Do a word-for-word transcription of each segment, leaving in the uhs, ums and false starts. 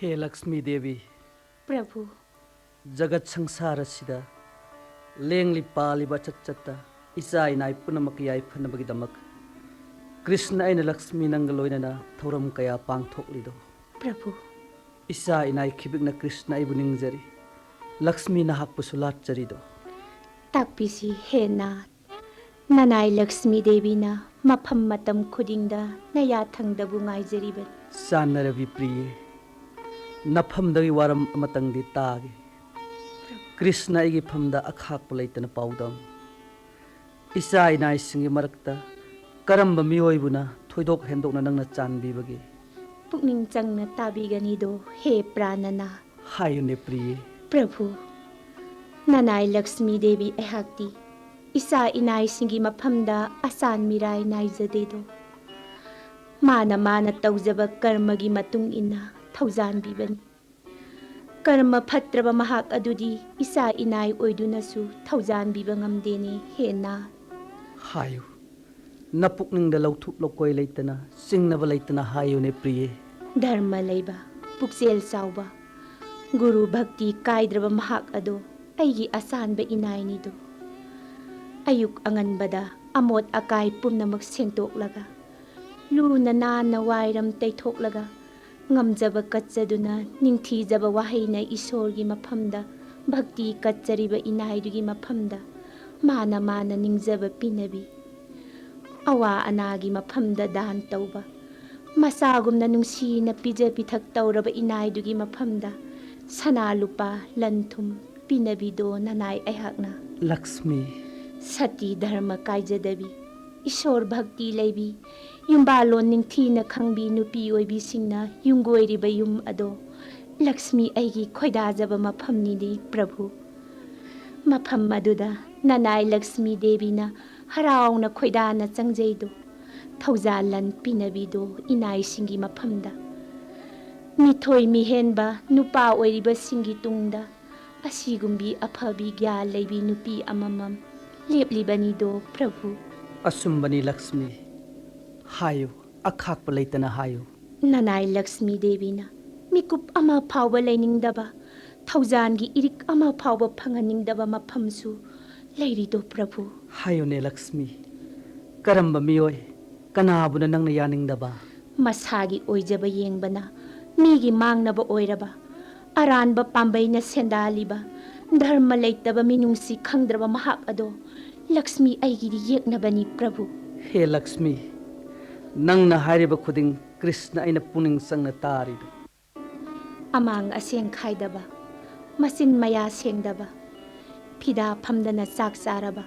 ꯍꯦ ꯂꯛꯁꯃꯤ ꯗꯦꯕꯤ, ꯄ꯭ꯔꯚꯨ, ꯖꯒꯠ ꯁꯪꯁꯥꯔ ꯑꯁꯤꯗ ꯂꯦꯡꯂꯤ ꯄꯥꯜꯂꯤꯕ ꯑꯆꯠ ꯆꯠꯇ ꯏꯆꯥ ꯏꯅꯥꯏ ꯄꯨꯝꯅꯃꯛꯀꯤ ꯌꯥꯏꯐꯅꯕꯒꯤꯗꯃꯛ ꯀ꯭ꯔꯤꯁꯅ ꯑꯩꯅ ꯂꯛꯁꯃꯤ ꯅꯪꯒ ꯂꯣꯏꯅꯅ ꯊꯧꯔꯝ ꯀꯌꯥ ꯄꯥꯡꯊꯣꯛꯂꯤꯗꯣ꯫ ꯄ꯭ꯔꯚꯨ꯫ ꯏꯆꯥ ꯏꯅꯥꯏ ꯈꯤꯕꯤꯛꯅ ꯀ꯭ꯔꯤꯁꯅ ꯑꯩꯕꯨ ꯅꯤꯡꯖꯔꯤ, ꯂꯛꯁꯃꯤ ꯅꯍꯥꯛꯄꯨꯁꯨ ꯂꯥꯠꯆꯔꯤꯗꯣ꯫ ꯇꯥꯛꯄꯤꯁꯤ ꯍꯦ ꯅꯥꯊ꯫ ꯅꯅꯥꯏ ꯂꯛꯁꯃꯤ ꯗꯦꯕꯤꯅ ꯃꯐꯝ ꯃꯇꯝ ꯈꯨꯗꯤꯡꯗ ꯅꯌꯥ ꯊꯪꯗꯕꯨ ꯉꯥꯏꯖꯔꯤꯕꯅꯤ꯫ ꯆꯥꯟꯅꯔꯕꯤ ꯄ꯭ꯔꯤꯌꯦ, ꯅꯐꯝꯗꯒꯤ ꯋꯥꯔꯝ ꯑꯃꯇꯪꯗꯤ ꯇꯥꯒꯦ꯫ ꯀ꯭ꯔꯤꯁꯅ ꯑꯩꯒꯤ ꯐꯝꯗ ꯑꯈꯥꯛꯄ ꯂꯩꯇꯅ ꯄꯥꯎꯗꯝ꯫ ꯏꯆꯥ ꯏꯅꯥꯏꯁꯤꯡꯒꯤ ꯃꯔꯛꯇ ꯀꯔꯝꯕ ꯃꯤꯑꯣꯏꯕꯨꯅ ꯊꯣꯏꯗꯣꯛ ꯍꯦꯟꯗꯣꯛꯅ ꯅꯪꯅ ꯆꯥꯟꯕꯤꯕꯒꯦ? ꯄꯨꯛꯅꯤꯡ ꯆꯪꯅ ꯇꯥꯕꯤꯒꯅꯤꯗꯣ ꯍꯦ ꯄ꯭ꯔꯥꯅꯅꯥꯊ꯫ ꯍꯥꯏꯌꯨꯅꯦ ꯄ꯭ꯔꯤꯌꯦ꯫ ꯄ꯭ꯔꯚꯨ, ꯅꯅꯥꯏ ꯂꯛꯁꯃꯤ ꯗꯦꯕꯤ ꯑꯩꯍꯥꯛꯇꯤ ꯏꯆꯥ ꯏꯅꯥꯏꯁꯤꯡꯒꯤ ꯃꯐꯝꯗ ꯑꯆꯥꯟ ꯃꯤꯔꯥꯏ ꯅꯥꯏꯖꯗꯦꯗꯣ꯫ ꯃꯥꯅ ꯃꯥꯅ ꯇꯧꯖꯕ ꯀꯔꯃꯒꯤ ꯃꯇꯨꯡ ꯏꯟꯅ ꯊꯧꯖꯥꯟꯕꯤꯕꯅꯤ꯫ ꯀꯔꯃ ꯐꯠꯇ꯭ꯔꯕ ꯃꯍꯥꯛ ꯑꯗꯨꯗꯤ ꯏꯆꯥ ꯏꯅꯥꯏ ꯑꯣꯏꯗꯨꯅꯁꯨ ꯊꯧꯖꯥꯟꯕꯤꯕ ꯉꯝꯗꯦꯅꯦ ꯍꯦ ꯅꯥꯊ꯫ ꯍꯥꯏꯌꯨ, ꯅꯄꯨꯛꯅꯤꯡꯗ ꯂꯧꯊꯨꯞ ꯂꯧꯀꯣꯏ ꯂꯩꯇꯅ, ꯆꯤꯡꯅꯕ ꯂꯩꯇꯅ ꯍꯥꯏꯌꯨꯅꯦ ꯄ꯭ꯔꯤꯌꯦ꯫ ꯙꯔꯃ ꯂꯩꯕ, ꯄꯨꯛꯆꯦꯜ ꯆꯥꯎꯕ, ꯒꯨꯔꯨ ꯚꯛꯇꯤ ꯀꯥꯏꯗ꯭ꯔꯕ ꯃꯍꯥꯛ ꯑꯗꯣ ꯑꯩꯒꯤ ꯑꯆꯥꯟꯕ ꯏꯅꯥꯏꯅꯤꯗꯣ꯫ ꯑꯌꯨꯛ ꯑꯉꯟꯕꯗ ꯑꯃꯣꯠ ꯑꯀꯥꯏ ꯄꯨꯝꯅꯃꯛ ꯁꯦꯡꯗꯣꯛꯂꯒ, ꯂꯨꯅ ꯅꯥꯟꯅ ꯋꯥꯏꯔꯝ ꯇꯩꯊꯣꯛꯂꯒ, ꯉꯝꯖꯕ ꯀꯠꯆꯗꯨꯅ ꯅꯤꯡꯊꯤꯖꯕ ꯋꯥꯍꯩꯅ ꯏꯁꯣꯔꯒꯤ ꯃꯐꯝꯗ ꯚꯛꯇꯤ ꯀꯠꯆꯔꯤꯕ ꯏꯅꯥꯏꯗꯨꯒꯤ ꯃꯐꯝꯗ ꯃꯥꯅ ꯃꯥꯅ ꯅꯤꯡꯖꯕ ꯄꯤꯅꯕꯤ, ꯑꯋꯥ ꯑꯅꯥꯒꯤ ꯃꯐꯝꯗ ꯗꯥꯟ ꯇꯧꯕ, ꯃꯆꯥꯒꯨꯝꯅ ꯅꯨꯡꯁꯤꯅ ꯄꯤꯖ ꯄꯤꯊꯛ ꯇꯧꯔꯕ ꯏꯅꯥꯏꯗꯨꯒꯤ ꯃꯐꯝꯗ ꯁꯅꯥ ꯂꯨꯄꯥ ꯂꯟ ꯊꯨꯝ ꯄꯤꯅꯕꯤꯗꯣ ꯅꯅꯥꯏ ꯑꯩꯍꯥꯛꯅ꯫ ꯂꯛꯁꯃꯤ꯫ ꯁꯇꯤ ꯙꯔꯃ ꯀꯥꯏꯖꯗꯕꯤ, ꯏꯁꯣꯔ ꯚꯛꯇꯤ ꯂꯩꯕꯤ, ꯌꯨꯝꯕꯥꯜꯂꯣꯟ ꯅꯤꯡꯊꯤꯅ ꯈꯪꯕꯤ ꯅꯨꯄꯤ ꯑꯣꯏꯕꯤꯁꯤꯡꯅ ꯌꯨꯝꯒꯣꯏꯔꯤꯕ ꯌꯨꯝ ꯑꯗꯣ ꯂꯛꯁꯃꯤ ꯑꯩꯒꯤ ꯈꯣꯏꯗꯥꯖꯕ ꯃꯐꯝꯅꯤꯅꯦ ꯄ꯭ꯔꯚꯨ꯫ ꯃꯐꯝ ꯑꯗꯨꯗ ꯅꯅꯥꯏ ꯂꯛꯁꯃꯤ ꯗꯦꯕꯤꯅ ꯍꯔꯥꯎꯅ ꯈꯣꯏꯗꯥꯅ ꯆꯪꯖꯩꯗꯣ꯫ ꯊꯧꯖꯥꯜ ꯂꯟ ꯄꯤꯅꯕꯤꯗꯣ ꯏꯅꯥꯏꯁꯤꯡꯒꯤ ꯃꯐꯝꯗ꯫ ꯃꯤꯊꯣꯏ ꯃꯤꯍꯦꯟꯕ ꯅꯨꯄꯥ ꯑꯣꯏꯔꯤꯕꯁꯤꯡꯒꯤ ꯇꯨꯡꯗ ꯑꯁꯤꯒꯨꯝꯕꯤ ꯑꯐꯕꯤ ꯒ꯭ꯌꯥꯟ ꯂꯩꯕꯤ ꯅꯨꯄꯤ ꯑꯃꯃꯝ ꯂꯦꯞꯂꯤꯕꯅꯤꯗꯣ ꯄ꯭ꯔꯚꯨ꯫ ꯑꯆꯨꯝꯕꯅꯤ ꯂꯛꯁꯃꯤ꯫ ꯍꯥꯏꯌꯨ, ꯑꯈꯥꯛꯄ ꯂꯩꯇꯅ ꯍꯥꯏꯌꯨ꯫ ꯅꯅꯥꯏ ꯂꯛꯁꯃꯤ ꯗꯦꯕꯤꯅ ꯃꯤꯀꯨꯞ ꯑꯃ ꯐꯥꯎꯕ ꯂꯩꯅꯤꯡꯗꯕ, ꯊꯧꯖꯥꯟꯒꯤ ꯏꯔꯤꯛ ꯑꯃ ꯐꯥꯎꯕ ꯐꯪꯍꯟꯅꯤꯡꯗꯕ ꯃꯐꯝꯁꯨ ꯂꯩꯔꯤꯗꯣ ꯄ꯭ꯔꯚꯨ? ꯍꯥꯏꯌꯨꯅꯦ ꯂꯛꯁꯃꯤ, ꯀꯔꯝꯕ ꯃꯤꯑꯣꯏ, ꯀꯅꯥꯕꯨꯅ ꯅꯪꯅ ꯌꯥꯅꯤꯡꯗꯕ? ꯃꯁꯥꯒꯤ ꯑꯣꯏꯖꯕ ꯌꯦꯡꯕꯅ ꯃꯤꯒꯤ ꯃꯥꯡꯅꯕ ꯑꯣꯏꯔꯕ, ꯑꯔꯥꯟꯕ ꯄꯥꯝꯕꯩꯅ ꯁꯦꯟꯗꯥꯜꯂꯤꯕ, ꯙꯔꯃ ꯂꯩꯇꯕ ꯃꯤꯅꯨꯡꯁꯤ ꯈꯪꯗ꯭ꯔꯕ ꯃꯍꯥꯛ ꯑꯗꯣ ꯂꯛꯁꯃꯤ ꯑꯩꯒꯤꯗꯤ ꯌꯦꯛꯅꯕꯅꯤ ꯄ꯭ꯔꯚꯨ꯫ ꯍꯦ ꯂꯛꯁꯃꯤ, ꯅꯪꯅ ꯍꯥꯏꯔꯤꯕ ꯈꯨꯗꯤꯡ ꯀ꯭ꯔꯤꯁꯅ ꯑꯩꯅ ꯄꯨꯛꯅꯤꯡ ꯆꯪꯅ ꯇꯥꯔꯤꯗ꯫ ꯑꯃꯥꯡ ꯑꯁꯦꯡ ꯈꯥꯏꯗꯕ, ꯃꯆꯤꯟ ꯃꯌꯥ ꯁꯦꯡꯗꯕ, ꯐꯤꯗꯥ ꯐꯝꯗꯅ ꯆꯥꯛ ꯆꯥꯔꯕ,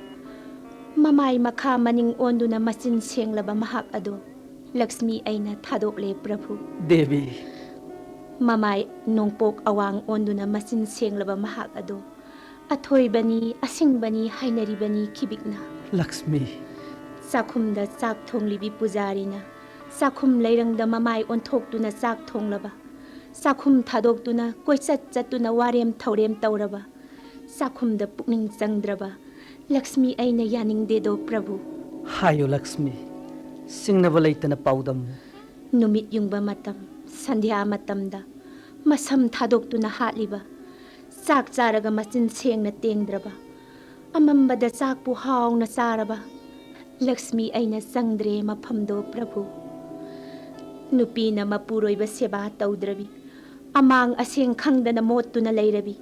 ꯃꯃꯥꯏ ꯃꯈꯥ ꯃꯅꯤꯡ ꯑꯣꯟꯗꯨꯅ ꯃꯆꯤꯟ ꯁꯦꯡꯂꯕ ꯃꯍꯥꯛ ꯑꯗꯣ ꯂꯛꯁꯃꯤ ꯑꯩꯅ ꯊꯥꯗꯣꯛꯂꯦ ꯄ꯭ꯔꯚꯨ꯫ ꯗꯦꯕꯤ꯫ ꯃꯃꯥꯏ ꯅꯣꯡꯄꯣꯛ ꯑꯋꯥꯡ ꯑꯣꯟꯗꯨꯅ ꯃꯆꯤꯟ ꯁꯦꯡꯂꯕ ꯃꯍꯥꯛ ꯑꯗꯣ ꯑꯊꯣꯏꯕꯅꯤ, ꯑꯁꯤꯡꯕꯅꯤ ꯍꯥꯏꯅꯔꯤꯕꯅꯤ ꯈꯤꯕꯤꯛꯅ꯫ ꯂꯛꯁꯃꯤ꯫ ꯆꯥꯛꯈꯨꯝꯗ ꯆꯥꯛ ꯊꯣꯡꯂꯤꯕꯤ ꯄꯨꯖꯥꯔꯤꯅ ꯆꯥꯛꯈꯨꯝ ꯂꯩꯔꯪꯗ ꯃꯃꯥꯏ ꯑꯣꯟꯊꯣꯛꯇꯨꯅ ꯆꯥꯛ ꯊꯣꯡꯂꯕ, ꯆꯥꯛꯈꯨꯝ ꯊꯥꯗꯣꯛꯇꯨꯅ ꯀꯣꯏꯆꯠ ꯆꯠꯇꯨꯅ ꯋꯥꯔꯦꯝ ꯊꯧꯔꯦꯝ ꯇꯧꯔꯕ, ꯆꯥꯛꯈꯨꯝꯗ ꯄꯨꯛꯅꯤꯡ ꯆꯪꯗ꯭ꯔꯕ ꯂꯛꯁꯃꯤ ꯑꯩꯅ ꯌꯥꯅꯤꯡꯗꯦꯗꯣ ꯄ꯭ꯔꯚꯨ꯫ ꯍꯥꯏꯌꯨ ꯂꯛꯁꯃꯤ, ꯁꯤꯡꯅꯕ ꯂꯩꯇꯅ ꯄꯥꯎꯗꯝꯃꯨ꯫ ꯅꯨꯃꯤꯠ ꯌꯨꯡꯕ ꯃꯇꯝ, ꯁꯟꯙ꯭ꯌꯥ ꯃꯇꯝꯗ ꯃꯁꯝ ꯊꯥꯗꯣꯛꯇꯨꯅ ꯍꯥꯠꯂꯤꯕ, ꯆꯥꯛ ꯆꯥꯔꯒ ꯃꯆꯤꯟ ꯁꯦꯡꯅ ꯇꯦꯡꯗ꯭ꯔꯕ, ꯑꯃꯝꯕꯗ ꯆꯥꯛꯄꯨ ꯍꯥꯎꯅ ꯆꯥꯔꯕ ꯂꯛꯁꯃꯤ ꯑꯩꯅ ꯆꯪꯗ꯭ꯔꯦ ꯃꯐꯝꯗꯣ ꯄ꯭ꯔꯚꯨ꯫ ꯅꯨꯄꯤꯅ ꯃꯄꯨꯔꯣꯏꯕ ꯁꯦꯕꯥ ꯇꯧꯗ꯭ꯔꯕꯤ, ꯑꯃꯥꯡ ꯑꯁꯦꯡ ꯈꯪꯗꯅ ꯃꯣꯠꯇꯨꯅ ꯂꯩꯔꯕꯤ,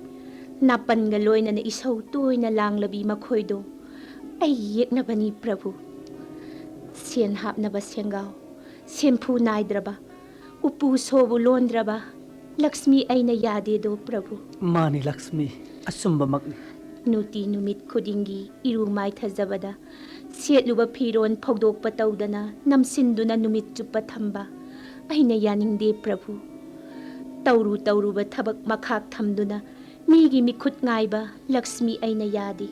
ꯅꯥꯄꯟꯒ ꯂꯣꯏꯅꯅ ꯏꯁꯧ ꯇꯣꯏꯅ ꯂꯥꯡꯂꯕꯤ ꯃꯈꯣꯏꯗꯣ ꯑꯩ ꯌꯦꯛꯅꯕꯅꯤ ꯄ꯭ꯔꯚꯨ꯫ ꯁꯦꯟ ꯍꯥꯞꯅꯕ ꯁꯦꯡꯒꯥꯎ, ꯁꯦꯝꯐꯨ ꯅꯥꯏꯗ꯭ꯔꯕ, ꯎꯄꯨ ꯁꯣꯕꯨ ꯂꯣꯟꯗ꯭ꯔꯕ ꯂꯛꯁꯃꯤ ꯑꯩꯅ ꯌꯥꯗꯦꯗꯣ ꯄ꯭ꯔꯚꯨ꯫ ꯃꯥꯅꯤ ꯂꯛꯁꯃꯤ, ꯑꯆꯨꯝꯕꯃꯛꯅꯤ꯫ ꯅꯨꯡꯇꯤ ꯅꯨꯃꯤꯠ ꯈꯨꯗꯤꯡꯒꯤ ꯏꯔꯨ ꯃꯥꯏꯊꯖꯕꯗ ꯁꯦꯠꯂꯨꯕ ꯐꯤꯔꯣꯟ ꯐꯧꯗꯣꯛꯄ ꯇꯧꯗꯅ ꯅꯝꯁꯤꯟꯗꯨꯅ ꯅꯨꯃꯤꯠ ꯆꯨꯞꯄ ꯊꯝꯕ ꯑꯩꯅ ꯌꯥꯅꯤꯡꯗꯦ ꯄ꯭ꯔꯚꯨ꯫ ꯇꯧꯔꯨ ꯇꯧꯔꯨꯕ ꯊꯕꯛ ꯃꯈꯥꯛ ꯊꯝꯗꯨꯅ ꯃꯤꯒꯤ ꯃꯤꯈꯨꯠ ꯉꯥꯏꯕ ꯂꯛꯁꯃꯤ ꯑꯩꯅ ꯌꯥꯗꯦ꯫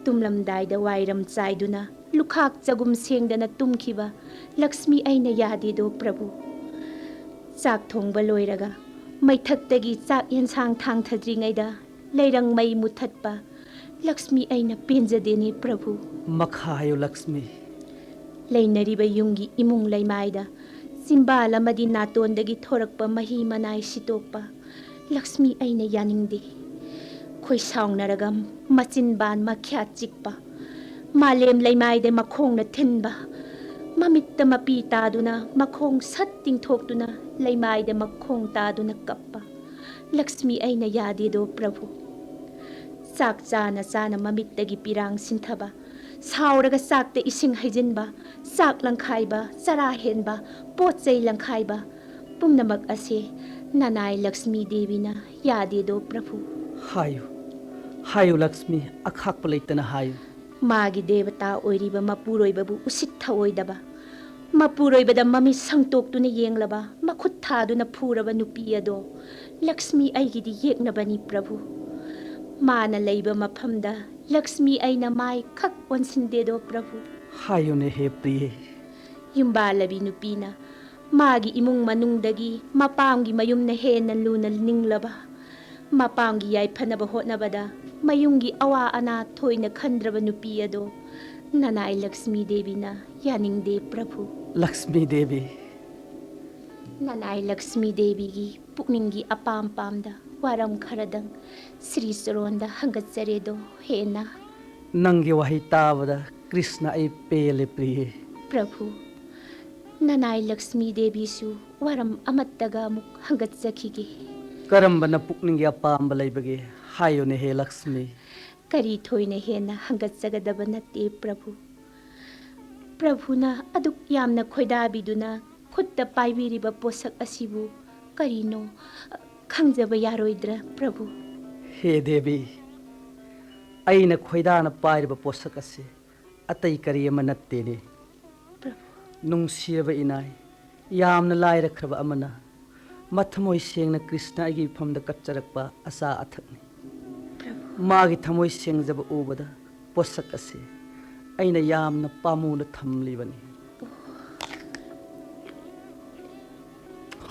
ꯇꯨꯝꯂꯝꯗꯥꯏꯗ ꯋꯥꯏꯔꯝ ꯆꯥꯏꯗꯨꯅ ꯂꯨꯈꯥꯛ ꯆꯒꯨꯝ ꯁꯦꯡꯗꯅ ꯇꯨꯝꯈꯤꯕ ꯂꯛꯁꯃꯤ ꯑꯩꯅ ꯌꯥꯗꯦꯗꯣ ꯄ꯭ꯔꯚꯨ꯫ ꯆꯥꯛ ꯊꯣꯡꯕ ꯂꯣꯏꯔꯒ ꯃꯩꯊꯛꯇꯒꯤ ꯆꯥꯛ ꯌꯦꯟꯁꯥꯡ ꯊꯥꯡꯊꯗ꯭ꯔꯤꯉꯩꯗ ꯂꯩꯔꯪ ꯃꯩ ꯃꯨꯊꯠꯄ ꯂꯛꯁꯃꯤ ꯑꯩꯅ ꯄꯦꯟꯖꯗꯦꯅꯦ ꯄ꯭ꯔꯚꯨ꯫ ꯃꯈꯥ ꯍꯥꯏꯌꯨ ꯂꯛꯁꯃꯤ꯫ ꯂꯩꯅꯔꯤꯕ ꯌꯨꯝꯒꯤ ꯏꯃꯨꯡ ꯂꯩꯃꯥꯏꯗ ꯆꯤꯝꯕꯥꯜ ꯑꯃꯗꯤ ꯅꯥꯇꯣꯟꯗꯒꯤ ꯊꯣꯔꯛꯄ ꯃꯍꯤ ꯃꯅꯥꯏ ꯁꯤꯠꯇꯣꯛꯄ ꯂꯛꯁꯃꯤ ꯑꯩꯅ ꯌꯥꯅꯤꯡꯗꯦ꯫ ꯈꯣꯏ ꯁꯥꯎꯅꯔꯒ ꯃꯆꯤꯟꯕꯥꯟ ꯃꯈ꯭ꯌꯥꯠ ꯆꯤꯛꯄ, ꯃꯥꯂꯦꯝ ꯂꯩꯃꯥꯏꯗ ꯃꯈꯣꯡꯅ ꯊꯤꯟꯕ, ꯃꯃꯤꯠꯇ ꯃꯄꯤ ꯇꯥꯗꯨꯅ ꯃꯈꯣꯡ ꯁꯠ ꯇꯤꯡꯊꯣꯛꯇꯨꯅ ꯂꯩꯃꯥꯏꯗ ꯃꯈꯣꯡ ꯇꯥꯗꯨꯅ ꯀꯞꯄ ꯂꯛꯁꯃꯤ ꯑꯩꯅ ꯌꯥꯗꯦꯗꯣ ꯄ꯭ꯔꯚꯨ꯫ ꯆꯥꯛ ꯆꯥꯅ ꯆꯥꯅ ꯃꯃꯤꯠꯇꯒꯤ ꯄꯤꯔꯥꯡ ꯁꯤꯟꯊꯕ, ꯁꯥꯎꯔꯒ ꯆꯥꯛꯇ ꯏꯁꯤꯡ ꯍꯩꯖꯤꯟꯕ, ꯆꯥꯛ ꯂꯪꯈꯥꯏꯕ, ꯆꯔꯥ ꯍꯦꯟꯕ, ꯄꯣꯠ ꯆꯩ ꯂꯪꯈꯥꯏꯕ, ꯄꯨꯝꯅꯃꯛ ꯑꯁꯦ ꯅꯅꯥꯏ ꯂꯛꯁꯃꯤ ꯗꯦꯕꯤꯅ ꯌꯥꯗꯦꯗꯣ ꯄ꯭ꯔꯚꯨ꯫ ꯍꯥꯏꯌꯨ, ꯍꯥꯏꯌꯨ ꯂꯛꯁꯃꯤ, ꯑꯈꯥꯛꯄ ꯂꯩꯇꯅ ꯍꯥꯏꯌꯨ꯫ ꯃꯥꯒꯤ ꯗꯦꯕꯇꯥ ꯑꯣꯏꯔꯤꯕ ꯃꯄꯨꯔꯣꯏꯕꯕꯨ ꯎꯁꯤꯠ ꯊꯑꯣꯏꯗꯕ, ꯃꯄꯨꯔꯣꯏꯕꯗ ꯃꯃꯤꯠ ꯁꯪꯇꯣꯛꯇꯨꯅ ꯌꯦꯡꯂꯕ, ꯃꯈꯨꯠ ꯊꯥꯗꯨꯅ ꯐꯨꯔꯕ ꯅꯨꯄꯤ ꯑꯗꯣ ꯂꯛꯁꯃꯤ ꯑꯩꯒꯤꯗꯤ ꯌꯦꯛꯅꯕꯅꯤ ꯄ꯭ꯔꯚꯨ꯫ ꯃꯥꯅ ꯂꯩꯕ ꯃꯐꯝꯗ ꯂꯛꯁꯃꯤ ꯑꯩꯅ ꯃꯥꯏ ꯈꯛ ꯑꯣꯟꯁꯤꯟꯗꯦꯗꯣ ꯄ꯭ꯔꯚꯨ꯫ ꯍꯥꯏꯌꯨꯅꯦ ꯍꯦ ꯄ꯭ꯔꯤꯌꯦ꯫ ꯌꯨꯝꯕꯥꯜꯂꯕꯤ ꯅꯨꯄꯤꯅ ꯃꯥꯒꯤ ꯏꯃꯨꯡ ꯃꯅꯨꯡꯗꯒꯤ ꯃꯄꯥꯝꯒꯤ ꯃꯌꯨꯝꯅ ꯍꯦꯟꯅ ꯂꯨꯅ ꯅꯤꯡꯂꯕ, ꯃꯄꯥꯝꯒꯤ ꯌꯥꯏꯐꯅꯕ ꯍꯣꯠꯅꯕꯗ ꯃꯌꯨꯝꯒꯤ ꯑꯋꯥ ꯑꯅꯥ ꯊꯣꯏꯅ ꯈꯟꯗ꯭ꯔꯕ ꯅꯨꯄꯤ ꯑꯗꯣ ꯅꯅꯥꯏ ꯂꯛꯁꯃꯤ ꯗꯦꯕꯤꯅ ꯌꯥꯅꯤꯡꯗꯦ ꯄ꯭ꯔꯚꯨ꯫ ꯂꯛꯁꯃꯤ ꯗꯦꯕꯤ꯫ ꯅꯅꯥꯏ ꯂꯛꯁꯃꯤ ꯗꯦꯕꯤꯒꯤ ꯄꯨꯛꯅꯤꯡꯒꯤ ꯑꯄꯥꯝ ꯄꯥꯝꯗ ꯋꯥꯔꯝ ꯈꯔꯗꯪ ꯁ꯭ꯔꯤ ꯆꯔꯣꯟꯗ ꯍꯪꯒꯠꯆꯔꯦꯗꯣ ꯍꯦꯟꯅ꯫ ꯅꯪꯒꯤ ꯋꯥꯍꯩ ꯇꯥꯕꯗ ꯀ꯭ꯔꯤꯁꯅ ꯑꯩ ꯄꯦꯜꯂꯦ ꯄ꯭ꯔꯤꯌꯦ꯫ ꯄ꯭ꯔꯚꯨ, ꯅꯅꯥꯏ ꯂꯛꯁꯃꯤ ꯗꯦꯕꯤꯁꯨ ꯋꯥꯔꯝ ꯑꯃꯠꯇꯒ ꯑꯃꯨꯛ ꯍꯪꯒꯠꯆꯈꯤꯒꯦ꯫ ꯀꯔꯝꯕꯅ ꯄꯨꯛꯅꯤꯡꯒꯤ ꯑꯄꯥꯝꯕ ꯂꯩꯕꯒꯦ? ꯍꯥꯏꯌꯨꯅꯦ ꯍꯦ ꯂꯛꯁꯃꯤ꯫ ꯀꯔꯤ ꯊꯣꯏꯅ ꯍꯦꯟꯅ ꯍꯪꯒꯠꯆꯒꯗꯕ ꯅꯠꯇꯦ ꯄ꯭ꯔꯚꯨ꯫ ꯄ꯭ꯔꯚꯨꯅ ꯑꯗꯨꯛ ꯌꯥꯝꯅ ꯈꯣꯏꯗꯥꯕꯤꯗꯨꯅ ꯈꯨꯠꯇ ꯄꯥꯏꯕꯤꯔꯤꯕ ꯄꯣꯠꯁꯛ ꯑꯁꯤꯕꯨ ꯀꯔꯤꯅꯣ, ꯈꯪꯖꯕ ꯌꯥꯔꯣꯏꯗ꯭ꯔꯥ ꯄ꯭ꯔꯚꯨ? ꯍꯦ ꯗꯦꯕꯤ, ꯑꯩꯅ ꯈꯣꯏꯗꯥꯅ ꯄꯥꯏꯔꯤꯕ ꯄꯣꯠꯁꯛ ꯑꯁꯤ ꯑꯇꯩ ꯀꯔꯤ ꯑꯃ ꯅꯠꯇꯦꯅꯦ꯫ ꯄ꯭ꯔꯚꯨ꯫ ꯅꯨꯡꯁꯤꯔꯕ ꯏꯅꯥꯏ, ꯌꯥꯝꯅ ꯂꯥꯏꯔꯈ꯭ꯔꯕ ꯑꯃꯅ ꯃꯊꯃꯣꯏ ꯁꯦꯡꯅ ꯀ꯭ꯔꯤꯁꯅ ꯑꯩꯒꯤ ꯃꯐꯝꯗ ꯀꯠꯆꯔꯛꯄ ꯑꯆꯥ ꯑꯊꯛꯅꯤ꯫ ꯄ꯭ꯔꯚꯨ꯫ ꯃꯥꯒꯤ ꯊꯃꯣꯏ ꯁꯦꯡꯖꯕ ꯎꯕꯗ ꯄꯣꯠꯁꯛ ꯑꯁꯤ ꯑꯩꯅ ꯌꯥꯝꯅ ꯄꯥꯝꯃꯨꯅ ꯊꯝꯂꯤꯕꯅꯤ꯫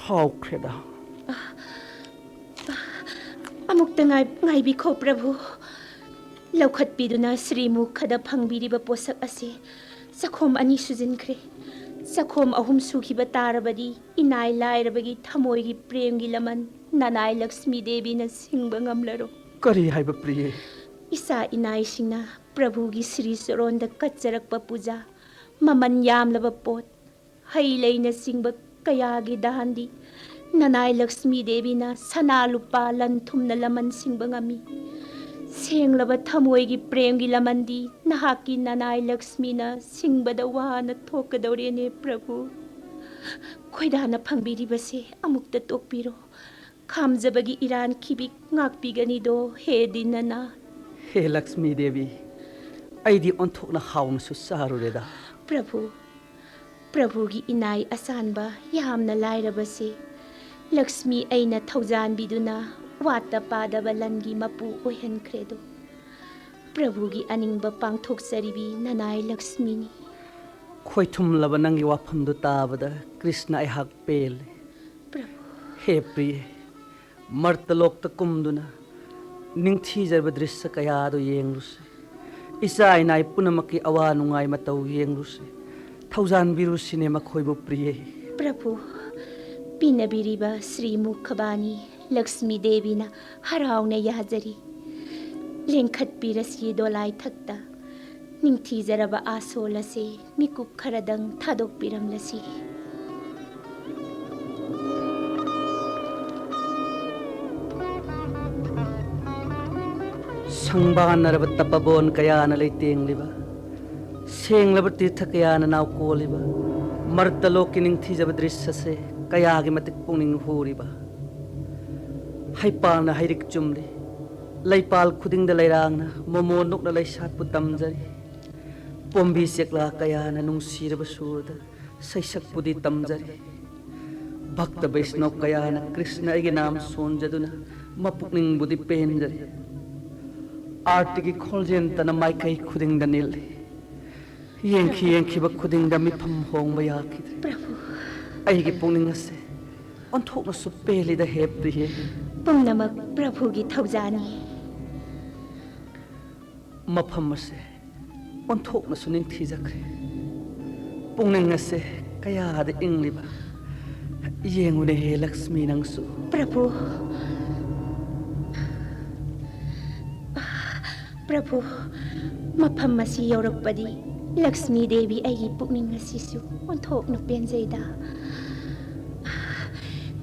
ꯍꯥꯎꯈ꯭ꯔꯦꯗ꯫ ꯑꯃꯨꯛꯇ ꯉꯥꯏ-, ꯉꯥꯏꯕꯤꯈꯣ ꯄ꯭ꯔꯚꯨ꯫ ꯂꯧꯈꯠꯄꯤꯗꯨꯅ ꯁ꯭ꯔꯤ ꯃꯨꯈꯗ ꯐꯪꯕꯤꯔꯤꯕ ꯄꯣꯠꯁꯛ ꯑꯁꯤ ꯆꯈꯣꯝ ꯑꯅꯤ ꯁꯨꯖꯤꯟꯈ꯭ꯔꯦ꯫ ꯆꯈꯣꯝ ꯑꯍꯨꯝ ꯁꯨꯈꯤꯕ ꯇꯥꯔꯕꯗꯤ ꯏꯅꯥꯏ ꯂꯥꯏꯔꯕꯒꯤ ꯊꯃꯣꯏꯒꯤ ꯄ꯭ꯔꯦꯝꯒꯤ ꯂꯃꯟ ꯅꯅꯥꯏ ꯂꯛꯁꯃꯤ ꯗꯦꯕꯤꯅ ꯁꯤꯡꯕ ꯉꯝꯂꯔꯣꯏ꯫ ꯀꯔꯤ ꯍꯥꯏꯕ ꯄ꯭ꯔꯤꯌꯦ? ꯏꯆꯥ ꯏꯅꯥꯏꯁꯤꯡꯅ ꯄ꯭ꯔꯚꯨꯒꯤ ꯁ꯭ꯔꯤ ꯆꯔꯣꯟꯗ ꯀꯠꯆꯔꯛꯄ ꯄꯨꯖꯥ, ꯃꯃꯜ ꯌꯥꯝꯂꯕ ꯄꯣꯠ, ꯍꯩ ꯂꯩꯅꯆꯤꯡꯕ ꯀꯌꯥꯒꯤ ꯗꯥꯟꯗꯤ ꯅꯅꯥꯏ ꯂꯛꯁꯃꯤ ꯗꯦꯕꯤꯅ ꯁꯅꯥ ꯂꯨꯄꯥ ꯂꯟ ꯊꯨꯝꯅ ꯂꯃꯟ ꯁꯤꯡꯕ ꯉꯝꯃꯤ꯫ ꯁꯦꯡꯂꯕ ꯊꯃꯣꯏꯒꯤ ꯄ꯭ꯔꯦꯝꯒꯤ ꯂꯃꯟꯗꯤ ꯅꯍꯥꯛꯀꯤ ꯅꯅꯥꯏ ꯂꯛꯁꯃꯤꯅ ꯁꯤꯡꯕꯗ ꯋꯥꯅ ꯊꯣꯛꯀꯗꯧꯔꯦꯅꯦ ꯄ꯭ꯔꯚꯨ꯫ ꯈꯣꯏꯗꯥꯅ ꯐꯪꯕꯤꯔꯤꯕꯁꯦ ꯑꯃꯨꯛꯇ ꯇꯣꯛꯄꯤꯔꯣ꯫ ꯈꯥꯝꯖꯕꯒꯤ ꯏꯔꯥꯟ ꯈꯤꯕꯤꯛ ꯉꯥꯛꯄꯤꯒꯅꯤꯗꯣ ꯍꯦ ꯗꯤꯟꯅꯅꯥꯊ꯫ ꯍꯦ ꯂꯛꯁꯃꯤ ꯗꯦꯕꯤ, ꯑꯩꯗꯤ ꯑꯣꯟꯊꯣꯛꯅ ꯍꯥꯎꯅꯁꯨ ꯆꯥꯔꯨꯔꯦꯗ꯫ ꯄ꯭ꯔꯚꯨ, ꯄ꯭ꯔꯚꯨꯒꯤ ꯏꯅꯥꯏ ꯑꯆꯥꯟꯕ ꯌꯥꯝꯅ ꯂꯥꯏꯔꯕꯁꯦ ꯂꯛꯁꯃꯤ ꯑꯩꯅ ꯊꯧꯖꯥꯟꯕꯤꯗꯨꯅ ꯋꯥꯠꯇ ꯄꯥꯗꯕ ꯂꯟꯒꯤ ꯃꯄꯨ ꯑꯣꯏꯍꯟꯈ꯭ꯔꯦꯗꯣ꯫ ꯄ꯭ꯔꯚꯨꯒꯤ ꯑꯅꯤꯡꯕ ꯄꯥꯡꯊꯣꯛꯆꯔꯤꯕꯤ ꯅꯅꯥꯏ ꯂꯛꯁꯃꯤꯅꯤ꯫ ꯈꯣꯏꯊꯨꯝꯂꯕ ꯅꯪꯒꯤ ꯋꯥꯐꯝꯗꯨ ꯇꯥꯕꯗ ꯀ꯭ꯔꯤꯁꯅ ꯑꯩꯍꯥꯛ ꯄꯦꯜꯂꯦ꯫ ꯄ꯭ꯔꯚꯨ꯫ ꯍꯦ ꯄ꯭ꯔꯤꯌꯦ, ꯃꯔꯇꯂꯣꯛꯇ ꯀꯨꯝꯗꯨꯅ ꯅꯤꯡꯊꯤꯖꯔꯕ ꯗ꯭ꯔꯤꯁ꯭ꯌ ꯀꯌꯥ ꯑꯗꯨ ꯌꯦꯡꯂꯨꯁꯤ꯫ ꯏꯆꯥ ꯏꯅꯥꯏ ꯄꯨꯝꯅꯃꯛꯀꯤ ꯑꯋꯥ ꯅꯨꯡꯉꯥꯏ ꯃꯇꯧ ꯌꯦꯡꯂꯨꯁꯤ꯫ ꯊꯧꯖꯥꯟꯕꯤꯔꯨꯁꯤꯅꯦ ꯃꯈꯣꯏꯕꯨ ꯄ꯭ꯔꯤꯌꯦ꯫ ꯄ꯭ꯔꯚꯨ, ꯄꯤꯅꯕꯤꯔꯤꯕ ꯁ꯭ꯔꯤ ꯃꯨꯈꯕꯥꯅꯤ ꯂꯛꯁꯃꯤ ꯗꯦꯕꯤꯅ ꯍꯔꯥꯎꯅ ꯌꯥꯖꯔꯤ꯫ ꯂꯦꯡꯈꯠꯄꯤꯔꯁꯤ ꯗꯣꯂꯥꯏ ꯊꯛꯇ꯫ ꯅꯤꯡꯊꯤꯖꯔꯕ ꯑꯥꯁꯣꯜ ꯑꯁꯦ ꯃꯤꯀꯨꯞ ꯈꯔꯗꯪ ꯊꯥꯗꯣꯛꯄꯤꯔꯝꯂꯁꯤ꯫ ꯁꯪꯕꯥꯟꯅꯔꯕ ꯇꯄꯕꯣꯟ ꯀꯌꯥꯅ ꯂꯩꯇꯦꯡꯂꯤꯕ, ꯁꯦꯡꯂꯕ ꯇꯤꯔꯊ ꯀꯌꯥꯅ ꯅꯥꯎꯀꯣꯜꯂꯤꯕ, ꯃꯔꯇꯂꯣꯛꯀꯤ ꯅꯤꯡꯊꯤꯖꯕ ꯗ꯭ꯔꯤꯁ꯭ꯌꯁꯦ ꯀꯌꯥꯒꯤ ꯃꯇꯤꯛ ꯄꯨꯛꯅꯤꯡ ꯍꯨꯔꯤꯕ! ꯍꯩꯄꯥꯜꯅ ꯍꯩꯔꯤꯛ ꯆꯨꯝꯂꯤ, ꯂꯩꯄꯥꯜ ꯈꯨꯗꯤꯡꯗ ꯂꯩꯔꯥꯡꯅ ꯃꯣꯃꯣꯟ ꯅꯣꯛꯅ ꯂꯩꯁꯥꯠꯄꯨ ꯇꯝꯖꯔꯤ꯫ ꯄꯣꯝꯕꯤ ꯆꯦꯛꯂꯥ ꯀꯌꯥꯅ ꯅꯨꯡꯁꯤꯔꯕ ꯁꯨꯔꯗ ꯁꯩꯁꯛꯄꯨꯗꯤ ꯇꯝꯖꯔꯤ꯫ ꯚꯛꯇ ꯕꯩꯁꯅꯧ ꯀꯌꯥꯅ ꯀ꯭ꯔꯤꯁꯅ ꯑꯩꯒꯤ ꯅꯥꯝ ꯁꯣꯟꯖꯗꯨꯅ ꯃꯄꯨꯛꯅꯤꯡꯕꯨꯗꯤ ꯄꯦꯟꯖꯔꯤ꯫ ꯑꯥꯔꯇꯤꯒꯤ ꯈꯣꯟꯖꯦꯜꯇꯅ ꯃꯥꯏꯀꯩ ꯈꯨꯗꯤꯡꯗ ꯅꯤꯜꯂꯤ꯫ ꯌꯦꯡꯈꯤ ꯌꯦꯡꯈꯤꯕ ꯈꯨꯗꯤꯡꯗ ꯃꯤꯐꯝ ꯍꯣꯡꯕ ꯌꯥꯈꯤꯗ꯭ꯔꯦ꯫ ꯄ꯭ꯔꯚꯨ꯫ ꯑꯩꯒꯤ ꯄꯨꯛꯅꯤꯡ ꯑꯁꯦ ꯑꯣꯟꯊꯣꯛꯅꯁꯨ ꯄꯦꯜꯂꯤꯗ ꯍꯦ ꯄ꯭ꯔꯤꯌꯦ꯫ ꯄꯨꯝꯅꯃꯛ ꯄ꯭ꯔꯚꯨꯒꯤ ꯊꯧꯖꯥꯅꯤ꯫ ꯃꯐꯝ ꯑꯁꯦ ꯑꯣꯟꯊꯣꯛꯅꯁꯨ ꯅꯤꯡꯊꯤꯖꯈ꯭ꯔꯦ꯫ ꯄꯨꯛꯅꯤꯡ ꯑꯁꯦ ꯀꯌꯥꯗ ꯏꯪꯂꯤꯕ꯫ ꯌꯦꯡꯉꯨꯅꯦ ꯍꯦ ꯂꯛꯁꯃꯤ, ꯅꯪꯁꯨ꯫ ꯄ꯭ꯔꯚꯨ, ꯄ꯭ꯔꯚꯨ, ꯃꯐꯝ ꯑꯁꯤ ꯌꯧꯔꯛꯄꯗꯤ ꯂꯛꯁꯃꯤ ꯗꯦꯕꯤ ꯑꯩꯒꯤ ꯄꯨꯛꯅꯤꯡ ꯑꯁꯤꯁꯨ ꯑꯣꯟꯊꯣꯛꯅ ꯄꯦꯟꯖꯩꯗ꯫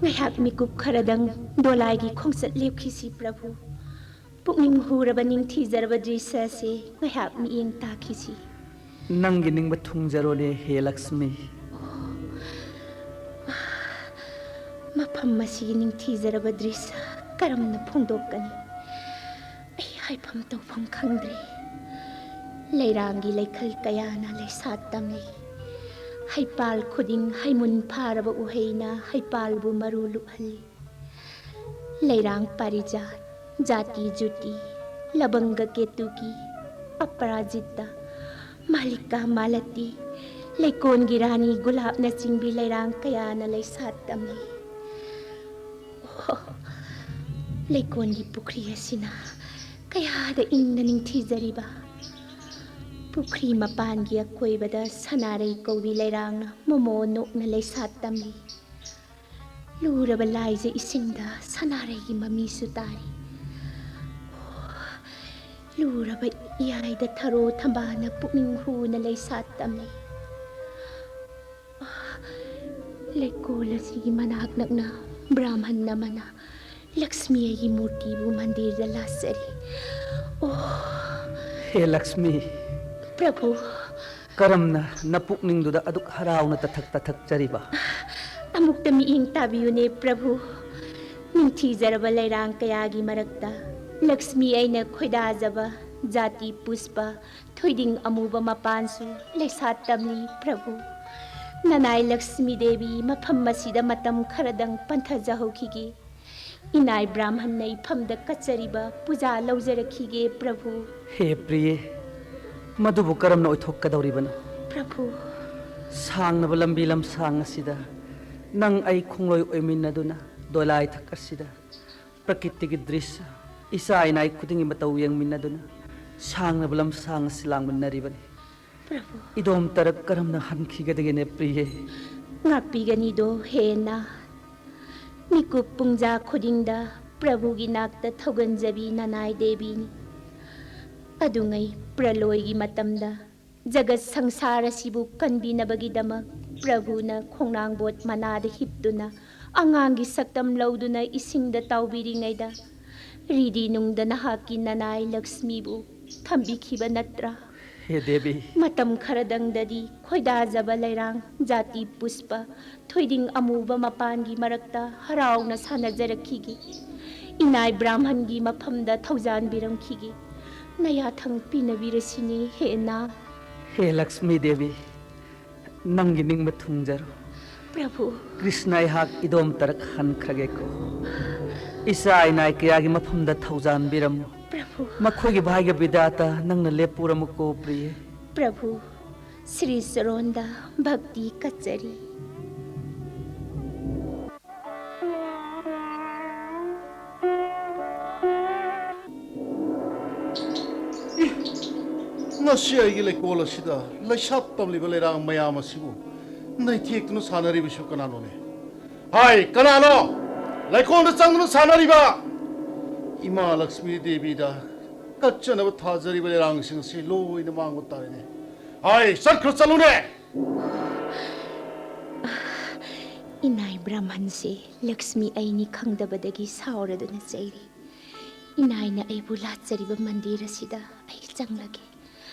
ꯉꯥꯏꯍꯥꯛ ꯃꯤꯀꯨꯞ ꯈꯔꯗꯪ ꯗꯣꯂꯥꯏꯒꯤ ꯈꯣꯡꯆꯠ ꯂꯦꯞꯈꯤꯁꯤ ꯄ꯭ꯔꯚꯨ꯫ ꯄꯨꯛꯅꯤꯡ ꯍꯨꯔꯕ ꯅꯤꯡꯊꯤꯖꯔꯕ ꯗ꯭ꯔꯤꯁ꯭ꯌ ꯑꯁꯤ ꯉꯥꯏꯍꯥꯛ ꯃꯤꯠꯌꯦꯡ ꯇꯥꯈꯤꯁꯤ꯫ ꯅꯪꯒꯤ ꯅꯤꯡꯕ ꯊꯨꯡꯖꯔꯣꯅꯦ ꯍꯦ ꯂꯛꯁꯃꯤ꯫ ꯃꯐꯝ ꯑꯁꯤꯒꯤ ꯅꯤꯡꯊꯤꯖꯔꯕ ꯗ꯭ꯔꯤꯁ꯭ꯌ ꯀꯔꯝꯅ ꯐꯣꯡꯗꯣꯛꯀꯅꯤ? ꯑꯩ ꯍꯥꯏꯐꯝ ꯇꯧꯐꯝ ꯈꯪꯗ꯭ꯔꯦ꯫ ꯂꯩꯔꯥꯡꯒꯤ ꯂꯩꯈꯜ ꯀꯌꯥꯅ ꯂꯩꯁꯥꯠ ꯇꯝꯂꯤ꯫ ꯍꯩꯄꯥꯜ ꯈꯨꯗꯤꯡ ꯍꯩꯃꯨꯟ ꯐꯥꯔꯕ ꯎꯍꯩꯅ ꯍꯩꯄꯥꯜꯕꯨ ꯃꯔꯨ ꯂꯨꯞꯍꯜꯂꯤ꯫ ꯂꯩꯔꯥꯡ ꯄꯥꯔꯤꯖꯥꯠ, ꯖꯥꯇꯤ ꯖꯨꯇꯤ, ꯂꯕꯪꯒ ꯀꯦꯇꯨꯀꯤ, ꯑꯄꯔꯥꯖꯤꯇꯥ, ꯃꯥꯂꯤꯀꯥ ꯃꯥꯂꯇꯤ, ꯂꯩꯀꯣꯟꯒꯤ ꯔꯥꯅꯤ ꯒꯨꯂꯥꯞꯅꯆꯤꯡꯕꯤ ꯂꯩꯔꯥꯡ ꯀꯌꯥꯅ ꯂꯩꯁꯥꯠ ꯇꯝꯂꯤ꯫ ꯑꯣꯍꯣ, ꯂꯩꯀꯣꯟꯒꯤ ꯄꯨꯈ꯭ꯔꯤ ꯑꯁꯤꯅ ꯀꯌꯥꯗ ꯏꯪꯅ ꯅꯤꯡꯊꯤꯖꯔꯤꯕ꯫ ꯄꯨꯈ꯭ꯔꯤ ꯃꯄꯥꯟꯒꯤ ꯑꯀꯣꯏꯕꯗ ꯁꯅꯥꯔꯩ ꯀꯧꯕꯤ ꯂꯩꯔꯥꯡꯅ ꯃꯣꯃꯣ ꯅꯣꯛꯅ ꯂꯩꯁꯥꯠ ꯇꯝꯂꯤ꯫ ꯂꯨꯔꯕ ꯂꯥꯏꯖ ꯏꯁꯤꯡꯗ ꯁꯅꯥꯔꯩꯒꯤ ꯃꯃꯤꯁꯨ ꯇꯥꯔꯤ꯫ ꯂꯨꯔꯕ ꯏꯌꯥꯏꯗ ꯊꯔꯣ ꯊꯝꯕꯥꯜꯅ ꯄꯨꯛꯅꯤꯡ ꯍꯨꯅ ꯂꯩꯁꯥꯠ ꯇꯝꯂꯤ꯫ ꯂꯩꯀꯣꯜ ꯑꯁꯤꯒꯤ ꯃꯅꯥꯛ ꯅꯛꯅ ꯕ꯭ꯔꯥꯍꯃꯟ ꯑꯃꯅ ꯂꯛꯁꯃꯤ ꯑꯩꯒꯤ ꯃꯨꯔꯇꯤꯕꯨ ꯃꯟꯗꯤꯔꯗ ꯂꯥꯠꯆꯔꯤ꯫ ꯑꯣ꯫ ꯍꯦ ꯂꯛꯁꯃꯤ꯫ ꯄ꯭ꯔꯚꯨ꯫ ꯀꯔꯝꯅ ꯅꯄꯨꯛꯅꯤꯡꯗꯨꯗ ꯑꯗꯨꯛ ꯍꯔꯥꯎꯅ ꯇꯊꯛ ꯇꯊꯛꯆꯔꯤꯕ? ꯑꯃꯨꯛꯇ ꯃꯤꯠꯌꯦꯡ ꯇꯥꯕꯤꯌꯨꯅꯦ ꯄ꯭ꯔꯚꯨ꯫ ꯅꯤꯡꯊꯤꯖꯔꯕ ꯂꯩꯔꯥꯡ ꯀꯌꯥꯒꯤ ꯃꯔꯛꯇ ꯂꯛꯁꯃꯤ ꯑꯩꯅ ꯈꯣꯏꯗꯥꯖꯕ ꯖꯥꯇꯤ ꯄꯨꯁꯄ ꯊꯣꯏꯗꯤꯡ ꯑꯃꯨꯕ ꯃꯄꯥꯟꯁꯨ ꯂꯩꯁꯥꯠ ꯇꯝꯂꯤ ꯄ꯭ꯔꯚꯨ꯫ ꯅꯅꯥꯏ ꯂꯛꯁꯃꯤ ꯗꯦꯕꯤ ꯃꯐꯝ ꯑꯁꯤꯗ ꯃꯇꯝ ꯈꯔꯗꯪ ꯄꯟꯊꯖꯍꯧꯈꯤꯒꯦ꯫ ꯏꯅꯥꯏ ꯕ꯭ꯔꯥꯍꯃꯟꯅ ꯏꯐꯝꯗ ꯀꯠꯆꯔꯤꯕ ꯄꯨꯖꯥ ꯂꯧꯖꯔꯛꯈꯤꯒꯦ ꯄ꯭ꯔꯚꯨ꯫ ꯍꯦ ꯄ꯭ꯔꯤꯌꯦ, ꯃꯗꯨꯕꯨ ꯀꯔꯝꯅ ꯑꯣꯏꯊꯣꯛꯀꯗꯧꯔꯤꯕꯅꯣ? ꯄ꯭ꯔꯚꯨ꯫ ꯁꯥꯡꯂꯕ ꯂꯝꯕꯤ ꯂꯝꯁꯥꯡ ꯑꯁꯤꯗ ꯅꯪ ꯑꯩ ꯈꯣꯡꯂꯣꯏ ꯑꯣꯏꯃꯤꯟꯅꯗꯨꯅ ꯗꯣꯂꯥꯏ ꯊꯛ ꯑꯁꯤꯗ ꯄ꯭ꯔꯀꯤꯇꯤꯒꯤ ꯗ꯭ꯔꯤꯁ꯭ꯌ, ꯏꯆꯥ ꯏꯅꯥꯏ ꯈꯨꯗꯤꯡꯒꯤ ꯃꯇꯧ ꯌꯦꯡꯃꯤꯟꯅꯗꯨꯅ ꯁꯥꯡꯂꯕ ꯂꯝꯁꯥꯡ ꯑꯁꯤ ꯂꯥꯡꯃꯤꯟꯅꯔꯤꯕꯅꯤ꯫ ꯄ꯭ꯔꯚꯨ꯫ ꯏꯗꯣꯝ ꯇꯔꯛ ꯀꯔꯝꯅ ꯍꯟꯈꯤꯒꯗꯒꯦꯅꯦ, ꯄ꯭ꯔꯤꯌꯦ? ꯉꯥꯛꯄꯤꯒꯅꯤꯗꯣ ꯍꯦ ꯅꯥ꯫ ꯃꯤꯀꯨꯞ ꯄꯨꯡꯖꯥ ꯈꯨꯗꯤꯡꯗ ꯄ꯭ꯔꯚꯨꯒꯤ ꯅꯥꯛꯇ ꯊꯧꯒꯟꯖꯕꯤ ꯅꯅꯥꯏ ꯗꯦꯕꯤꯅꯤ꯫ ꯑꯗꯨꯉꯩ ꯄ꯭ꯔꯂꯣꯏꯒꯤ ꯃꯇꯝꯗ ꯖꯒꯠ ꯁꯪꯁꯥꯔ ꯑꯁꯤꯕꯨ ꯀꯟꯕꯤꯅꯕꯒꯤꯗꯃꯛ ꯄ꯭ꯔꯚꯨꯅ ꯈꯣꯡꯅꯥꯡꯕꯣꯠ ꯃꯅꯥꯗ ꯍꯤꯞꯇꯨꯅ ꯑꯉꯥꯡꯒꯤ ꯁꯛꯇꯝ ꯂꯧꯗꯨꯅ ꯏꯁꯤꯡꯗ ꯇꯥꯎꯕꯤꯔꯤꯉꯩꯗ ꯔꯤꯗꯤ ꯅꯨꯡꯗ ꯅꯍꯥꯛꯀꯤ ꯅꯅꯥꯏ ꯂꯛꯁꯃꯤꯕꯨ ꯊꯝꯕꯤꯈꯤꯕ ꯅꯠꯇ꯭ꯔꯥ? ꯍꯦ ꯗꯦꯕꯤ꯫ ꯃꯇꯝ ꯈꯔꯗꯪꯗꯗꯤ ꯈꯣꯏꯗꯥꯖꯕ ꯂꯩꯔꯥꯡ ꯖꯥꯇꯤ ꯄꯨꯁꯄ ꯊꯣꯏꯗꯤꯡ ꯑꯃꯨꯕ ꯃꯄꯥꯟꯒꯤ ꯃꯔꯛꯇ ꯍꯔꯥꯎꯅ ꯁꯥꯟꯅꯖꯔꯛꯈꯤꯒꯦ꯫ ꯏꯅꯥꯏ ꯕ꯭ꯔꯥꯍꯃꯟꯒꯤ ꯃꯐꯝꯗ ꯊꯧꯖꯥꯟꯕꯤꯔꯝꯈꯤꯒꯦ꯫ ꯅꯌꯥꯊꯪ ꯄꯤꯅꯕꯤꯔꯁꯤꯅꯦ ꯍꯦ ꯅꯥ꯫ ꯍꯦ ꯂꯛꯁꯃꯤ ꯗꯦꯕꯤ, ꯅꯪꯒꯤ ꯅꯤꯡꯕ ꯊꯨꯡꯖꯔꯣ꯫ ꯄ꯭ꯔꯚꯨ꯫ ꯀ꯭ꯔꯤꯁꯅ, ꯑꯩꯍꯥꯛ ꯏꯗꯣꯝ ꯇꯔꯛ ꯍꯟꯈ꯭ꯔꯒꯦꯀꯣ꯫ ꯏꯆꯥ ꯏꯅꯥꯏ ꯀꯌꯥꯒꯤ ꯃꯐꯝꯗ ꯊꯧꯖꯥꯟꯕꯤꯔꯝꯃꯨ꯫ ꯄ꯭ꯔꯚꯨ꯫ ꯃꯈꯣꯏꯒꯤ ꯚꯥꯏꯒ ꯕꯤꯗꯥꯇ ꯅꯪꯅ ꯂꯦꯞꯄꯨꯔꯝꯃꯨꯀꯣ, ꯄ꯭ꯔꯤꯌꯦ꯫ ꯄ꯭ꯔꯚꯨ, ꯁ꯭ꯔꯤ ꯆꯔꯣꯟꯗ ꯚꯛꯇꯤ ꯀꯠꯆꯔꯤ꯫ ꯉꯁꯤ ꯑꯩꯒꯤ ꯂꯩꯀꯣꯜ ꯑꯁꯤꯗ ꯂꯩꯁꯥꯞ ꯇꯝꯂꯤꯕ ꯂꯩꯔꯥꯡ ꯃꯌꯥꯝ ꯑꯁꯤꯕꯨ ꯅꯩꯊꯦꯛꯇꯨꯅ ꯁꯥꯟꯅꯔꯤꯕꯁꯨ ꯀꯅꯥꯅꯣꯅꯦ? ꯍꯥꯏ, ꯀꯅꯥꯅꯣ ꯂꯩꯀꯣꯜꯗ ꯆꯪꯗꯨꯅ ꯁꯥꯟꯅꯔꯤꯕ? ꯏꯃꯥ ꯂꯛꯁꯃꯤ ꯗꯦꯕꯤꯗ ꯀꯠꯆꯅꯕ ꯊꯥꯖꯔꯤꯕ ꯂꯩꯔꯥꯡꯁꯤꯡ ꯑꯁꯤ ꯂꯣꯏꯅ ꯃꯥꯡꯕ ꯇꯥꯔꯦꯅꯦ꯫ ꯍꯥꯏ, ꯆꯠꯈ꯭ꯔ ꯆꯠꯂꯨꯅꯦ꯫ ꯏꯅꯥꯏ ꯕ꯭ꯔꯥꯍꯃꯟꯁꯦ ꯂꯛꯁꯃꯤ ꯑꯩꯅꯤ ꯈꯪꯗꯕꯗꯒꯤ ꯁꯥꯎꯔꯗꯨꯅ ꯆꯩꯔꯦ꯫ ꯏꯅꯥꯏꯅ ꯑꯩꯕꯨ ꯂꯥꯠꯆꯔꯤꯕ ꯃꯟꯗꯤꯔ ꯑꯁꯤꯗ ꯑꯩ ꯆꯪꯂꯒꯦ꯫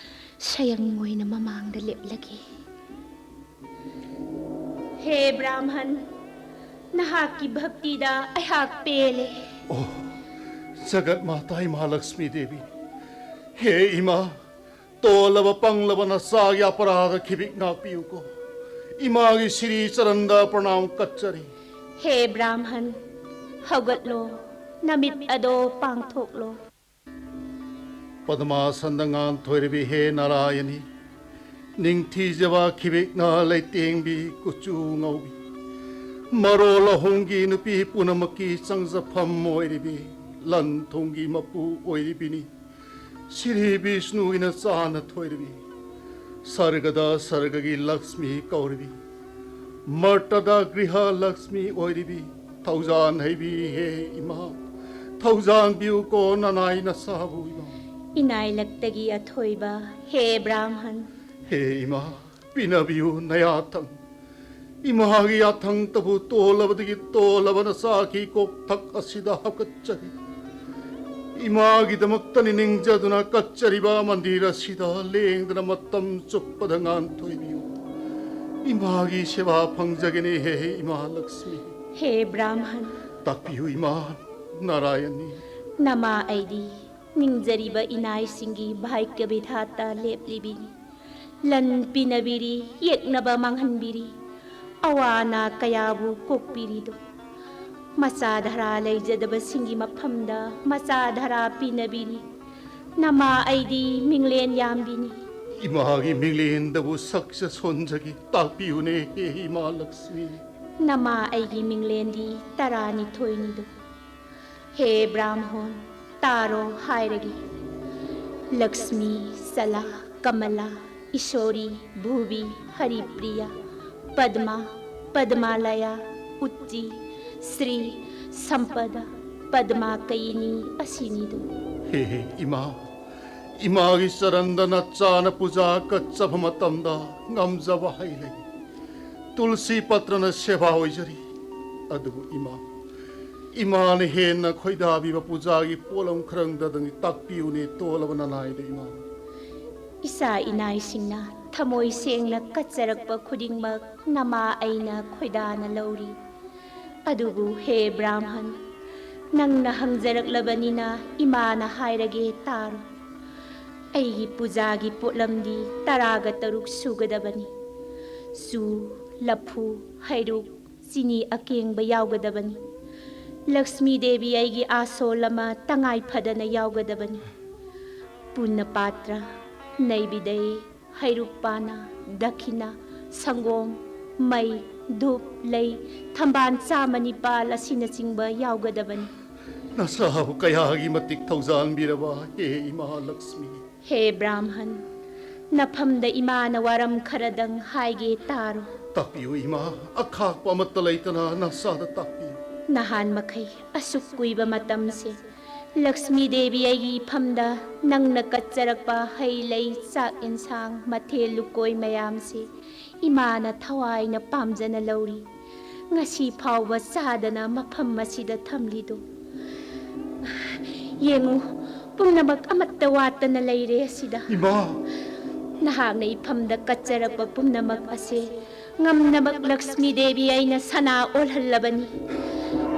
ꯁꯌꯪ ꯑꯣꯏꯅ ꯃꯃꯥꯡꯗ ꯂꯦꯞꯂꯒꯦ꯫ ꯍꯦ ꯕ꯭ꯔꯥꯍꯃꯟ, ꯅꯍꯥꯛꯀꯤ ꯚꯛꯇꯤꯗ ꯑꯩꯍꯥꯛ ꯄꯦꯜꯂꯦ꯫ ꯑꯣ, ꯖꯒꯠ ꯃꯥꯇꯥ ꯏꯃꯥ ꯂꯛꯁꯃꯤ ꯗꯦꯕꯤ, ꯍꯦ ꯏꯃꯥ, ꯇꯣꯜꯂꯕ ꯄꯪꯂꯕ ꯅꯆꯥꯒꯤ ꯑꯄꯔꯥꯙ ꯈꯤꯕꯤꯛ ꯉꯥꯛꯄꯤꯌꯨꯀꯣ꯫ ꯏꯃꯥꯒꯤ ꯁꯤꯔꯤ ꯆꯔꯟꯗ ꯄ꯭ꯔꯅꯥꯝ ꯀꯠꯆꯔꯤ꯫ ꯍꯦ ꯕ꯭ꯔꯥꯍꯃꯟ, ꯍꯧꯒꯠꯂꯣ, ꯅꯃꯤꯠ ꯑꯗꯣ ꯄꯥꯡꯊꯣꯛꯂꯣ꯫ ꯄꯗꯃꯥꯁꯟꯗ ꯉꯥꯟꯊꯣꯏꯔꯕꯤ ꯍꯦ ꯅꯥꯔꯥꯌꯅꯤ, ꯅꯤꯡꯊꯤꯖꯕ ꯈꯤꯕꯤꯛꯅ ꯂꯩꯇꯦꯡꯕꯤ ꯀꯨꯆꯨ ꯉꯧꯕꯤ, ꯃꯔꯣꯜ ꯑꯍꯨꯝꯒꯤ ꯅꯨꯄꯤ ꯄꯨꯝꯅꯃꯛꯀꯤ ꯆꯪꯖꯐꯝ ꯑꯣꯏꯔꯤꯕꯤ, ꯂꯟ ꯊꯨꯝꯒꯤ ꯃꯄꯨ ꯑꯣꯏꯔꯤꯕꯤꯅꯤ꯫ ꯁꯤꯔꯤ ꯕꯤꯁꯅꯨꯒꯤ ꯅꯆꯥꯅ ꯊꯣꯏꯔꯕꯤ, ꯁꯔꯒꯗ ꯁꯔꯒꯒꯤ ꯂꯛꯁꯃꯤ ꯀꯧꯔꯤꯕꯤ, ꯃꯔꯇꯗ ꯒ꯭ꯔꯤꯍ ꯂꯛꯁꯃꯤ ꯑꯣꯏꯔꯤꯕꯤ, ꯊꯧꯖꯥꯟ ꯍꯩꯕꯤ ꯍꯦ ꯏꯃꯥ, ꯊꯧꯖꯥꯟꯕꯤꯌꯨꯀꯣ ꯅꯅꯥꯏ ꯅꯁꯥꯕꯨ ꯏꯃꯥ꯫ ꯏꯅꯥꯏ ꯂꯛꯇꯒꯤ ꯑꯊꯣꯏꯕ ꯍꯦ ꯕ꯭ꯔꯥꯍꯃꯟ꯫ ꯍꯦ ꯏꯃꯥ, ꯄꯤꯅꯕꯤꯌꯨ ꯅꯌꯥꯊꯪ꯫ ꯏꯃꯥꯒꯤ ꯌꯥꯊꯪꯇꯕꯨ ꯇꯣꯜꯂꯕꯗꯒꯤ ꯇꯣꯜꯂꯕꯅ ꯆꯥꯈꯤ ꯀꯣꯛꯊꯛ ꯑꯁꯤꯗ ꯍꯥꯞꯀꯠꯆꯔꯤ꯫ ꯏꯃꯥꯒꯤꯗꯃꯛꯇꯅꯤ ꯅꯤꯡꯖꯗꯨꯅ ꯀꯠꯆꯔꯤꯕ ꯃꯟꯗꯤꯔ ꯑꯁꯤꯗ ꯂꯦꯡꯗꯅ ꯃꯇꯝ ꯆꯨꯞꯄꯗ ꯉꯥꯟꯊꯣꯏꯕꯤꯌꯨ꯫ ꯏꯃꯥꯒꯤ ꯁꯦꯕꯥ ꯐꯪꯖꯒꯅꯤ ꯍꯦ ꯏꯃꯥ ꯂꯛꯁꯃꯤ꯫ ꯍꯦ ꯕ꯭ꯔꯥꯍꯃꯟ꯫ ꯇꯥꯛꯄꯤꯌꯨ ꯏꯃꯥ ꯅꯥꯔꯥꯌꯟꯅꯤ꯫ ꯅꯃꯥ ꯑꯩꯗꯤ ꯅꯤꯡꯖꯔꯤꯕ ꯏꯅꯥꯏꯁꯤꯡꯒꯤ ꯚꯥꯒ꯭ꯌ ꯕꯤꯙꯥꯇ ꯂꯦꯞꯂꯤꯕꯤꯅꯤ꯫ ꯂꯟ ꯄꯤꯅꯕꯤꯔꯤ, ꯌꯦꯛꯅꯕ ꯃꯥꯡꯍꯟꯕꯤꯔꯤ, ꯑꯋꯥ ꯑꯅꯥ ꯀꯌꯥꯕꯨ ꯀꯣꯛꯄꯤꯔꯤꯗꯣ꯫ ꯃꯆꯥ ꯙꯔꯥ ꯂꯩꯖꯗꯕꯁꯤꯡꯒꯤ ꯃꯐꯝꯗ ꯃꯆꯥ ꯙꯔꯥ ꯄꯤꯅꯕꯤꯔꯤ꯫ ꯅꯃꯥ ꯑꯩꯗꯤ ꯃꯤꯡꯂꯦꯟ ꯌꯥꯝꯕꯤꯅꯤ꯫ ꯏꯃꯥꯒꯤ ꯃꯤꯡꯂꯦꯟꯗꯕꯨ ꯁꯛꯆ ꯁꯣꯟꯖꯒꯦ, ꯇꯥꯛꯄꯤꯌꯨꯅꯦ ꯍꯦ ꯏꯃꯥ ꯂꯛꯁꯃꯤ꯫ ꯅꯃꯥ ꯑꯩꯒꯤ ꯃꯤꯡꯂꯦꯟꯗꯤ ꯇꯔꯥꯅꯤꯊꯣꯏꯅꯤꯗꯣ꯫ ꯍꯦ ꯕ꯭ꯔꯥꯍꯃꯟ, ꯇꯥꯔꯣ ꯍꯥꯏꯔꯒꯦ꯫ ꯂꯛꯁꯃꯤ, ꯆꯂꯥ, ꯀꯃꯂꯥ, ꯏꯁꯣꯔꯤ, ꯚꯨꯕꯤ, ꯍꯔꯤꯄ꯭ꯔꯤꯌꯥ, ꯄꯗꯃꯥ, ꯄꯗꯃꯥꯂꯌꯥ, ꯎꯠꯇꯤ, ꯁ꯭ꯔꯤ, ꯁꯝꯄꯗ, ꯄꯗꯃꯥ ꯀꯌꯤꯅꯤ ꯑꯁꯤꯅꯤꯗꯨ꯫ ꯍꯦ ꯍꯦ ꯏꯃꯥ, ꯏꯃꯥꯒꯤ ꯆꯔꯟꯗ ꯅꯆꯥꯅ ꯄꯨꯖꯥ ꯀꯠꯆꯕ ꯃꯇꯝꯗ ꯉꯝꯖꯕ ꯍꯩ ꯂꯩ꯫ ꯇꯨꯜꯁꯤ ꯄꯇ꯭ꯔꯅ ꯁꯦꯕꯥ ꯑꯣꯏꯖꯔꯤ꯫ ꯑꯗꯨꯕꯨ ꯏꯃꯥ, ꯏꯃꯥꯅ ꯍꯦꯟꯅ ꯈꯣꯏꯗꯥꯕꯤꯕ ꯄꯨꯖꯥꯒꯤ ꯄꯣꯠꯂꯝ ꯈꯔꯪꯗꯗꯅꯤ, ꯇꯥꯛꯄꯤꯌꯨꯅꯦ ꯇꯣꯜꯂꯕ ꯅꯅꯥꯏꯗ ꯏꯃꯥ꯫ ꯏꯆꯥ ꯏꯅꯥꯏꯁꯤꯡꯅ ꯊꯃꯣꯏ ꯁꯦꯡꯅ ꯀꯠꯆꯔꯛꯄ ꯈꯨꯗꯤꯡꯃꯛ ꯅꯃꯥ ꯑꯩꯅ ꯈꯣꯏꯗꯥꯅ ꯂꯧꯔꯤ꯫ ꯑꯗꯨꯕꯨ ꯍꯦ ꯕ꯭ꯔꯥꯍꯃꯟ, ꯅꯪꯅ ꯍꯪꯖꯔꯛꯂꯕꯅꯤꯅ ꯏꯃꯥꯅ ꯍꯥꯏꯔꯒꯦ ꯇꯥꯔꯣ꯫ ꯑꯩꯒꯤ ꯄꯨꯖꯥꯒꯤ ꯄꯣꯠꯂꯝꯗꯤ ꯇꯔꯥꯒ ꯇꯔꯨꯛ ꯁꯨꯒꯗꯕꯅꯤ꯫ ꯆꯨ, ꯂꯐꯨ, ꯍꯩꯔꯨꯛ, ꯆꯤꯅꯤ ꯑꯀꯦꯡꯕ ꯌꯥꯎꯒꯗꯕꯅꯤ꯫ ꯂꯛꯁꯃꯤ ꯗꯦꯕꯤ ꯑꯩꯒꯤ ꯑꯥꯁꯣꯜ ꯑꯃ ꯇꯉꯥꯏ ꯐꯗꯅ ꯌꯥꯎꯒꯗꯕꯅꯤ꯫ ꯄꯨꯟꯅ ꯄꯥꯇ꯭ꯔ, ꯅꯩꯕꯤꯗꯩ, ꯍꯩꯔꯨꯛ ꯄꯥꯅ, ꯗꯈꯤꯅ, ꯁꯪꯒꯣꯝ, ꯃꯩ, ꯙꯨꯞ, ꯂꯩ, ꯊꯝꯕꯥꯜ ꯆꯥꯃ ꯅꯤꯄꯥꯜ ꯑꯁꯤꯅꯆꯤꯡꯕ ꯌꯥꯎꯒꯗꯕꯅꯤ꯫ ꯅꯁꯥꯕꯨ ꯀꯌꯥꯒꯤ ꯃꯇꯤꯛ ꯊꯧꯖꯥꯟꯕꯤꯔꯕ ꯍꯦ ꯏꯃꯥ ꯂꯛꯁꯃꯤ꯫ ꯍꯦ ꯕ꯭ꯔꯥꯍꯃꯟ, ꯅꯐꯝꯗ ꯏꯃꯥꯅ ꯋꯥꯔꯝ ꯈꯔꯗꯪ ꯍꯥꯏꯒꯦ ꯇꯥꯔꯣ꯫ ꯇꯥꯛꯄꯤꯌꯨ ꯏꯃꯥ, ꯑꯈꯥꯛꯄ ꯑꯃꯠꯇ ꯂꯩꯇꯅ ꯅꯆꯥꯗ ꯇꯥꯛꯄꯤꯌꯨ꯫ ꯅꯍꯥꯟ ꯃꯈꯩ ꯑꯁꯨꯛ ꯀꯨꯏꯕ ꯃꯇꯝꯁꯦ ꯂꯛꯁꯃꯤ ꯗꯦꯕꯤ ꯑꯩꯒꯤ ꯏꯐꯝꯗ ꯅꯪꯅ ꯀꯠꯆꯔꯛꯄ ꯍꯩ ꯂꯩ, ꯆꯥꯛ ꯏꯟꯁꯥꯡ, ꯃꯊꯦꯜ ꯂꯨꯀꯣꯏ ꯃꯌꯥꯝꯁꯦ ꯏꯃꯥꯅ ꯊꯋꯥꯏꯅ ꯄꯥꯝꯖꯅ ꯂꯧꯔꯤ꯫ ꯉꯁꯤ ꯐꯥꯎꯕ ꯆꯥꯗꯅ ꯃꯐꯝ ꯑꯁꯤꯗ ꯊꯝꯂꯤꯗꯣ꯫ ꯌꯦꯡꯉꯨ, ꯄꯨꯝꯅꯃꯛ ꯑꯃꯠꯇ ꯋꯥꯠꯇꯅ ꯂꯩꯔꯦ ꯑꯁꯤꯗ꯫ ꯏꯃꯥ! ꯅꯍꯥꯛꯅ ꯏꯐꯝꯗ ꯀꯠꯆꯔꯛꯄ ꯄꯨꯝꯅꯃꯛ ꯑꯁꯦ ꯉꯝꯅꯃꯛ ꯂꯛꯁꯃꯤ ꯗꯦꯕꯤ ꯑꯩꯅ ꯁꯅꯥ ꯑꯣꯜꯍꯜꯂꯕꯅꯤ꯫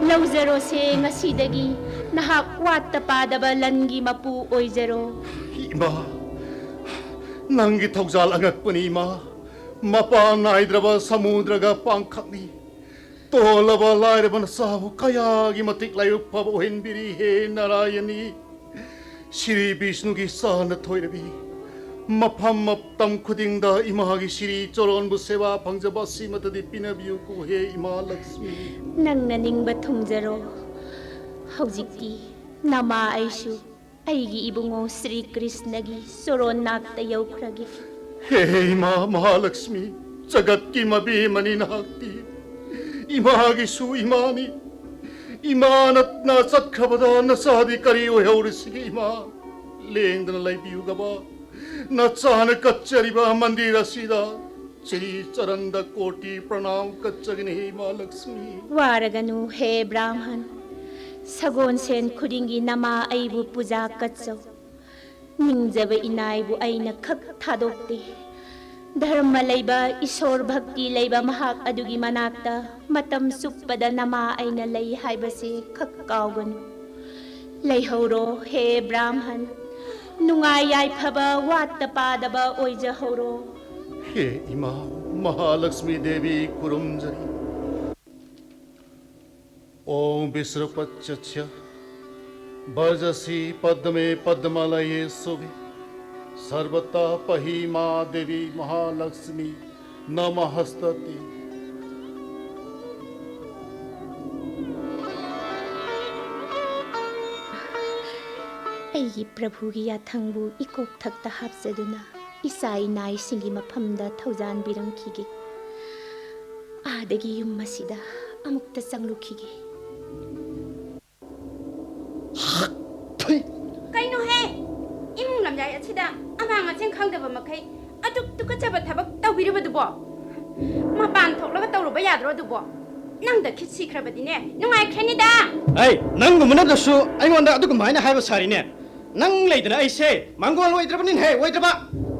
ꯂꯧꯖꯔꯣꯁꯦ ꯉꯁꯤꯗꯒꯤ ꯅꯍꯥꯛ ꯋꯥꯠꯇ ꯄꯥꯗꯕ ꯂꯟꯒꯤ ꯃꯄꯨ ꯑꯣꯏꯖꯔꯣ꯫ ꯏꯃꯥ! ꯅꯪꯒꯤ ꯊꯧꯖꯥꯜ ꯑꯉꯛꯄꯅꯤ ꯏꯃꯥ꯫ ꯃꯄꯥꯟ ꯅꯥꯏꯗ꯭ꯔꯕ ꯁꯃꯨꯗ꯭ꯔꯒ ꯄꯥꯡꯈꯛꯅꯤ꯫ ꯇꯣꯜꯂꯕ ꯂꯥꯏꯔꯕ ꯅꯆꯥꯕꯨ ꯀꯌꯥꯒꯤ ꯃꯇꯤꯛ ꯂꯥꯏꯕꯛ ꯐꯕ ꯑꯣꯏꯍꯟꯕꯤꯔꯤ ꯍꯦ ꯅꯥꯔꯥꯌꯅꯤ꯫ ꯁ꯭ꯔꯤ ꯕꯤꯁꯅꯨꯒꯤ ꯆꯥꯅ ꯊꯣꯏꯔꯕꯤ꯫ ꯃꯐꯝ ꯃꯇꯝ ꯈꯨꯗꯤꯡꯗ ꯏꯃꯥꯒꯤ ꯁ꯭ꯔꯤ ꯆꯣꯔꯣꯟꯕꯨ ꯁꯦꯕꯥ ꯐꯪꯖꯕ ꯑꯁꯤꯃꯇꯗꯤ ꯄꯤꯅꯕꯤꯌꯨꯀꯣ ꯍꯦ ꯏꯃꯥ ꯂꯛꯁꯃꯤ꯫ ꯅꯪꯅ ꯅꯤꯡꯕ ꯊꯨꯡꯖꯔꯣ꯫ ꯍꯧꯖꯤꯛꯇꯤ ꯅꯃꯥ ꯑꯩꯁꯨ ꯑꯩꯒꯤ ꯏꯕꯨꯡꯉꯣ ꯁ꯭ꯔꯤ ꯀ꯭ꯔꯤꯁꯅꯒꯤ ꯆꯣꯔꯣꯟ ꯅꯥꯛꯇ ꯌꯧꯈ꯭ꯔꯒꯦ꯫ ꯍꯦ ꯏꯃꯥ ꯃꯍꯥꯂꯛꯁꯃꯤ, ꯖꯒꯠꯀꯤ ꯃꯕꯦꯝꯃꯅꯤ ꯅꯍꯥꯛꯇꯤ꯫ ꯏꯃꯥꯒꯤꯁꯨ ꯏꯃꯥꯅꯤ꯫ ꯏꯃꯥꯅ ꯆꯠꯈ꯭ꯔꯕꯗ ꯅꯆꯥꯗꯤ ꯀꯔꯤ ꯑꯣꯏꯍꯧꯔꯤꯁꯤꯒꯦ ꯏꯃꯥ? ꯂꯦꯡꯗꯅ ꯂꯩꯕꯤꯌꯨꯒꯕ꯫ ꯅꯆꯥꯅ ꯀꯠꯆꯔꯤꯕ ꯃꯟꯗꯤꯔ ꯑꯁꯤꯗ ꯁ꯭ꯔꯤ ꯆꯔꯟꯗ ꯀꯣꯇꯤ ꯄ꯭ꯔꯅꯥꯝ ꯀꯠꯆꯒꯅꯤ ꯍꯦ ꯏꯃꯥ ꯂꯛꯁꯃꯤ꯫ ꯋꯥꯔꯒꯅꯨ ꯍꯦ ꯕ꯭ꯔꯥꯍꯃꯟ, ꯁꯒꯣꯜꯁꯦꯟ ꯈꯨꯗꯤꯡꯒꯤ ꯅꯃꯥ ꯑꯩꯕꯨ ꯄꯨꯖꯥ ꯀꯠꯆꯧ꯫ ꯅꯤꯡꯖꯕ ꯏꯅꯥꯏꯕꯨ ꯑꯩꯅ ꯈꯛ ꯊꯥꯗꯣꯛꯇꯦ꯫ ꯙꯔꯃ ꯂꯩꯕ, ꯏꯁꯣꯔ ꯚꯛꯇꯤ ꯂꯩꯕ ꯃꯍꯥꯛ ꯑꯗꯨꯒꯤ ꯃꯅꯥꯛꯇ ꯃꯇꯝ ꯆꯨꯞꯄꯗ ꯅꯃꯥ ꯑꯩꯅ ꯂꯩ ꯍꯥꯏꯕꯁꯤ ꯈꯛ ꯀꯥꯎꯒꯅꯨ꯫ ꯂꯩꯍꯧꯔꯣ ꯍꯦ ꯕ꯭ꯔꯥꯍꯃꯟ, ꯅꯨꯡꯉꯥꯏ ꯌꯥꯏꯐꯕ ꯋꯥꯠꯇ ꯄꯥꯗꯕ ꯑꯣꯏꯖꯍꯧꯔꯣ꯫ ꯍꯦ ꯏꯃꯥ ꯃꯍꯥꯂꯛꯁꯃꯤ ꯗꯦꯕꯤ ꯈꯨꯔꯨꯝꯖꯔꯤ꯫ ॐ विसृपच्च च वर्चसि पद्मे पद्मलये शुभे सर्वतः पहि मां देवी महालक्ष्मी नमोऽस्तु ते। ꯑꯩꯒꯤ ꯄ꯭ꯔꯚꯨꯒꯤ ꯌꯥꯊꯪꯕꯨ ꯏꯀꯣꯛꯊꯛꯇ ꯍꯥꯞꯆꯗꯨꯅ ꯏꯆꯥ ꯏꯅꯥꯏꯁꯤꯡꯒꯤ ꯃꯐꯝꯗ ꯊꯧꯖꯥꯟꯕꯤꯔꯝꯈꯤꯒꯦ꯫ ꯑꯥꯗꯒꯤ ꯌꯨꯝ ꯑꯁꯤꯗ ꯑꯃꯨꯛꯇ ꯆꯪꯂꯨꯈꯤꯒꯦ꯫ ꯊꯨꯏ! ꯀꯩꯅꯣꯍꯦ? ꯏꯃꯨꯡ ꯂꯝꯌꯥꯏ ꯑꯁꯤꯗ ꯑꯃꯥꯡ ꯑꯁꯦꯡ ꯈꯪꯗꯕ ꯃꯈꯩ ꯑꯗꯨꯛ ꯇꯨꯀꯠꯆꯕ ꯊꯕꯛ ꯇꯧꯕꯤꯔꯤꯕꯗꯨꯕꯣ? ꯃꯄꯥꯟ ꯊꯣꯛꯂꯒ ꯇꯧꯔꯨꯕ ꯌꯥꯗ꯭ꯔꯣ ꯑꯗꯨꯕꯣ? ꯅꯪꯗ ꯈꯤꯠ ꯁꯤꯈ꯭ꯔꯕꯗꯤꯅꯦ, ꯅꯨꯡꯉꯥꯏꯈ꯭ꯔꯅꯤꯗ꯫ ꯑꯩ ꯅꯪꯒꯨꯝꯕꯅꯗꯁꯨ ꯑꯩꯉꯣꯟꯗ ꯑꯗꯨꯒꯨꯝꯕ ꯍꯥꯏꯅ ꯍꯥꯏꯕ ꯁꯥꯔꯤꯅꯦ꯫ ꯅꯪ ꯂꯩꯗꯅ ꯑꯩꯁꯦ ꯃꯥꯡꯒꯣꯜ ꯑꯣꯏꯗ꯭ꯔꯕꯅꯤꯅꯦꯍꯦ, ꯑꯣꯏꯗ꯭ꯔꯕ꯫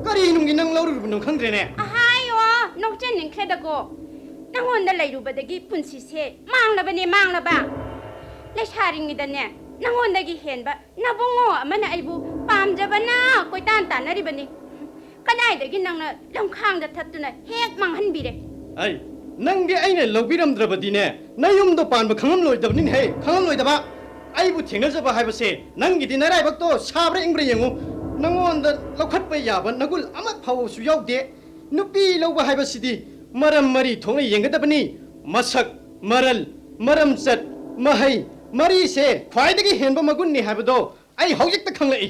ꯀꯔꯤ ꯅꯨꯡꯒꯤ ꯅꯪ ꯂꯧꯔꯨꯔꯤꯕꯅꯣ ꯈꯪꯗ꯭ꯔꯦꯅꯦ꯫ ꯑꯍꯥꯏꯌꯣ, ꯅꯣꯛꯆꯅꯤꯡꯈ꯭ꯔꯦꯗꯀꯣ꯫ ꯅꯪꯉꯣꯟꯗ ꯂꯩꯔꯨꯕꯗꯒꯤ ꯄꯨꯟꯁꯤꯁꯦ ꯃꯥꯡꯂꯕꯅꯦ, ꯃꯥꯡꯂꯕ꯫ ꯂꯩꯁꯥꯔꯤꯉꯩꯗꯅꯦ, ꯅꯪꯉꯣꯟꯗꯒꯤ ꯍꯦꯟꯕ ꯅꯕꯨꯡꯉꯣ ꯑꯃꯅ ꯑꯩꯕꯨ ꯄꯥꯝꯖꯕꯅ ꯀꯣꯏꯇꯥꯟ ꯇꯥꯟꯅꯔꯤꯕꯅꯤ꯫ ꯀꯗꯥꯏꯗꯒꯤ ꯅꯪꯅ ꯂꯝꯈꯥꯡꯗ ꯊꯠꯇꯨꯅ ꯍꯦꯛ ꯃꯥꯡꯍꯟꯕꯤꯔꯦ꯫ ꯑꯩ, ꯅꯪꯗꯤ ꯑꯩꯅ ꯂꯧꯕꯤꯔꯝꯗ꯭ꯔꯕꯗꯤꯅꯦ, ꯅꯌꯨꯝꯗꯣ ꯄꯥꯟꯕ ꯈꯪꯉꯝꯂꯣꯏꯗꯕꯅꯤꯅꯦꯍꯦ, ꯈꯪꯉꯝꯂꯣꯏꯗꯕ꯫ ꯑꯩꯕꯨ ꯊꯦꯡꯅꯖꯕ ꯍꯥꯏꯕꯁꯦ ꯅꯪꯒꯤꯗꯤ ꯅꯔꯥꯏꯕꯛꯇꯣ ꯁꯥꯕ꯭ꯔꯥ ꯏꯪꯕ꯭ꯔꯥ ꯌꯦꯡꯉꯨ꯫ ꯅꯉꯣꯟꯗ ꯂꯧꯈꯠꯄ ꯌꯥꯕ ꯅꯒꯨꯜ ꯑꯃ ꯐꯥꯎꯕꯁꯨ ꯌꯥꯎꯗꯦ꯫ ꯅꯨꯄꯤ ꯂꯧꯕ ꯍꯥꯏꯕꯁꯤꯗꯤ ꯃꯔꯝ ꯃꯔꯤ ꯊꯣꯛꯅ ꯌꯦꯡꯒꯗꯕꯅꯤ꯫ ꯃꯁꯛ, ꯃꯔꯜ, ꯃꯔꯝꯆꯠ, ꯃꯍꯩ, ꯃꯔꯤꯁꯦ ꯈ꯭ꯋꯥꯏꯗꯒꯤ ꯍꯦꯟꯕ ꯃꯒꯨꯟꯅꯤ ꯍꯥꯏꯕꯗꯣ ꯑꯩ ꯍꯧꯖꯤꯛꯇ ꯈꯪꯂꯛꯏ꯫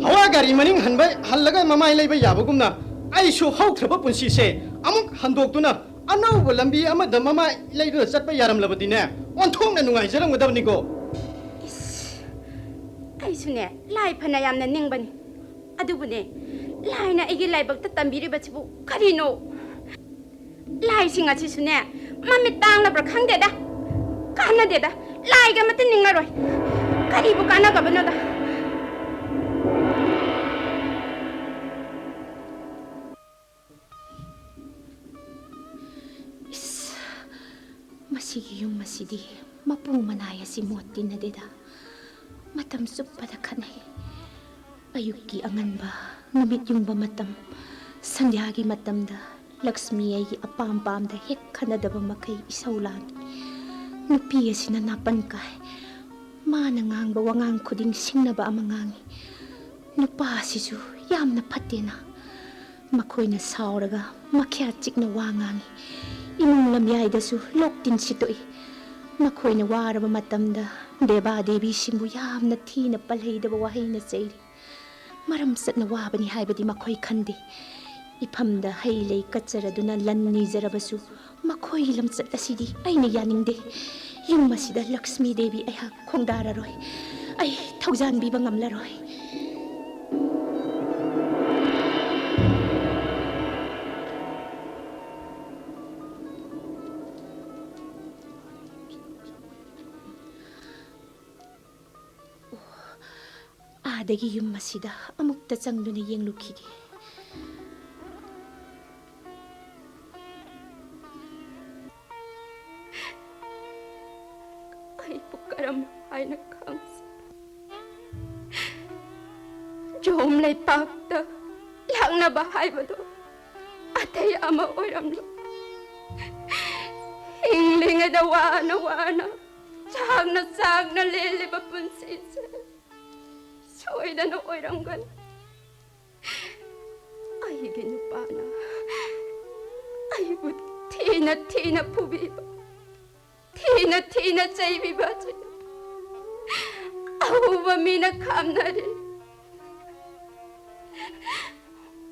ꯍꯋꯥ ꯒꯥꯔꯤ ꯃꯅꯤꯡ ꯍꯟꯕ, ꯍꯜꯂꯒ ꯃꯃꯥꯏ ꯂꯩꯕ ꯌꯥꯕꯒꯨꯝꯅ, ꯑꯩꯁꯨ ꯍꯧꯈ꯭ꯔꯕ ꯄꯨꯟꯁꯤꯁꯦ ꯑꯃꯨꯛ ꯍꯟꯗꯣꯛꯇꯨꯅ ꯑꯅꯧꯕ ꯂꯝꯕꯤ ꯑꯃꯗ ꯃꯃꯥꯏ ꯂꯩꯗꯨꯅ ꯆꯠꯄ ꯌꯥꯔꯝꯂꯕꯗꯤꯅꯦ, ꯑꯣꯟꯊꯣꯛꯅ ꯅꯨꯡꯉꯥꯏꯖꯔꯝꯒꯗꯕꯅꯤꯀꯣ꯫ ꯏꯁ, ꯑꯩꯁꯨꯅꯦ ꯂꯥꯏ ꯐꯅ ꯌꯥꯝꯅ ꯅꯤꯡꯕꯅꯤ, ꯑꯗꯨꯕꯨꯅꯦ, ꯂꯥꯏꯅ ꯑꯩꯒꯤ ꯂꯥꯏꯕꯛꯇ ꯇꯝꯕꯤꯔꯤꯕꯁꯤꯕꯨ ꯀꯔꯤꯅꯣ? ꯂꯥꯏꯁꯤꯡ ꯑꯁꯤꯁꯨꯅꯦ, ꯃꯃꯤꯠ ꯇꯥꯡꯂꯕ꯭ꯔꯥ ꯈꯪꯗꯦꯗ꯫ ꯀꯥꯟꯅꯗꯦꯗ, ꯂꯥꯏꯒ ꯑꯃꯠꯇ ꯅꯤꯡꯉꯔꯣꯏ꯫ ꯀꯔꯤꯕꯨ ꯀꯥꯟꯅꯒꯕꯅꯣꯗ? ꯏꯁ, ꯃꯁꯤꯒꯤ ꯌꯨꯝ ꯑꯁꯤꯗꯤ ꯃꯄꯨ ꯃꯅꯥꯏ ꯑꯁꯤ ꯃꯣꯠ ꯇꯤꯟꯅꯗꯦꯗ꯫ ꯃꯇꯝ ꯆꯨꯞꯄꯗ ꯈꯠꯅꯩ꯫ ꯑꯌꯨꯛꯀꯤ ꯑꯉꯟꯕ, ꯅꯨꯃꯤꯠ ꯌꯨꯡꯕ ꯃꯇꯝ, ꯁꯟꯙ꯭ꯌꯥꯒꯤ ꯃꯇꯝꯗ ꯂꯛꯁꯃꯤ ꯑꯩꯒꯤ ꯑꯄꯥꯝ ꯄꯥꯝꯗ ꯍꯦꯛ ꯈꯟꯅꯗꯕ ꯃꯈꯩ ꯏꯁꯧ ꯂꯥꯡꯏ꯫ ꯅꯨꯄꯤ ꯑꯁꯤꯅ ꯅꯥꯄꯟ ꯀꯥꯏ꯫ ꯃꯥꯅ ꯉꯥꯡꯕ ꯋꯥꯉꯥꯡ ꯈꯨꯗꯤꯡ ꯁꯤꯡꯅꯕ ꯑꯃ ꯉꯥꯡꯏ꯫ ꯅꯨꯄꯥ ꯑꯁꯤꯁꯨ ꯌꯥꯝꯅ ꯐꯠꯇꯦꯅ꯫ ꯃꯈꯣꯏꯅ ꯁꯥꯎꯔꯒ ꯃꯈ꯭ꯌꯥꯠ ꯆꯤꯛꯅ ꯋꯥ ꯉꯥꯡꯏ꯫ ꯏꯃꯨꯡ ꯂꯝꯌꯥꯏꯗꯁꯨ ꯂꯣꯛ ꯇꯤꯟ ꯁꯤꯠꯇꯣꯛꯏ꯫ ꯃꯈꯣꯏꯅ ꯋꯥꯔꯕ ꯃꯇꯝꯗ ꯗꯦꯕꯥ ꯗꯦꯕꯤꯁꯤꯡꯕꯨ ꯌꯥꯝꯅ ꯊꯤꯅ ꯄꯜꯍꯩꯗꯕ ꯋꯥꯍꯩꯅ ꯆꯩꯔꯤ꯫ ꯃꯔꯝ ꯆꯠꯅ ꯋꯥꯕꯅꯤ ꯍꯥꯏꯕꯗꯤ ꯃꯈꯣꯏ ꯈꯟꯗꯦ꯫ ꯏꯐꯝꯗ ꯍꯩ ꯂꯩ ꯀꯠꯆꯔꯗꯨꯅ ꯂꯟ ꯅꯤꯖꯔꯕꯁꯨ ꯃꯈꯣꯏꯒꯤ ꯂꯝꯆꯠ ꯑꯁꯤꯗꯤ ꯑꯩꯅ ꯌꯥꯅꯤꯡꯗꯦ꯫ ꯌꯨꯝ ꯑꯁꯤꯗ ꯂꯛꯁꯃꯤ ꯗꯦꯕꯤ ꯑꯩꯍꯥꯛ ꯈꯣꯡꯗꯥꯔꯔꯣꯏ꯫ ꯑꯩ ꯊꯧꯖꯥꯟꯕꯤꯕ ꯉꯝꯂꯔꯣꯏ꯫ ꯑꯥꯗꯒꯤ ꯌꯨꯝ ꯑꯁꯤꯗ ꯑꯃꯨꯛꯇ ꯆꯪꯗꯨꯅ ꯌꯦꯡꯂꯨꯈꯤꯒꯦ꯫ ꯑꯩꯕꯨ ꯀꯔꯝ ꯍꯥꯏꯅ ꯈꯪꯁꯤ? ꯖꯣꯝ ꯂꯩꯄꯥꯛꯇ ꯂꯥꯛꯅꯕ ꯍꯥꯏꯕꯗꯨ ꯑꯇꯩ ꯑꯃ ꯑꯣꯏꯔꯝꯂꯣꯏ꯫ ꯍꯤꯡꯂꯤꯉꯩꯗ ꯋꯥꯅ ꯋꯥꯅ, ꯆꯥꯛꯅ ꯆꯥꯛꯅ ꯂꯦꯜꯂꯤꯕ ꯄꯨꯟꯁꯤꯁꯦ ꯁꯣꯏꯗꯅ ꯑꯣꯏꯔꯝꯒꯅꯤ꯫ ꯑꯩꯒꯤ ꯅꯨꯄꯥꯅ ꯑꯩꯕꯨ ꯊꯤꯅ ꯊꯤꯅ ꯐꯨꯕꯤꯕ, ꯊꯤꯅ ꯊꯤꯅ ꯆꯩꯕꯤꯕ ꯑꯁꯤꯅ ꯑꯎꯕ ꯃꯤꯅ ꯈꯥꯝꯅꯔꯤ꯫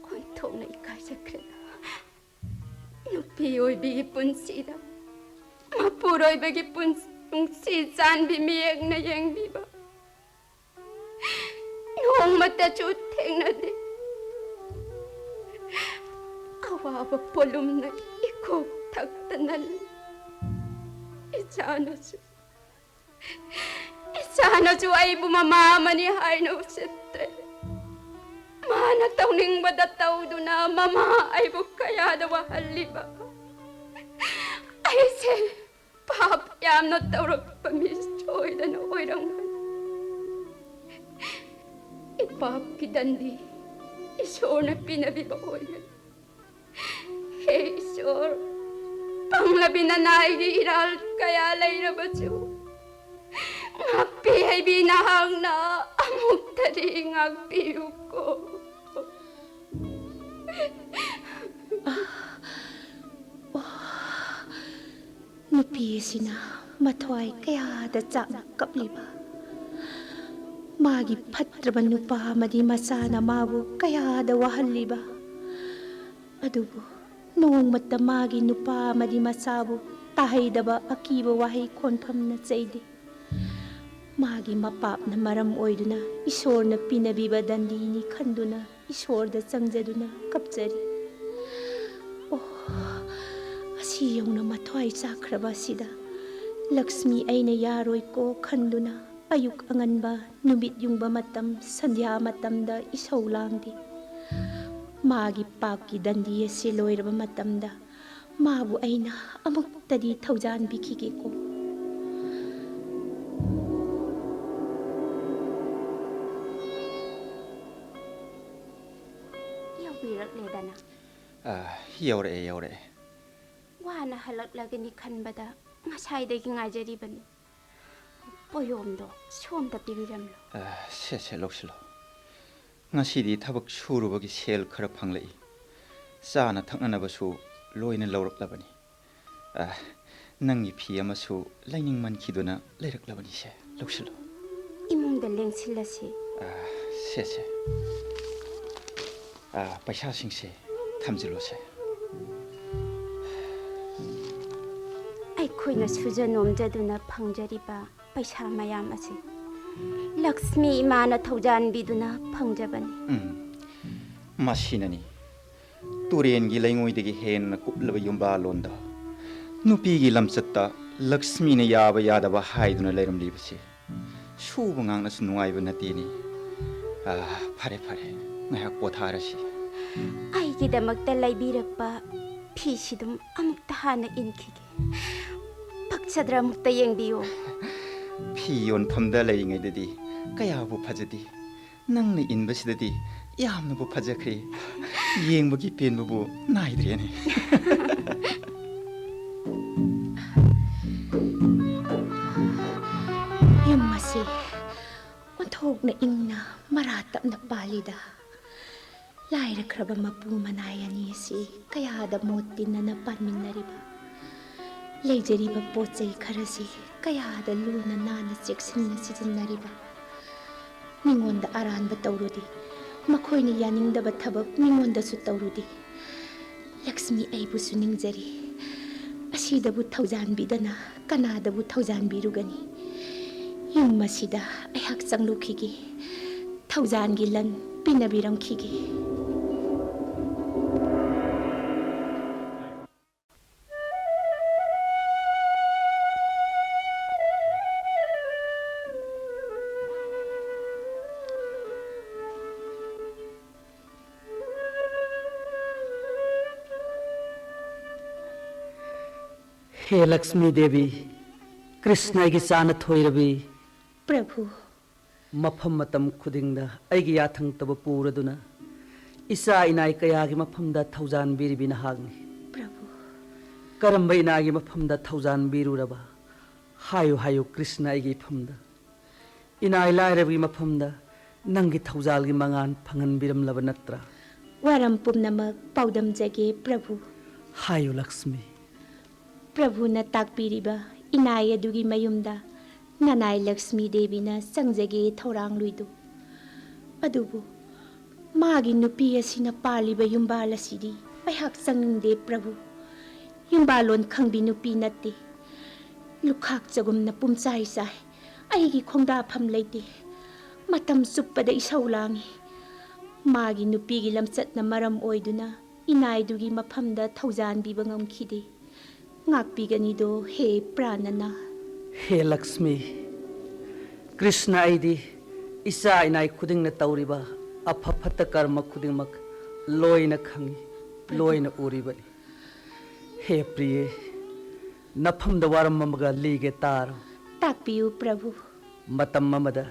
ꯑꯣꯟꯊꯣꯛꯅ ꯏꯀꯥꯏꯖꯈ꯭ꯔꯦꯗ꯫ ꯅꯨꯄꯤ ꯑꯣꯏꯕꯤꯒꯤ ꯄꯨꯟꯁꯤꯗ ꯃꯄꯨꯔꯣꯏꯕꯒꯤ ꯄꯨꯟꯁꯤ, ꯅꯨꯡꯁꯤ ꯆꯥꯟꯕꯤ ꯃꯤꯠꯌꯦꯡꯅ ꯌꯦꯡꯕꯤꯕ ꯅꯣꯡꯃꯇꯁꯨ ꯊꯦꯡꯅꯗꯦ꯫ ꯑꯋꯥꯕ ꯄꯣꯠꯂꯨꯝꯅ ꯏꯈꯣꯛ ꯊꯛꯇꯅ ꯂꯩ꯫ ꯏꯆꯥꯅꯁꯨ, ꯏꯆꯥꯅꯁꯨ ꯑꯩꯕꯨ ꯃꯃꯥ ꯑꯃꯅꯤ ꯍꯥꯏꯅ ꯎꯁꯤꯠꯇꯦ꯫ ꯃꯥꯅ ꯇꯧꯅꯤꯡꯕꯗ ꯇꯧꯗꯨꯅ ꯃꯃꯥ ꯑꯩꯕꯨ ꯀꯌꯥꯗ ꯋꯥꯍꯜꯂꯤꯕ꯫ ꯑꯩꯁꯦ ꯄꯥꯞ ꯌꯥꯝꯅ ꯇꯧꯔꯛꯄ ꯃꯤ ꯁꯣꯏꯗꯅ ꯑꯣꯏꯔꯝꯒꯅꯤ꯫ ꯏꯄꯥꯞꯀꯤ ꯗꯟꯗꯤ ꯏꯁꯣꯔꯅ ꯄꯤꯅꯕꯤꯕ ꯑꯣꯏꯒꯅꯤ꯫ ꯍꯦ ꯏꯁꯣꯔ, ꯄꯪꯂꯕꯤ ꯅꯅꯥꯏꯒꯤ ꯏꯔꯥꯜ ꯀꯌꯥ ꯂꯩꯔꯕꯁꯨ ꯉꯥꯛꯄꯤ ꯍꯩꯕꯤ ꯅꯍꯥꯛꯅ ꯑꯃꯨꯛꯇꯗꯤ ꯉꯥꯛꯄꯤꯌꯨꯀꯣ꯫ ꯅꯨꯄꯤ ꯑꯁꯤꯅ ꯃꯊ꯭ꯋꯥꯏ ꯀꯌꯥꯗ ꯆꯥꯛꯅ ꯀꯞꯂꯤꯕ꯫ ꯃꯥꯒꯤ ꯐꯠꯇ꯭ꯔꯕ ꯅꯨꯄꯥ ꯑꯃꯗꯤ ꯃꯆꯥꯅ ꯃꯥꯕꯨ ꯀꯌꯥꯗ ꯋꯥꯍꯜꯂꯤꯕ꯫ ꯑꯗꯨꯕꯨ ꯅꯣꯡꯃꯇ ꯃꯥꯒꯤ ꯅꯨꯄꯥ ꯑꯃꯗꯤ ꯃꯆꯥꯕꯨ ꯇꯥꯍꯩꯗꯕ ꯑꯀꯤꯕ ꯋꯥꯍꯩ ꯈꯣꯟꯐꯝꯅ ꯆꯩꯗꯦ꯫ ꯃꯥꯒꯤ ꯃꯄꯥꯞꯅ ꯃꯔꯝ ꯑꯣꯏꯗꯨꯅ ꯏꯁꯣꯔꯅ ꯄꯤꯅꯕꯤꯕ ꯗꯟꯗꯤꯅꯤ ꯈꯟꯗꯨꯅ ꯏꯁꯣꯔꯗ ꯆꯪꯖꯗꯨꯅ ꯀꯞꯆꯔꯤ꯫ ꯑꯣ, ꯑꯁꯤ ꯌꯧꯅ ꯃꯊ꯭ꯋꯥꯏ ꯆꯥꯛꯈ꯭ꯔꯕ ꯑꯁꯤꯗ ꯂꯛꯁꯃꯤ ꯑꯩꯅ ꯌꯥꯔꯣꯏꯀꯣ ꯈꯟꯗꯨꯅ ꯑꯌꯨꯛ ꯑꯉꯟꯕ, ꯅꯨꯃꯤꯠ ꯌꯨꯡꯕ ꯃꯇꯝ, ꯁꯟꯙ꯭ꯌꯥ ꯃꯇꯝꯗ ꯏꯁꯧ ꯂꯥꯡꯗꯦ꯫ ꯃꯥꯒꯤ ꯄꯥꯞꯀꯤ ꯗꯟꯗꯤ ꯑꯁꯤ ꯂꯣꯏꯔꯕ ꯃꯇꯝꯗ ꯃꯥꯕꯨ ꯑꯩꯅ ꯑꯃꯨꯛꯇꯗꯤ ꯊꯧꯖꯥꯟꯕꯤꯈꯤꯒꯦꯀꯣ꯫ ꯌꯧꯕꯤꯔꯛꯂꯦꯗꯅ꯫ ꯑ, ꯌꯧꯔꯛꯑꯦ, ꯌꯧꯔꯛꯑꯦ꯫ ꯋꯥꯅ ꯍꯜꯂꯛꯂꯒꯅꯤ ꯈꯟꯕꯗ ꯉꯁꯥꯏꯗꯒꯤ ꯉꯥꯏꯖꯔꯤꯕꯅꯤ꯫ ꯄꯣꯌꯣꯝꯗꯣ ꯁꯣꯝꯗ ꯄꯤꯕꯤꯔꯝꯂꯣ꯫ ꯑ, ꯁꯦ, ꯁꯦ, ꯂꯧꯁꯤꯜꯂꯣ꯫ ꯉꯁꯤꯗꯤ ꯊꯕꯛ ꯁꯨꯔꯨꯕꯒꯤ ꯁꯦꯜ ꯈꯔ ꯐꯪꯂꯛꯏ꯫ ꯆꯥꯅ ꯊꯛꯅꯅꯕꯁꯨ ꯂꯣꯏꯅ ꯂꯧꯔꯛꯂꯕꯅꯤ꯫ ꯑ, ꯅꯪꯒꯤ ꯐꯤ ꯑꯃꯁꯨ ꯂꯩꯅꯤꯡꯃꯟꯈꯤꯗꯨꯅ ꯂꯩꯔꯛꯂꯕꯅꯤꯁꯦ꯫ ꯂꯧꯁꯤꯜꯂꯣ꯫ ꯏꯃꯨꯡꯗ ꯂꯦꯡꯁꯤꯜꯂꯁꯤ꯫ ꯑ, ꯁꯦ, ꯁꯦ꯫ ꯑ, ꯄꯩꯁꯥꯁꯤꯡꯁꯦ ꯊꯝꯖꯤꯜꯂꯣꯁꯦ꯫ ꯑꯩꯈꯣꯏꯅ ꯁꯨꯖ ꯅꯣꯝꯖꯗꯨꯅ ꯐꯪꯖꯔꯤꯕ ꯄꯩꯁꯥ ꯃꯌꯥꯝ ꯑꯁꯤ ꯂꯛꯁꯃꯤ ꯏꯃꯥꯅ ꯊꯧꯖꯥꯟꯕꯤꯗꯨꯅ ꯐꯪꯖꯕꯅꯤ꯫ ꯎꯝ, ꯃꯁꯤꯅꯅꯤ ꯇꯨꯔꯦꯟꯒꯤ ꯂꯩꯉꯣꯏꯗꯒꯤ ꯍꯦꯟꯅ ꯀꯨꯞꯂꯕ ꯌꯨꯝꯕꯥꯂꯣꯟꯗ ꯅꯨꯄꯤꯒꯤ ꯂꯝꯆꯠꯇ ꯂꯛꯁꯃꯤꯅ ꯌꯥꯕ ꯌꯥꯗꯕ ꯍꯥꯏꯗꯨꯅ ꯂꯩꯔꯝꯂꯤꯕꯁꯤ꯫ ꯁꯨꯕ ꯉꯥꯛꯅꯁꯨ ꯅꯨꯡꯉꯥꯏꯕ ꯅꯠꯇꯦꯅꯦ꯫ ꯑ, ꯐꯔꯦ, ꯐꯔꯦ, ꯉꯥꯏꯍꯥꯛ ꯄꯣꯊꯥꯔꯁꯤ꯫ ꯑꯩꯒꯤꯗꯃꯛꯇ ꯂꯩꯕꯤꯔꯛꯄ ꯐꯤꯁꯤꯗꯨꯝ ꯑꯃꯨꯛꯇ ꯍꯥꯟꯅ ꯏꯟꯈꯤꯒꯦ꯫ ꯄꯛꯆꯗ꯭ꯔꯥ, ꯑꯃꯨꯛꯇ ꯌꯦꯡꯕꯤꯌꯨ꯫ ꯐꯤ ꯌꯣꯟꯐꯝꯗ ꯂꯩꯔꯤꯉꯩꯗꯗꯤ ꯀꯌꯥꯕꯨ ꯐꯖꯗꯦ, ꯅꯪꯅ ꯏꯟꯕꯁꯤꯗꯗꯤ ꯌꯥꯝꯅꯕꯨ ꯐꯖꯈ꯭ꯔꯦ꯫ ꯌꯦꯡꯕꯒꯤ ꯄꯦꯟꯕꯕꯨ ꯅꯥꯏꯗ꯭ꯔꯦꯅꯦ꯫ ꯌꯨꯝ ꯑꯁꯤ ꯑꯣꯟꯊꯣꯛꯅ ꯏꯪꯅ ꯃꯔꯥ ꯇꯞꯅ ꯄꯥꯜꯂꯤꯗ꯫ ꯂꯥꯏꯔꯈ꯭ꯔꯕ ꯃꯄꯨ ꯃꯅꯥꯏ ꯑꯅꯤ ꯑꯁꯤ ꯀꯌꯥꯗ ꯃꯣꯠ ꯇꯤꯟꯅꯅ ꯄꯥꯟꯃꯤꯟꯅꯔꯤꯕ꯫ ꯂꯩꯖꯔꯤꯕ ꯄꯣꯠ ꯆꯩ ꯈꯔꯁꯤ ꯀꯌꯥꯗ ꯂꯨꯅ ꯅꯥꯟꯅ ꯆꯦꯛꯁꯤꯟꯅ ꯁꯤꯖꯤꯟꯅꯔꯤꯕ꯫ ꯃꯤꯉꯣꯟꯗ ꯑꯔꯥꯟꯕ ꯇꯧꯔꯨꯗꯦ꯫ ꯃꯈꯣꯏꯅ ꯌꯥꯅꯤꯡꯗꯕ ꯊꯕꯛ ꯃꯤꯉꯣꯟꯗꯁꯨ ꯇꯧꯔꯨꯗꯦ꯫ ꯂꯛꯁꯃꯤ ꯑꯩꯕꯨꯁꯨ ꯅꯤꯡꯖꯔꯤ꯫ ꯑꯁꯤꯗꯕꯨ ꯊꯧꯖꯥꯟꯕꯤꯗꯅ ꯀꯅꯥꯗꯕꯨ ꯊꯧꯖꯥꯟꯕꯤꯔꯨꯒꯅꯤ? ꯌꯨꯝ ꯑꯁꯤꯗ ꯑꯩꯍꯥꯛ ꯆꯪꯂꯨꯈꯤꯒꯦ꯫ ꯊꯧꯖꯥꯟꯒꯤ ꯂꯟ ꯄꯤꯅꯕꯤꯔꯝꯈꯤꯒꯦ꯫ ꯍꯦ ꯂꯛꯁꯃꯤ ꯗꯦꯕꯤ, ꯀ꯭ꯔꯤꯁꯅꯒꯤ ꯆꯥꯅ ꯊꯣꯏꯔꯕꯤ, ꯄ꯭ꯔꯚꯨ꯫ ꯃꯐꯝ ꯃꯇꯝ ꯈꯨꯗꯤꯡꯗ ꯑꯩꯒꯤ ꯌꯥꯊꯪ ꯇꯧꯕ ꯄꯨꯔꯗꯨꯅ ꯏꯆꯥ ꯏꯅꯥꯏ ꯀꯌꯥꯒꯤ ꯃꯐꯝꯗ ꯊꯧꯖꯥꯟꯕꯤꯔꯤꯕꯤ ꯅꯍꯥꯛꯅꯤ꯫ ꯄ꯭ꯔꯚꯨ꯫ ꯀꯔꯝꯕ ꯏꯅꯥꯏꯒꯤ ꯃꯐꯝꯗ ꯊꯧꯖꯥꯟꯕꯤꯔꯨꯔꯕ? ꯍꯥꯏꯌꯨ, ꯍꯥꯏꯌꯨ, ꯀ꯭ꯔꯤꯁꯅ ꯑꯩꯒꯤ ꯏꯐꯝꯗ꯫ ꯏꯅꯥꯏ ꯂꯥꯏꯔꯕꯒꯤ ꯃꯐꯝꯗ ꯅꯪꯒꯤ ꯊꯧꯖꯥꯜꯒꯤ ꯃꯉꯥꯜ ꯐꯪꯍꯟꯕꯤꯔꯝꯂꯕ ꯅꯠꯇ꯭ꯔꯥ? ꯋꯥꯔꯝ ꯄꯨꯝꯅꯃꯛ ꯄꯥꯎꯗꯝꯖꯒꯦ, ꯄ꯭ꯔꯚꯨ꯫ ꯍꯥꯏꯌꯨ, ꯂꯛꯁꯃꯤ꯫ ꯄ꯭ꯔꯚꯨꯅ ꯇꯥꯛꯄꯤꯔꯤꯕ ꯏꯅꯥꯏ ꯑꯗꯨꯒꯤ ꯃꯌꯨꯝꯗ ꯅꯅꯥꯏ ꯂꯛꯁꯃꯤ ꯗꯦꯕꯤꯅ ꯆꯪꯖꯒꯦ ꯊꯧꯔꯥꯡꯂꯨꯏꯗꯨ꯫ ꯑꯗꯨꯕꯨ ꯃꯥꯒꯤ ꯅꯨꯄꯤ ꯑꯁꯤꯅ ꯄꯥꯜꯂꯤꯕ ꯌꯨꯝꯕꯥꯜ ꯑꯁꯤꯗꯤ ꯑꯩꯍꯥꯛ ꯆꯪꯅꯤꯡꯗꯦ, ꯄ꯭ꯔꯚꯨ꯫ ꯌꯨꯝꯕꯥꯜꯂꯣꯟ ꯈꯪꯕꯤ ꯅꯨꯄꯤ ꯅꯠꯇꯦ꯫ ꯂꯨꯈꯥꯛ ꯆꯒꯨꯝꯅ ꯄꯨꯝꯆꯥꯏ ꯆꯥꯏ꯫ ꯑꯩꯒꯤ ꯈꯣꯡꯗꯥꯐꯝ ꯂꯩꯇꯦ꯫ ꯃꯇꯝ ꯆꯨꯞꯄꯗ ꯏꯁꯧ ꯂꯥꯡꯏ꯫ ꯃꯥꯒꯤ ꯅꯨꯄꯤꯒꯤ ꯂꯝꯆꯠꯅ ꯃꯔꯝ ꯑꯣꯏꯗꯨꯅ ꯏꯅꯥꯏꯗꯨꯒꯤ ꯃꯐꯝꯗ ꯊꯧꯖꯥꯟꯕꯤꯕ ꯉꯝꯈꯤꯗꯦ꯫ ꯉꯥꯛꯄꯤꯒꯅꯤꯗꯣ, ꯍꯦ ꯄ꯭ꯔꯥꯅꯅ꯫ ꯍꯦ ꯂꯛꯁꯃꯤ, ꯀ꯭ꯔꯤꯁꯅ, ꯑꯩꯗꯤ ꯏꯆꯥ ꯏꯅꯥꯏ ꯈꯨꯗꯤꯡꯅ ꯇꯧꯔꯤꯕ ꯑꯐ ꯐꯠꯇ ꯀꯔꯃ ꯈꯨꯗꯤꯡꯃꯛ ꯂꯣꯏꯅ ꯈꯪꯏ, ꯂꯣꯏꯅ ꯎꯔꯤꯕꯅꯤ꯫ ꯍꯦ ꯄ꯭ꯔꯤꯌꯦ, ꯅꯐꯝꯗ ꯋꯥꯔꯝ ꯑꯃꯒ ꯂꯤꯒꯦ ꯇꯥꯔꯣ꯫ ꯇꯥꯛꯄꯤꯌꯨ, ꯄ꯭ꯔꯚꯨ꯫ ꯃꯇꯝ ꯑꯃꯗ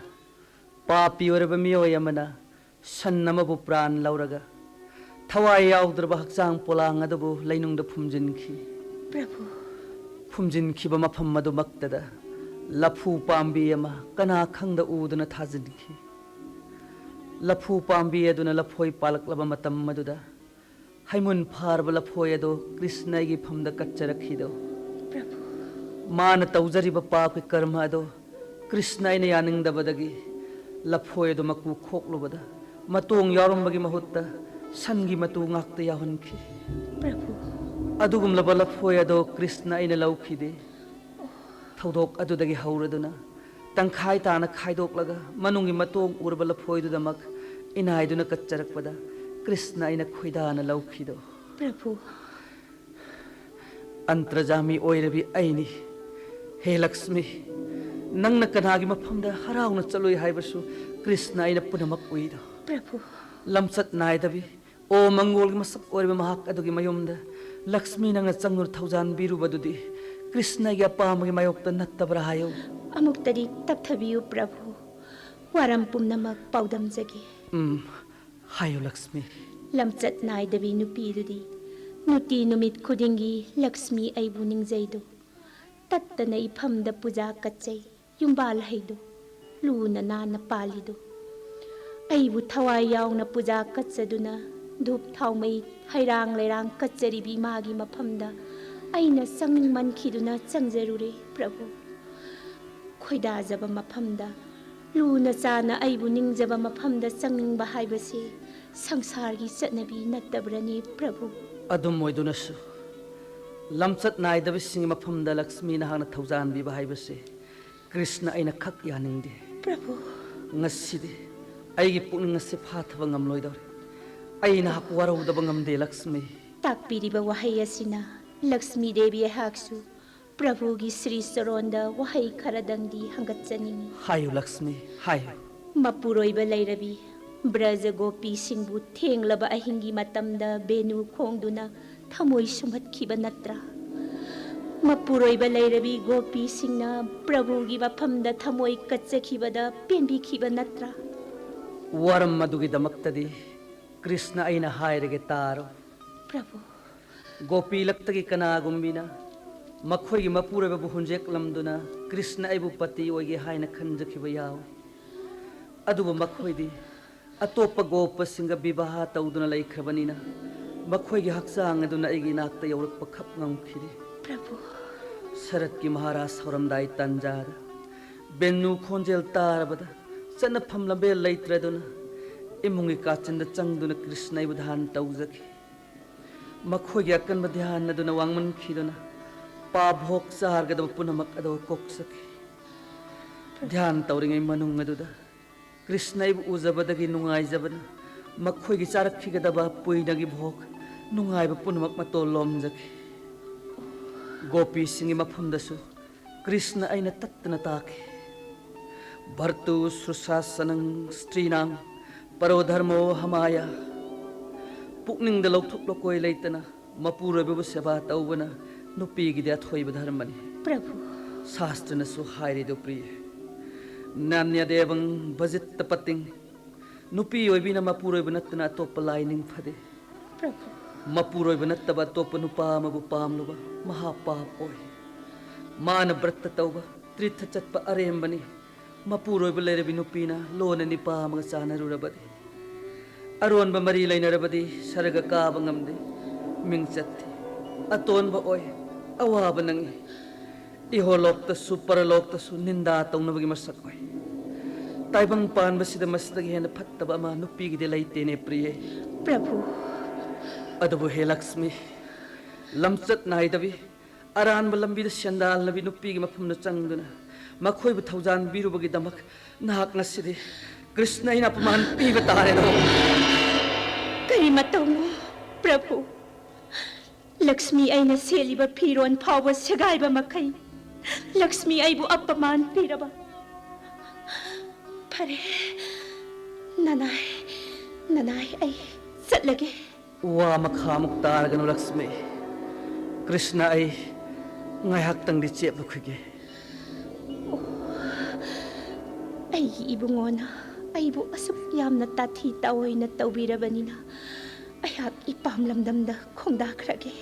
ꯄꯥꯄꯤ ꯑꯣꯏꯔꯕ ꯃꯤꯑꯣꯏ ꯑꯃꯅ ꯁꯟ ꯑꯃꯕꯨ ꯄ꯭ꯔꯥꯟ ꯂꯧꯔꯒ ꯊꯋꯥꯏ ꯌꯥꯎꯗ꯭ꯔꯕ ꯍꯛꯆꯥꯡ ꯄꯣꯂꯥꯡ ꯑꯗꯨꯕꯨ ꯂꯩꯅꯨꯡꯗ ꯐꯨꯝꯖꯤꯟꯈꯤ꯫ ꯄ꯭ꯔꯚꯨ꯫ ꯐꯨꯝꯖꯤꯟꯈꯤꯕ ꯃꯐꯝ ꯑꯗꯨꯃꯛꯇꯗ ꯂꯐꯨ ꯄꯥꯝꯕꯤ ꯑꯃ ꯀꯅꯥ ꯈꯪꯗ ꯎꯗꯨꯅ ꯊꯥꯖꯤꯟꯈꯤ꯫ ꯂꯐꯨ ꯄꯥꯝꯕꯤ ꯑꯗꯨꯅ ꯂꯐꯣꯏ ꯄꯥꯜꯂꯛꯂꯕ ꯃꯇꯝ ꯑꯗꯨꯗ ꯍꯩꯃꯨꯟ ꯐꯥꯔꯕ ꯂꯐꯣꯏ ꯑꯗꯣ ꯀ꯭ꯔꯤꯁꯅ ꯑꯩꯒꯤ ꯐꯝꯗ ꯀꯠꯆꯔꯛꯈꯤꯗꯣ꯫ ꯄ꯭ꯔꯚꯨ꯫ ꯃꯥꯅ ꯇꯧꯖꯔꯤꯕ ꯄꯥꯞꯀꯤ ꯀꯔꯃ ꯑꯗꯣ ꯀ꯭ꯔꯤꯁꯅ ꯑꯩꯅ ꯌꯥꯅꯤꯡꯗꯕꯗꯒꯤ ꯂꯐꯣꯏ ꯑꯗꯨ ꯃꯀꯨ ꯈꯣꯛꯂꯨꯕꯗ ꯃꯇꯣꯡ ꯌꯥꯎꯔꯝꯕꯒꯤ ꯃꯍꯨꯠꯇ ꯁꯟꯒꯤ ꯃꯇꯨ ꯉꯥꯛꯇ ꯌꯥꯎꯍꯟꯈꯤ꯫ ꯄ꯭ꯔꯚꯨ꯫ ꯑꯗꯨꯒꯨꯝꯂꯕ ꯂꯐꯣꯏ ꯑꯗꯨ ꯀ꯭ꯔꯤꯁꯅ ꯑꯩꯅ ꯂꯧꯈꯤꯗꯦ꯫ ꯊꯧꯗꯣꯛ ꯑꯗꯨꯗꯒꯤ ꯍꯧꯔꯗꯨꯅ ꯇꯪꯈꯥꯏ ꯇꯥꯅ ꯈꯥꯏꯗꯣꯛꯂꯒ ꯃꯅꯨꯡꯒꯤ ꯃꯇꯣꯡ ꯎꯔꯕ ꯂꯐꯣꯏꯗꯨꯗꯃꯛ ꯏꯅꯥꯏꯗꯨꯅ ꯀꯠꯆꯔꯛꯄꯗ ꯀ꯭ꯔꯤꯁꯅ ꯑꯩꯅ ꯈꯣꯏꯗꯥꯅ ꯂꯧꯈꯤꯗꯣ꯫ ꯄ꯭ꯔꯚꯨ꯫ ꯑꯟꯇ꯭ꯔꯖꯥꯃꯤ ꯑꯣꯏꯔꯕꯤ ꯑꯩꯅꯤ꯫ ꯍꯦ ꯂꯛꯁꯃꯤ, ꯅꯪꯅ ꯀꯅꯥꯒꯤ ꯃꯐꯝꯗ ꯍꯔꯥꯎꯅ ꯆꯠꯂꯣꯏ ꯍꯥꯏꯕꯁꯨ ꯀ꯭ꯔꯤꯁꯅ ꯑꯩꯅ ꯄꯨꯝꯅꯃꯛ ꯎꯏꯗꯣ꯫ ꯄ꯭ꯔꯚꯨ꯫ ꯂꯝꯆꯠ ꯅꯥꯏꯗꯕꯤ, ꯑꯣ ꯃꯪꯒꯣꯜꯒꯤ ꯃꯁꯛ ꯑꯣꯏꯔꯤꯕ ꯃꯍꯥꯛ ꯑꯗꯨꯒꯤ ꯃꯌꯨꯝꯗ ꯂꯛꯁꯃꯤ ꯅꯪꯅ ꯆꯪꯗꯨꯅ ꯊꯧꯖꯥꯟꯕꯤꯔꯨꯕꯗꯨꯗꯤ ꯀ꯭ꯔꯤꯁꯅꯒꯤ ꯑꯄꯥꯝꯕꯒꯤ ꯃꯥꯌꯣꯛꯇ ꯅꯠꯇꯕ꯭ꯔꯥ ꯍꯥꯏꯌꯨ꯫ ꯑꯃꯨꯛꯇꯗꯤ ꯇꯞꯊꯕꯤꯌꯨ ꯄ꯭ꯔꯚꯨ꯫ ꯋꯥꯔꯝ ꯄꯨꯝꯅꯃꯛ ꯄꯥꯎꯗꯝꯖꯒꯦ꯫ ꯎꯝ, ꯍꯥꯏꯌꯨ ꯂꯛꯁꯃꯤ꯫ ꯂꯝꯆꯠ ꯅꯥꯏꯗꯕꯤ ꯅꯨꯄꯤꯗꯨꯗꯤ ꯅꯨꯡꯇꯤ ꯅꯨꯃꯤꯠ ꯈꯨꯗꯤꯡꯒꯤ ꯂꯛꯁꯃꯤ ꯑꯩꯕꯨ ꯅꯤꯡꯖꯩꯗꯣ꯫ ꯇꯠꯇꯅ ꯏꯐꯝꯗ ꯄꯨꯖꯥ ꯀꯠꯆꯩ꯫ ꯌꯨꯝꯕꯥꯜ ꯍꯩꯗꯣ ꯂꯨꯅ ꯅꯥꯟꯅ ꯄꯥꯜꯂꯤꯗꯣ꯫ ꯑꯩꯕꯨ ꯊꯋꯥꯏ ꯌꯥꯎꯅ ꯄꯨꯖꯥ ꯀꯠꯆꯗꯨꯅ ꯙꯨꯞ ꯊꯥꯎꯃꯩ ꯍꯩꯔꯥꯡ ꯂꯩꯔꯥꯡ ꯀꯠꯆꯔꯤꯕꯤ ꯃꯥꯒꯤ ꯃꯐꯝꯗ ꯑꯩꯅ ꯆꯪꯅꯤꯡꯃꯟꯈꯤꯗꯨꯅ ꯆꯪꯖꯔꯨꯔꯦ ꯄ꯭ꯔꯚꯨ꯫ ꯈꯣꯏꯗꯥꯖꯕ ꯃꯐꯝꯗ, ꯂꯨꯅ ꯆꯥꯅ ꯑꯩꯕꯨ ꯅꯤꯡꯖꯕ ꯃꯐꯝꯗ ꯆꯪꯅꯤꯡꯕ ꯍꯥꯏꯕꯁꯤ ꯁꯪꯁꯥꯔꯒꯤ ꯆꯠꯅꯕꯤ ꯅꯠꯇꯕ꯭ꯔꯅꯦ ꯄ꯭ꯔꯚꯨ? ꯑꯗꯨꯝ ꯑꯣꯏꯗꯨꯅꯁꯨ, ꯂꯝꯆꯠ ꯅꯥꯏꯗꯕꯁꯤꯡꯒꯤ ꯃꯐꯝꯗ ꯂꯛꯁꯃꯤ ꯅꯍꯥꯛꯅ ꯊꯧꯖꯥꯟꯕꯤꯕ ꯍꯥꯏꯕꯁꯤ ꯀ꯭ꯔꯤꯁꯅ ꯑꯩꯅ ꯈꯛ ꯌꯥꯅꯤꯡꯗꯦ꯫ ꯄ꯭ꯔꯚꯨ꯫ ꯉꯁꯤꯗꯤ ꯑꯩꯒꯤ ꯄꯨꯛꯅꯤꯡ ꯑꯁꯤ ꯐꯥꯊꯕ ꯉꯝꯂꯣꯏꯗꯧꯔꯦ꯫ ꯑꯩ ꯅꯍꯥꯛꯄꯨ ꯋꯥꯔꯧꯗꯕ ꯉꯝꯗꯦ ꯂꯛꯁꯃꯤ꯫ ꯇꯥꯛꯄꯤꯔꯤꯕ ꯋꯥꯍꯩ ꯑꯁꯤꯅ ꯂꯛꯁꯃꯤ ꯗꯦꯕꯤ ꯑꯩꯍꯥꯛꯁꯨ ꯄ꯭ꯔꯚꯨꯒꯤ ꯁ꯭ꯔꯤ ꯆꯔꯣꯟꯗ ꯋꯥꯍꯩ ꯈꯔꯗꯪꯗꯤ ꯍꯪꯒꯠꯆꯅꯤꯡꯏ꯫ ꯍꯥꯏꯌꯨ ꯂꯛꯁꯃꯤ, ꯍꯥꯏꯌꯨ꯫ ꯃꯄꯨꯔꯣꯏꯕ ꯂꯩꯔꯕꯤ ꯕ꯭ꯔꯖ ꯒꯣꯄꯤꯁꯤꯡꯕꯨ ꯊꯦꯡꯂꯕ ꯑꯍꯤꯡꯒꯤ ꯃꯇꯝꯗ ꯕꯦꯅꯨ ꯈꯣꯡꯗꯨꯅ ꯊꯃꯣꯏ ꯁꯨꯝꯍꯠꯈꯤꯕ ꯅꯠꯇ꯭ꯔꯥ? ꯃꯄꯨꯔꯣꯏꯕ ꯂꯩꯔꯕꯤ ꯒꯣꯄꯤꯁꯤꯡꯅ ꯄ꯭ꯔꯚꯨꯒꯤ ꯃꯐꯝꯗ ꯊꯃꯣꯏ ꯀꯠꯆꯈꯤꯕꯗ ꯄꯦꯟꯕꯤꯈꯤꯕ ꯅꯠꯇ꯭ꯔꯥ? ꯋꯥꯔꯝ ꯑꯗꯨꯒꯤꯗꯃꯛꯇꯗꯤ ꯀ꯭ꯔꯤꯁꯅ ꯑꯩꯅ ꯍꯥꯏꯔꯒꯦ ꯇꯥꯔꯣ꯫ ꯄ꯭ꯔꯚꯨ꯫ ꯒꯣꯄꯤ ꯂꯛꯇꯒꯤ ꯀꯅꯥꯒꯨꯝꯕꯤꯅ ꯃꯈꯣꯏꯒꯤ ꯃꯄꯨꯔꯣꯏꯕꯕꯨ ꯍꯨꯟꯖꯦꯛꯂꯝꯗꯨꯅ ꯀ꯭ꯔꯤꯁꯅ ꯑꯩꯕꯨ ꯄꯇꯤ ꯑꯣꯏꯒꯦ ꯍꯥꯏꯅ ꯈꯟꯖꯈꯤꯕ ꯌꯥꯎꯏ꯫ ꯑꯗꯨꯕꯨ ꯃꯈꯣꯏꯗꯤ ꯑꯇꯣꯞꯄ ꯒꯣꯄꯁꯤꯡꯒ ꯕꯤꯕꯥꯍ ꯇꯧꯗꯨꯅ ꯂꯩꯈ꯭ꯔꯕꯅꯤꯅ ꯃꯈꯣꯏꯒꯤ ꯍꯛꯆꯥꯡ ꯑꯗꯨꯅ ꯑꯩꯒꯤ ꯏꯅꯥꯛꯇ ꯌꯧꯔꯛꯄ ꯈꯛ ꯉꯝꯈꯤꯗꯦ꯫ ꯄ꯭ꯔꯚꯨ꯫ ꯁꯔꯠꯀꯤ ꯃꯍꯥꯔꯥꯖ ꯁꯧꯔꯝꯗꯥꯏ ꯇꯥꯟꯖꯥꯗ ꯕꯦꯅꯨ ꯈꯣꯟꯖꯦꯜ ꯇꯥꯔꯕꯗ ꯆꯠꯅꯐꯝ ꯂꯝꯕꯦꯜ ꯂꯩꯇ꯭ꯔꯗꯨꯅ ꯏꯃꯨꯡꯒꯤ ꯀꯥꯆꯤꯟꯗ ꯆꯪꯗꯨꯅ ꯀ꯭ꯔꯤꯁꯅ ꯑꯩꯕꯨ ꯙ꯭ꯌꯥꯟ ꯇꯧꯖꯈꯤ꯫ ꯃꯈꯣꯏꯒꯤ ꯑꯀꯟꯕ ꯙ꯭ꯌꯥꯟ ꯑꯗꯨꯅ ꯋꯥꯡꯃꯟꯈꯤꯗꯨꯅ ꯄꯥꯞ ꯚꯣꯛ ꯆꯥꯔꯒꯗꯕ ꯄꯨꯝꯅꯃꯛ ꯑꯗꯨ ꯀꯣꯛꯆꯈꯤ꯫ ꯙ꯭ꯌꯥꯟ ꯇꯧꯔꯤꯉꯩ ꯃꯅꯨꯡ ꯑꯗꯨꯗ ꯀ꯭ꯔꯤꯁꯅ ꯑꯩꯕꯨ ꯎꯖꯕꯗꯒꯤ ꯅꯨꯡꯉꯥꯏꯖꯕꯅ ꯃꯈꯣꯏꯒꯤ ꯆꯥꯔꯛꯈꯤꯒꯗꯕ ꯄꯨꯏꯅꯒꯤ ꯚꯣꯛ ꯅꯨꯡꯉꯥꯏꯕ ꯄꯨꯝꯅꯃꯛ ꯃꯇꯣꯜ ꯂꯣꯝꯖꯈꯤ꯫ ꯒꯣꯄꯤꯁꯤꯡꯒꯤ ꯃꯐꯝꯗꯁꯨ ꯀ꯭ꯔꯤꯁꯅ ꯑꯩꯅ ꯇꯠꯇꯅ ꯇꯥꯛꯈꯤ꯫ ꯚꯔꯇꯨ ꯁ꯭ꯔꯨꯁꯥꯁꯅꯪ ꯁ꯭ꯇ꯭ꯔꯤꯅꯥꯡ ꯄꯔꯣ ꯙꯔꯃꯣ ꯍꯃꯥꯌ꯫ ꯄꯨꯛꯅꯤꯡꯗ ꯂꯧꯊꯣꯛ ꯂꯧꯀꯣꯏ ꯂꯩꯇꯅ ꯃꯄꯨꯔꯣꯏꯕꯕꯨ ꯁꯦꯕꯥ ꯇꯧꯕꯅ ꯅꯨꯄꯤꯒꯤꯗꯤ ꯑꯊꯣꯏꯕ ꯙꯔꯃꯅꯤ꯫ ꯄ꯭ꯔꯚꯨ꯫ ꯁꯥꯁꯇ꯭ꯔꯅꯁꯨ ꯍꯥꯏꯔꯤꯗꯨ ꯄ꯭ꯔꯤꯌꯦ, ꯅꯥꯅ꯭ꯌ ꯗꯦꯕꯪ ꯚꯖꯤꯠꯇ ꯄꯇꯤꯡ꯫ ꯅꯨꯄꯤ ꯑꯣꯏꯕꯤꯅ ꯃꯄꯨꯔꯣꯏꯕ ꯅꯠꯇꯅ ꯑꯇꯣꯞꯄ ꯂꯥꯏ ꯅꯤꯡꯐꯗꯦ꯫ ꯄ꯭ꯔꯚꯨ꯫ ꯃꯄꯨꯔꯣꯏꯕ ꯅꯠꯇꯕ ꯑꯇꯣꯞꯄ ꯅꯨꯄꯥ ꯑꯃꯕꯨ ꯄꯥꯝꯂꯨꯕ ꯃꯍꯥꯄꯥꯞ ꯑꯣꯏ꯫ ꯃꯥꯅ ꯕ꯭ꯔꯠꯇ ꯇꯧꯕ, ꯇ꯭ꯔꯤꯊ ꯆꯠꯄ ꯑꯔꯦꯝꯕꯅꯤ꯫ ꯃꯄꯨꯔꯣꯏꯕ ꯂꯩꯔꯕꯤ ꯅꯨꯄꯤꯅ ꯂꯣꯟꯅ ꯅꯤꯄꯥ ꯑꯃꯒ ꯆꯥꯅꯔꯨꯔꯕꯗꯤ, ꯑꯔꯣꯟꯕ ꯃꯔꯤ ꯂꯩꯅꯔꯕꯗꯤ ꯁꯔꯒ ꯀꯥꯕ ꯉꯝꯗꯦ, ꯃꯤꯡꯆꯠ ꯊꯤ, ꯑꯇꯣꯟꯕ ꯑꯣꯏ, ꯑꯋꯥꯕ ꯅꯪꯉꯤ꯫ ꯏꯍꯣꯂꯣꯛꯇꯁꯨ ꯄꯔꯂꯣꯛꯇꯁꯨ ꯅꯤꯟꯗꯥ ꯇꯧꯅꯕꯒꯤ ꯃꯁꯛ ꯑꯣꯏ꯫ ꯇꯥꯏꯕꯪ ꯄꯥꯟꯕꯁꯤꯗ ꯃꯁꯤꯗꯒꯤ ꯍꯦꯟꯅ ꯐꯠꯇꯕ ꯑꯃ ꯅꯨꯄꯤꯒꯤꯗꯤ ꯂꯩꯇꯦꯅꯦ ꯄ꯭ꯔꯤꯌꯦ꯫ ꯄ꯭ꯔꯚꯨ꯫ ꯑꯗꯨꯕꯨ ꯍꯦ ꯂꯛꯁꯃꯤ, ꯂꯝꯆꯠ ꯅꯥꯏꯗꯕꯤ, ꯑꯔꯥꯟꯕ ꯂꯝꯕꯤꯗ ꯁꯦꯟꯗꯥꯜꯅꯕꯤ ꯅꯨꯄꯤꯒꯤ ꯃꯐꯝꯗ ꯆꯪꯗꯨꯅ ꯃꯈꯣꯏꯕꯨ ꯊꯧꯖꯥꯟꯕꯤꯔꯨꯕꯒꯤꯗꯃꯛ ꯅꯍꯥꯛ ꯉꯁꯤꯗꯤ ꯀ꯭ꯔꯤꯁꯅ ꯑꯩꯅ ꯑꯄꯃꯥꯟ ꯄꯤꯕ ꯇꯥꯔꯦꯗꯣ꯫ ꯀꯔꯤ ꯃꯇꯧꯅꯣ, ꯄ꯭ꯔꯚꯨ? ꯂꯛꯁꯃꯤ ꯑꯩꯅ ꯁꯦꯠꯂꯤꯕ ꯐꯤꯔꯣꯟ ꯐꯥꯎꯕ ꯁꯦꯒꯥꯏꯕ ꯃꯈꯩ ꯂꯛꯁꯃꯤ ꯑꯩꯕꯨ ꯑꯄꯃꯥꯟ ꯄꯤꯔꯕ꯫ ꯐꯔꯦ, ꯅꯅꯥꯏ, ꯅꯅꯥꯏ, ꯑꯩ ꯆꯠꯂꯒꯦ꯫ ꯋꯥ ꯃꯈꯥ ꯑꯃꯨꯛ ꯇꯥꯔꯒꯅꯨ ꯂꯛꯁꯃꯤ꯫ ꯀ꯭ꯔꯤꯁꯅ, ꯑꯩ ꯉꯥꯏꯍꯥꯛꯇꯪꯗꯤ ꯆꯦꯞꯂꯨꯈꯤꯒꯦ꯫ ꯑꯩꯒꯤ ꯏꯕꯨꯡꯉꯣꯅ ꯑꯩꯕꯨ ꯑꯁꯨꯛ ꯌꯥꯝꯅ ꯇꯥꯊꯤ ꯇꯥꯑꯣꯏꯅ ꯇꯧꯕꯤꯔꯕꯅꯤꯅ ꯑꯩꯍꯥꯛ ꯏꯄꯥꯝ ꯂꯝꯗꯝꯗ ꯈꯣꯡꯗꯥꯈ꯭ꯔꯒꯦ꯫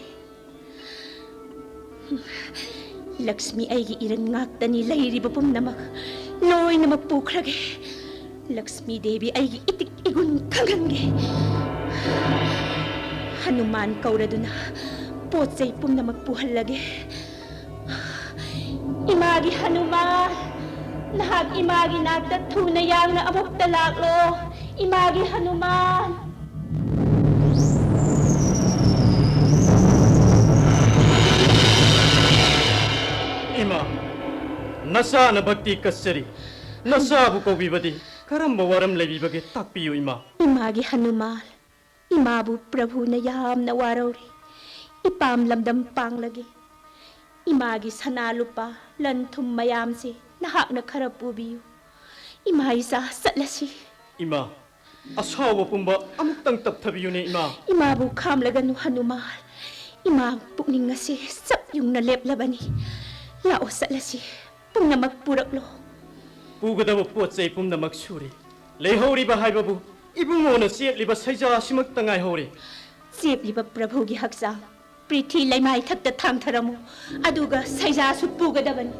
ꯂꯛꯁꯃꯤ ꯑꯩꯒꯤ ꯏꯔꯟ ꯉꯥꯛꯇꯅꯤ, ꯂꯩꯔꯤꯕ ꯄꯨꯝꯅꯃꯛ ꯂꯣꯏꯅꯃꯛ ꯄꯨꯈ꯭ꯔꯒꯦ꯫ ꯂꯛꯁꯃꯤ ꯗꯦꯕꯤ ꯑꯩꯒꯤ ꯏꯇꯤꯛ ꯏꯒꯨꯟ ꯈꯪꯍꯟꯒꯦ꯫ ꯍꯅꯨꯃꯥꯟ ꯀꯧꯔꯗꯨꯅ ꯄꯣꯠ ꯆꯩ ꯄꯨꯝꯅꯃꯛ ꯄꯨꯍꯜꯂꯒꯦ꯫ ꯏꯃꯥꯒꯤ ꯍꯅꯨꯃꯥꯟ, ꯅꯍꯥꯛ ꯏꯃꯥꯒꯤ ꯅꯥꯛꯇ ꯊꯨꯅ ꯌꯥꯡꯅ ꯑꯃꯨꯛꯇ ꯂꯥꯛꯂꯣ, ꯏꯃꯥꯒꯤ ꯍꯅꯨꯃꯥꯟ꯫ ꯏꯃꯥ, ꯅꯆꯥꯅ ꯚꯛꯇꯤ ꯀꯠꯆꯔꯤ꯫ ꯅꯆꯥꯕꯨ ꯀꯧꯕꯤꯕꯗꯤ ꯀꯔꯝꯕ ꯋꯥꯔꯝ ꯂꯩꯕꯤꯕꯒꯦ? ꯇꯥꯛꯄꯤꯌꯨ, ꯏꯃꯥ꯫ ꯏꯃꯥꯒꯤ ꯍꯅꯨꯃꯥꯟ, ꯏꯃꯥꯕꯨ ꯄ꯭ꯔꯚꯨꯅ ꯌꯥꯝꯅ ꯋꯥꯔꯧꯔꯦ꯫ ꯏꯄꯥꯝ ꯂꯝꯗꯝ ꯄꯥꯡꯂꯒꯦ꯫ ꯏꯃꯥꯒꯤ ꯁꯅꯥ ꯂꯨꯄꯥ, ꯂꯟ ꯊꯨꯝ ꯃꯌꯥꯝꯁꯦ ꯅꯍꯥꯛꯅ ꯈꯔ ꯄꯨꯕꯤꯌꯨ꯫ ꯏꯃꯥ ꯏꯆꯥ, ꯆꯠꯂꯁꯤ꯫ ꯏꯃꯥ, ꯑꯁꯥꯎꯕ ꯄꯨꯝꯕ ꯑꯃꯨꯛꯇꯪ ꯇꯞꯊꯕꯤꯌꯨꯅꯦ, ꯏꯃꯥ꯫ ꯏꯃꯥꯕꯨ ꯈꯥꯝꯂꯒꯅꯨ, ꯍꯅꯨꯃꯥꯟ꯫ ꯏꯃꯥ ꯄꯨꯛꯅꯤꯡ ꯑꯁꯤ ꯆꯞ ꯌꯨꯡꯅ ꯂꯦꯞꯂꯕꯅꯤ꯫ ꯂꯥꯛꯑꯣ, ꯆꯠꯂꯁꯤ꯫ ꯄꯨꯝꯅꯃꯛ ꯄꯨꯔꯛꯂꯣ꯫ ꯄꯨꯒꯗꯕ ꯄꯣꯠ ꯆꯩ ꯄꯨꯝꯅꯃꯛ ꯁꯨꯔꯦ꯫ ꯂꯩꯍꯧꯔꯤꯕ ꯍꯥꯏꯕꯕꯨ ꯏꯕꯨꯡꯉꯣꯅ ꯆꯦꯞꯂꯤꯕ ꯁꯩꯖꯥ ꯑꯁꯤꯃꯛꯇ ꯉꯥꯏꯍꯧꯔꯦ꯫ ꯆꯦꯞꯂꯤꯕ ꯄ꯭ꯔꯚꯨꯒꯤ ꯍꯛꯆꯥꯡ ꯄ꯭ꯔꯤꯊꯤ ꯂꯩꯃꯥꯏ ꯊꯛꯇ ꯊꯥꯡꯊꯔꯝꯃꯨ, ꯑꯗꯨꯒ ꯁꯩꯖꯥꯁꯨ ꯄꯨꯒꯗꯕꯅꯤ꯫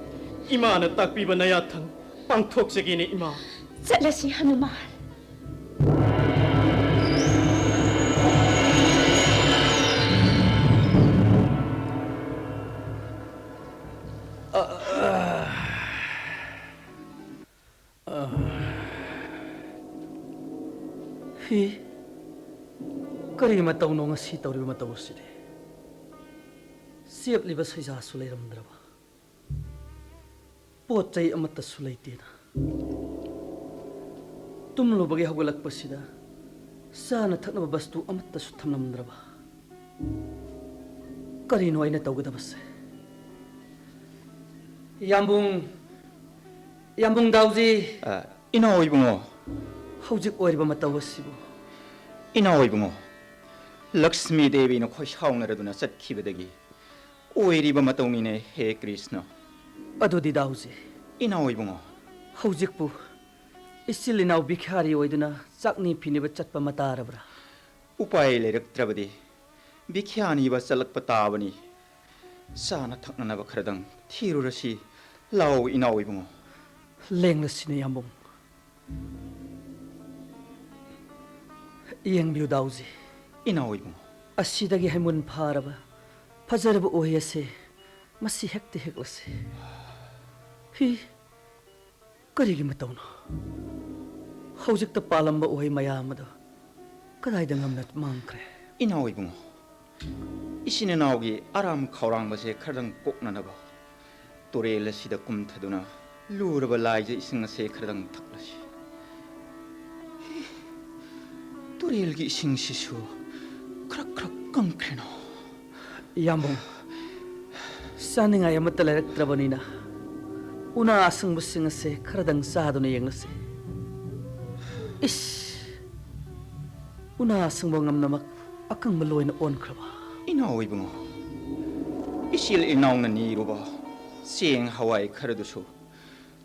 ꯏꯃꯥꯅ ꯇꯥꯛꯄꯤꯕ ꯅꯌꯥꯊꯪ ꯄꯥꯡꯊꯣꯛꯆꯒꯦꯅꯦ, ꯏꯃꯥ꯫ ꯆꯠꯂꯁꯤ, ꯍꯅꯨꯃꯥꯟ꯫ ꯍꯤ, ꯀꯔꯤ ꯃꯇꯧꯅꯣ ꯉꯁꯤ ꯇꯧꯔꯤꯕ ꯃꯇꯧ ꯑꯁꯤꯗꯤ? ꯆꯦꯞꯂꯤꯕ ꯁꯩꯖꯥꯁꯨ ꯂꯩꯔꯝꯗ꯭ꯔꯕ, ꯄꯣꯠ ꯆꯩ ꯑꯃꯠꯇꯁꯨ ꯂꯩꯇꯦꯅ꯫ ꯇꯨꯝꯂꯨꯕꯒꯤ ꯍꯧꯒꯠꯂꯛꯄꯁꯤꯗ ꯆꯥꯅ ꯊꯛꯅꯕ ꯕꯁꯇꯨ ꯑꯃꯠꯇꯁꯨ ꯊꯝꯂꯝꯗ꯭ꯔꯕ꯫ ꯀꯔꯤꯅꯣ ꯑꯩꯅ ꯇꯧꯒꯗꯕꯁꯦ? ꯌꯥꯝꯕꯨꯡ, ꯌꯥꯝꯕꯨꯡ ꯗꯥꯎꯖꯤ꯫ ꯑ, ꯏꯅꯥꯎ ꯏꯕꯨꯡꯉꯣ꯫ ꯍꯧꯖꯤꯛ ꯑꯣꯏꯔꯤꯕ ꯃꯇꯧ ꯑꯁꯤꯕꯨ? ꯏꯅꯥꯎ ꯏꯕꯨꯡꯉꯣ, ꯂꯛꯁꯃꯤ ꯗꯦꯕꯤꯅ ꯈꯣꯏꯁꯥꯎꯅꯔꯗꯨꯅ ꯆꯠꯈꯤꯕꯗꯒꯤ ꯑꯣꯏꯔꯤꯕ ꯃꯇꯧꯅꯤꯅꯦ, ꯍꯦ ꯀ꯭ꯔꯤꯁꯅ꯫ ꯑꯗꯨꯗꯤ ꯗꯥꯎꯖꯤ꯫ ꯏꯅꯥꯎ ꯏꯕꯨꯡꯉꯣ꯫ ꯍꯧꯖꯤꯛꯄꯨ ꯏꯆꯤꯜ ꯏꯅꯥꯎ ꯚꯤꯈꯥꯔꯤ ꯑꯣꯏꯗꯨꯅ ꯆꯥꯛꯅꯤ ꯐꯤꯅꯤꯕ ꯆꯠꯄ ꯃꯇꯥꯔꯕ꯭ꯔꯥ? ꯎꯄꯥꯏ ꯂꯩꯔꯛꯇ꯭ꯔꯕꯗꯤ ꯚꯤꯈ꯭ꯌꯥꯅꯤꯕ ꯆꯠꯂꯛꯄ ꯇꯥꯕꯅꯤ꯫ ꯆꯥꯅ ꯊꯛꯅꯅꯕ ꯈꯔꯗꯪ ꯊꯤꯔꯨꯔꯁꯤ꯫ ꯂꯥꯛꯑꯣ, ꯏꯅꯥꯎ ꯏꯕꯨꯡꯉꯣ꯫ ꯂꯦꯡꯂꯁꯤꯅꯦ, ꯌꯥꯝꯕꯨꯡ꯫ ꯌꯦꯡꯕꯤꯌꯨ, ꯗꯥꯎꯖꯤ꯫ ꯏꯅꯥꯎ ꯏꯕꯨꯡꯉꯣ꯫ ꯑꯁꯤꯗꯒꯤ ꯍꯩꯃꯨꯟ ꯐꯥꯔꯕ, ꯐꯖꯔꯕ ꯎꯍꯩ ꯑꯁꯦ, ꯃꯁꯤ ꯍꯦꯛꯇ ꯍꯦꯛꯂꯁꯤ꯫ ꯍꯤ, ꯀꯔꯤꯒꯤ ꯃꯇꯧꯅꯣ? ꯍꯧꯖꯤꯛꯇ ꯄꯥꯜꯂꯝꯕ ꯎꯍꯩ ꯃꯌꯥꯝ ꯑꯗꯣ ꯀꯗꯥꯏꯗ ꯉꯝꯅ ꯃꯥꯡꯈ꯭ꯔꯦ? ꯏꯅꯥꯎ ꯏꯕꯨꯡꯉꯣ, ꯏꯆꯤꯟ ꯏꯅꯥꯎꯒꯤ ꯑꯔꯥꯝ ꯈꯧꯔꯥꯡꯕꯁꯦ ꯈꯔꯗꯪ ꯀꯣꯛꯅꯅꯕ ꯇꯨꯔꯦꯜ ꯑꯁꯤꯗ ꯀꯨꯝꯊꯗꯨꯅ ꯂꯨꯔꯕ ꯂꯥꯏꯖ ꯏꯁꯤꯡ ꯑꯁꯦ ꯈꯔꯗꯪ ꯊꯛꯂꯁꯤ꯫ ꯇꯨꯔꯦꯜꯒꯤ ꯏꯁꯤꯡꯁꯤꯁꯨ ꯈꯔ ꯈꯔ ꯀꯪꯈ꯭ꯔꯦꯅꯣ꯫ ꯏꯌꯥꯝꯕꯨꯡ, ꯆꯥꯅꯤꯡꯉꯥꯏ ꯑꯃꯠꯇ ꯂꯩꯔꯛꯇ꯭ꯔꯕꯅꯤꯅ ꯎꯅꯥ ꯑꯁꯪꯕꯁꯤꯡ ꯑꯁꯦ ꯈꯔꯗꯪ ꯆꯥꯗꯨꯅ ꯌꯦꯡꯂꯁꯤ꯫ ꯏꯁ! ꯎꯅꯥ ꯑꯁꯪꯕ ꯉꯝꯅꯃꯛ ꯑꯀꯪꯕ ꯂꯣꯏꯅ ꯑꯣꯟꯈ꯭ꯔꯕ꯫ ꯏꯅꯥꯎ ꯏꯕꯨꯡꯉꯣ, ꯏꯆꯤꯜ ꯏꯅꯥꯎꯅ ꯅꯤꯔꯨꯕ ꯆꯦꯡ ꯍꯋꯥꯏ ꯈꯔꯗꯨꯁꯨ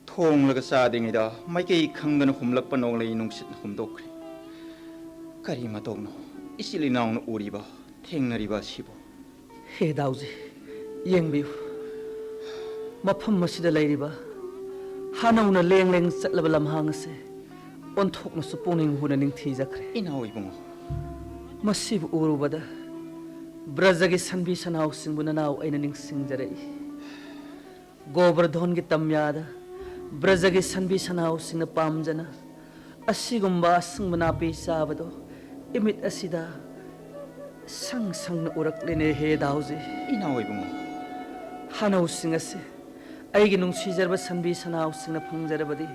ꯊꯣꯡꯂꯒ ꯆꯥꯗ꯭ꯔꯤꯉꯩꯗ ꯃꯥꯏꯀꯩ ꯈꯪꯗꯅ ꯍꯨꯝꯂꯛꯄ ꯅꯣꯡꯂꯩ ꯅꯨꯡꯁꯤꯠꯅ ꯍꯨꯝꯗꯣꯛꯈ꯭ꯔꯦ꯫ ꯀꯔꯤ ꯃꯇꯧꯅꯣ ꯏꯆꯤꯜ ꯏꯅꯥꯎꯅ ꯎꯔꯤꯕ, ꯊꯦꯡꯅꯔꯤꯕ ꯑꯁꯤꯕꯨ? ꯍꯦ ꯗꯥꯎꯖꯤ, ꯌꯦꯡꯕꯤꯌꯨ꯫ ꯃꯐꯝ ꯑꯁꯤꯗ ꯂꯩꯔꯤꯕ ꯍꯥꯅꯧꯅ ꯂꯦꯡ ꯂꯦꯡ ꯆꯠꯂꯕ ꯂꯝꯍꯥꯡ ꯑꯁꯦ ꯑꯣꯟꯊꯣꯛꯅꯁꯨ ꯄꯨꯛꯅꯤꯡ ꯍꯨꯅ ꯅꯤꯡꯊꯤꯖꯈ꯭ꯔꯦ꯫ ꯏꯅꯥꯎ ꯏꯕꯨꯡꯉꯣ꯫ ꯃꯁꯤꯕꯨ ꯎꯔꯨꯕꯗ ꯕ꯭ꯔꯖꯒꯤ ꯁꯟꯕꯤ ꯁꯅꯥꯎꯁꯤꯡꯕꯨ ꯅꯅꯥꯎ ꯑꯩꯅ ꯅꯤꯡꯁꯤꯡꯖꯔꯛꯏ꯫ ꯒꯣꯕꯔꯙꯣꯟꯒꯤ ꯇꯝꯌꯥꯗ ꯕ꯭ꯔꯖꯒꯤ ꯁꯟꯕꯤ ꯁꯅꯥꯎꯁꯤꯡꯅ ꯄꯥꯝꯖꯅ ꯑꯁꯤꯒꯨꯝꯕ ꯑꯁꯪꯕ ꯅꯥꯄꯤ ꯆꯥꯕꯗꯣ ꯏꯃꯤꯠ ꯑꯁꯤꯗ ꯁꯪ ꯁꯪꯅ ꯎꯔꯛꯂꯤꯅꯦ ꯍꯦ ꯗꯥꯎꯖꯤ꯫ ꯏꯅꯥꯎ ꯏꯕꯨꯡꯉꯣ꯫ ꯍꯥꯅꯧꯁꯤꯡ ꯑꯁꯦ ꯑꯩꯒꯤ ꯅꯨꯡꯁꯤꯖꯔꯕ ꯁꯟꯕꯤ ꯁꯅꯥꯎꯁꯤꯡꯅ ꯐꯪꯖꯔꯕꯗꯤ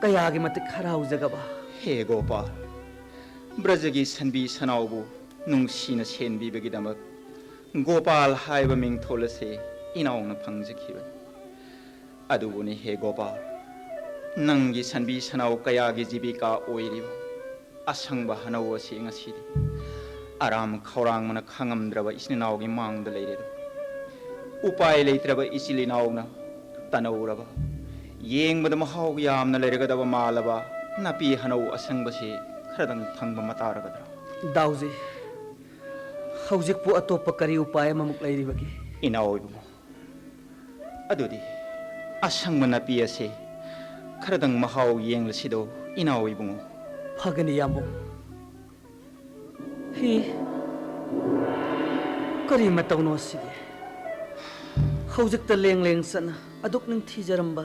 ꯀꯌꯥꯒꯤ ꯃꯇꯤꯛ ꯍꯔꯥꯎꯖꯒꯕ꯫ ꯍꯦ ꯒꯣꯄꯥꯜ, ꯕ꯭ꯔꯖꯒꯤ ꯁꯟꯕꯤ ꯁꯅꯥꯎꯕꯨ ꯅꯨꯡꯁꯤꯅ ꯁꯦꯟꯕꯤꯕꯒꯤꯗꯃꯛ ꯒꯣꯄꯥꯜ ꯍꯥꯏꯕ ꯃꯤꯡꯊꯣꯜ ꯑꯁꯦ ꯏꯅꯥꯎꯅ ꯐꯪꯖꯈꯤꯕꯅꯤ꯫ ꯑꯗꯨꯕꯨꯅꯤ ꯍꯦ ꯒꯣꯄꯥꯜ, ꯅꯪꯒꯤ ꯁꯟꯕꯤ ꯁꯅꯥꯎ ꯀꯌꯥꯒꯤ ꯖꯤꯕꯤꯀꯥ ꯑꯣꯏꯔꯤꯕ ꯑꯁꯪꯕ ꯍꯅꯧ ꯑꯁꯤ ꯉꯁꯤꯗꯤ ꯑꯔꯥꯝ ꯈꯧꯔꯥꯡꯕꯅ ꯈꯥꯡꯉꯝꯗ꯭ꯔꯕ ꯏꯆꯤꯜ ꯏꯅꯥꯎꯒꯤ ꯃꯥꯡꯗ ꯂꯩꯔꯦꯗꯣ꯫ ꯎꯄꯥꯏ ꯂꯩꯇ꯭ꯔꯕ ꯏꯆꯤꯜ ꯏꯅꯥꯎꯅ ꯇꯅꯧꯔꯕ, ꯌꯦꯡꯕꯗ ꯃꯍꯥꯎ ꯌꯥꯝꯅ ꯂꯩꯔꯒꯗꯕ ꯃꯥꯜꯂꯕ ꯅꯥꯄꯤ ꯍꯅꯧ ꯑꯁꯪꯕꯁꯤ ꯈꯔꯗꯪ ꯐꯪꯕ ꯃꯇꯥꯔꯒꯗ꯭ꯔꯥ? ꯗꯥꯎꯖꯤ, ꯍꯧꯖꯤꯛꯄꯨ ꯑꯇꯣꯞꯄ ꯀꯔꯤ ꯎꯄꯥꯏ ꯑꯃꯃꯨꯛ ꯂꯩꯔꯤꯕꯒꯦ? ꯏꯅꯥꯎ ꯏꯕꯨꯡꯉꯣ, ꯑꯗꯨꯗꯤ ꯑꯁꯪꯕ ꯅꯥꯄꯤ ꯑꯁꯦ ꯈꯔꯗꯪ ꯃꯍꯥꯎ ꯌꯦꯡꯂꯁꯤꯗꯣ, ꯏꯅꯥꯎ ꯏꯕꯨꯡꯉꯣ꯫ ꯐꯒꯅꯤ, ꯏꯌꯥꯝꯕ꯫ ꯍꯤ, ꯀꯔꯤ ꯃꯇꯧꯅꯣ ꯑꯁꯤꯗꯤ? ꯍꯧꯖꯤꯛꯇ ꯂꯦꯡ ꯂꯦꯡ ꯆꯠꯅ ꯑꯗꯨꯛ ꯅꯤꯡꯊꯤꯖꯔꯝꯕ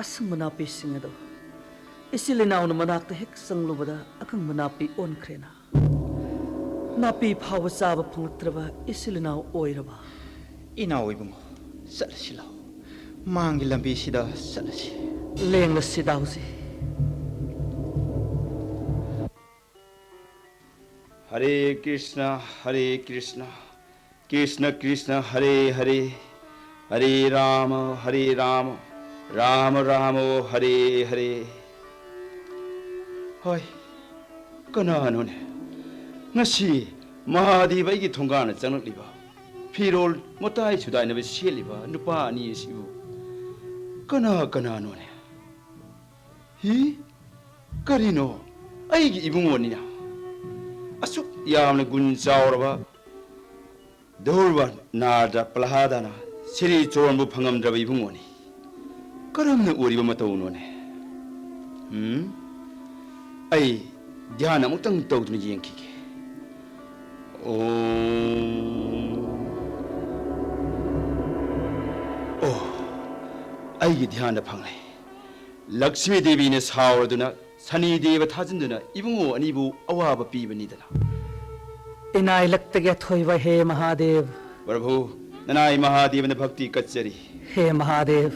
ꯑꯁꯪꯕ ꯅꯥꯄꯤꯁꯤꯡ ꯑꯗꯣ ꯏꯆꯤꯜ ꯏꯅꯥꯎꯅ ꯃꯅꯥꯛꯇ ꯍꯦꯛ ꯆꯪꯂꯨꯕꯗ ꯑꯀꯪꯕ ꯅꯥꯄꯤ ꯑꯣꯟꯈ꯭ꯔꯦꯅ꯫ ꯅꯥꯄꯤ ꯐꯥꯎꯕ ꯆꯥꯕ ꯐꯪꯂꯛꯇ꯭ꯔꯕ ꯏꯆꯤꯜ ꯏꯅꯥꯎ ꯑꯣꯏꯔꯕ? ꯏꯅꯥꯎ ꯏꯕꯨꯡꯉꯣ, ꯆꯠꯂꯁꯤ ꯂꯥꯎ꯫ ꯃꯥꯡꯒꯤ ꯂꯝꯕꯤꯁꯤꯗ ꯆꯠꯂꯁꯤ꯫ ꯂꯦꯡꯂꯁꯤꯗ ꯍꯧꯖꯤꯛ꯫ ꯍꯔꯦ ꯀ꯭ꯔꯤꯁꯅ, ꯍꯔꯦ ꯀ꯭ꯔꯤꯁꯅ, ꯀ꯭ꯔꯤꯁꯅ ꯀ꯭ꯔꯤꯁꯅ, ꯍꯔꯦ ꯍꯔꯦ, ꯍꯔꯦ ꯔꯥꯃ, ꯍꯔꯦ ꯔꯥꯃ, ꯔꯥꯃ ꯔꯥꯃ, ꯍꯔꯦ ꯍꯔꯦ꯫ ꯍꯣꯏ, ꯀꯅꯥꯅꯣꯅꯦ ꯉꯁꯤ ꯃꯍꯥꯗꯦꯕ ꯑꯩꯒꯤ ꯊꯣꯡꯒꯥꯟꯗ ꯆꯪꯂꯛꯂꯤꯕ, ꯐꯤꯔꯣꯜ ꯃꯇꯥꯏ ꯁꯨꯗꯥꯏꯅꯕ ꯁꯦꯠꯂꯤꯕ ꯅꯨꯄꯥ ꯑꯅꯤ ꯑꯁꯤꯕꯨ? ꯀꯅꯥ ꯀꯅꯥꯅꯣꯅꯦ? ꯍꯤ? ꯀꯔꯤꯅꯣ? ꯑꯩꯒꯤ ꯏꯕꯨꯡꯉꯣꯅꯤꯅ꯫ ꯑꯁꯨꯛ ꯌꯥꯝꯅ ꯒꯨꯟ ꯆꯥꯎꯔꯕ ꯙ꯭ꯔꯨꯕ ꯅꯥꯔꯗ ꯄ꯭ꯔꯍꯂꯥꯗꯅ ꯁꯤꯔꯤ ꯆꯣꯔꯣꯟꯕꯨ ꯐꯪꯉꯝꯗ꯭ꯔꯕ ꯏꯕꯨꯡꯉꯣꯅꯤ꯫ ꯀꯔꯝꯅ ꯎꯔꯤꯕ ꯃꯇꯧꯅꯣꯅꯦ? ꯎꯝ? ꯑꯩ ꯙ꯭ꯌꯥꯟ ꯑꯃꯨꯛꯇꯪ ꯇꯧꯗꯨꯅ ꯌꯦꯡꯈꯤꯒꯦ꯫ ꯑꯣꯝ꯫ ꯑꯣ, ꯑꯩꯒꯤ ꯙ꯭ꯌꯥꯟꯗ ꯐꯪꯂꯦ꯫ ꯂꯛꯁꯃꯤ ꯗꯦꯕꯤꯅ ꯁꯥꯎꯔꯗꯨꯅ ꯁꯅꯤ ꯗꯦꯕ ꯊꯥꯖꯤꯟꯗꯨꯅ ꯏꯕꯨꯡꯉꯣ ꯑꯅꯤꯕꯨ ꯑꯋꯥꯕ ꯄꯤꯕꯅꯤꯗꯅ꯫ ꯏꯅꯥꯏ ꯂꯛꯇꯒꯤ ꯑꯊꯣꯏꯕ ꯍꯦ ꯃꯍꯥꯗꯦꯕ꯫ ꯄ꯭ꯔꯚꯨ, ꯅꯅꯥꯏ ꯃꯍꯥꯗꯦꯕꯅ ꯚꯛꯇꯤ ꯀꯠꯆꯔꯤ꯫ ꯍꯦ ꯃꯍꯥꯗꯦꯕ,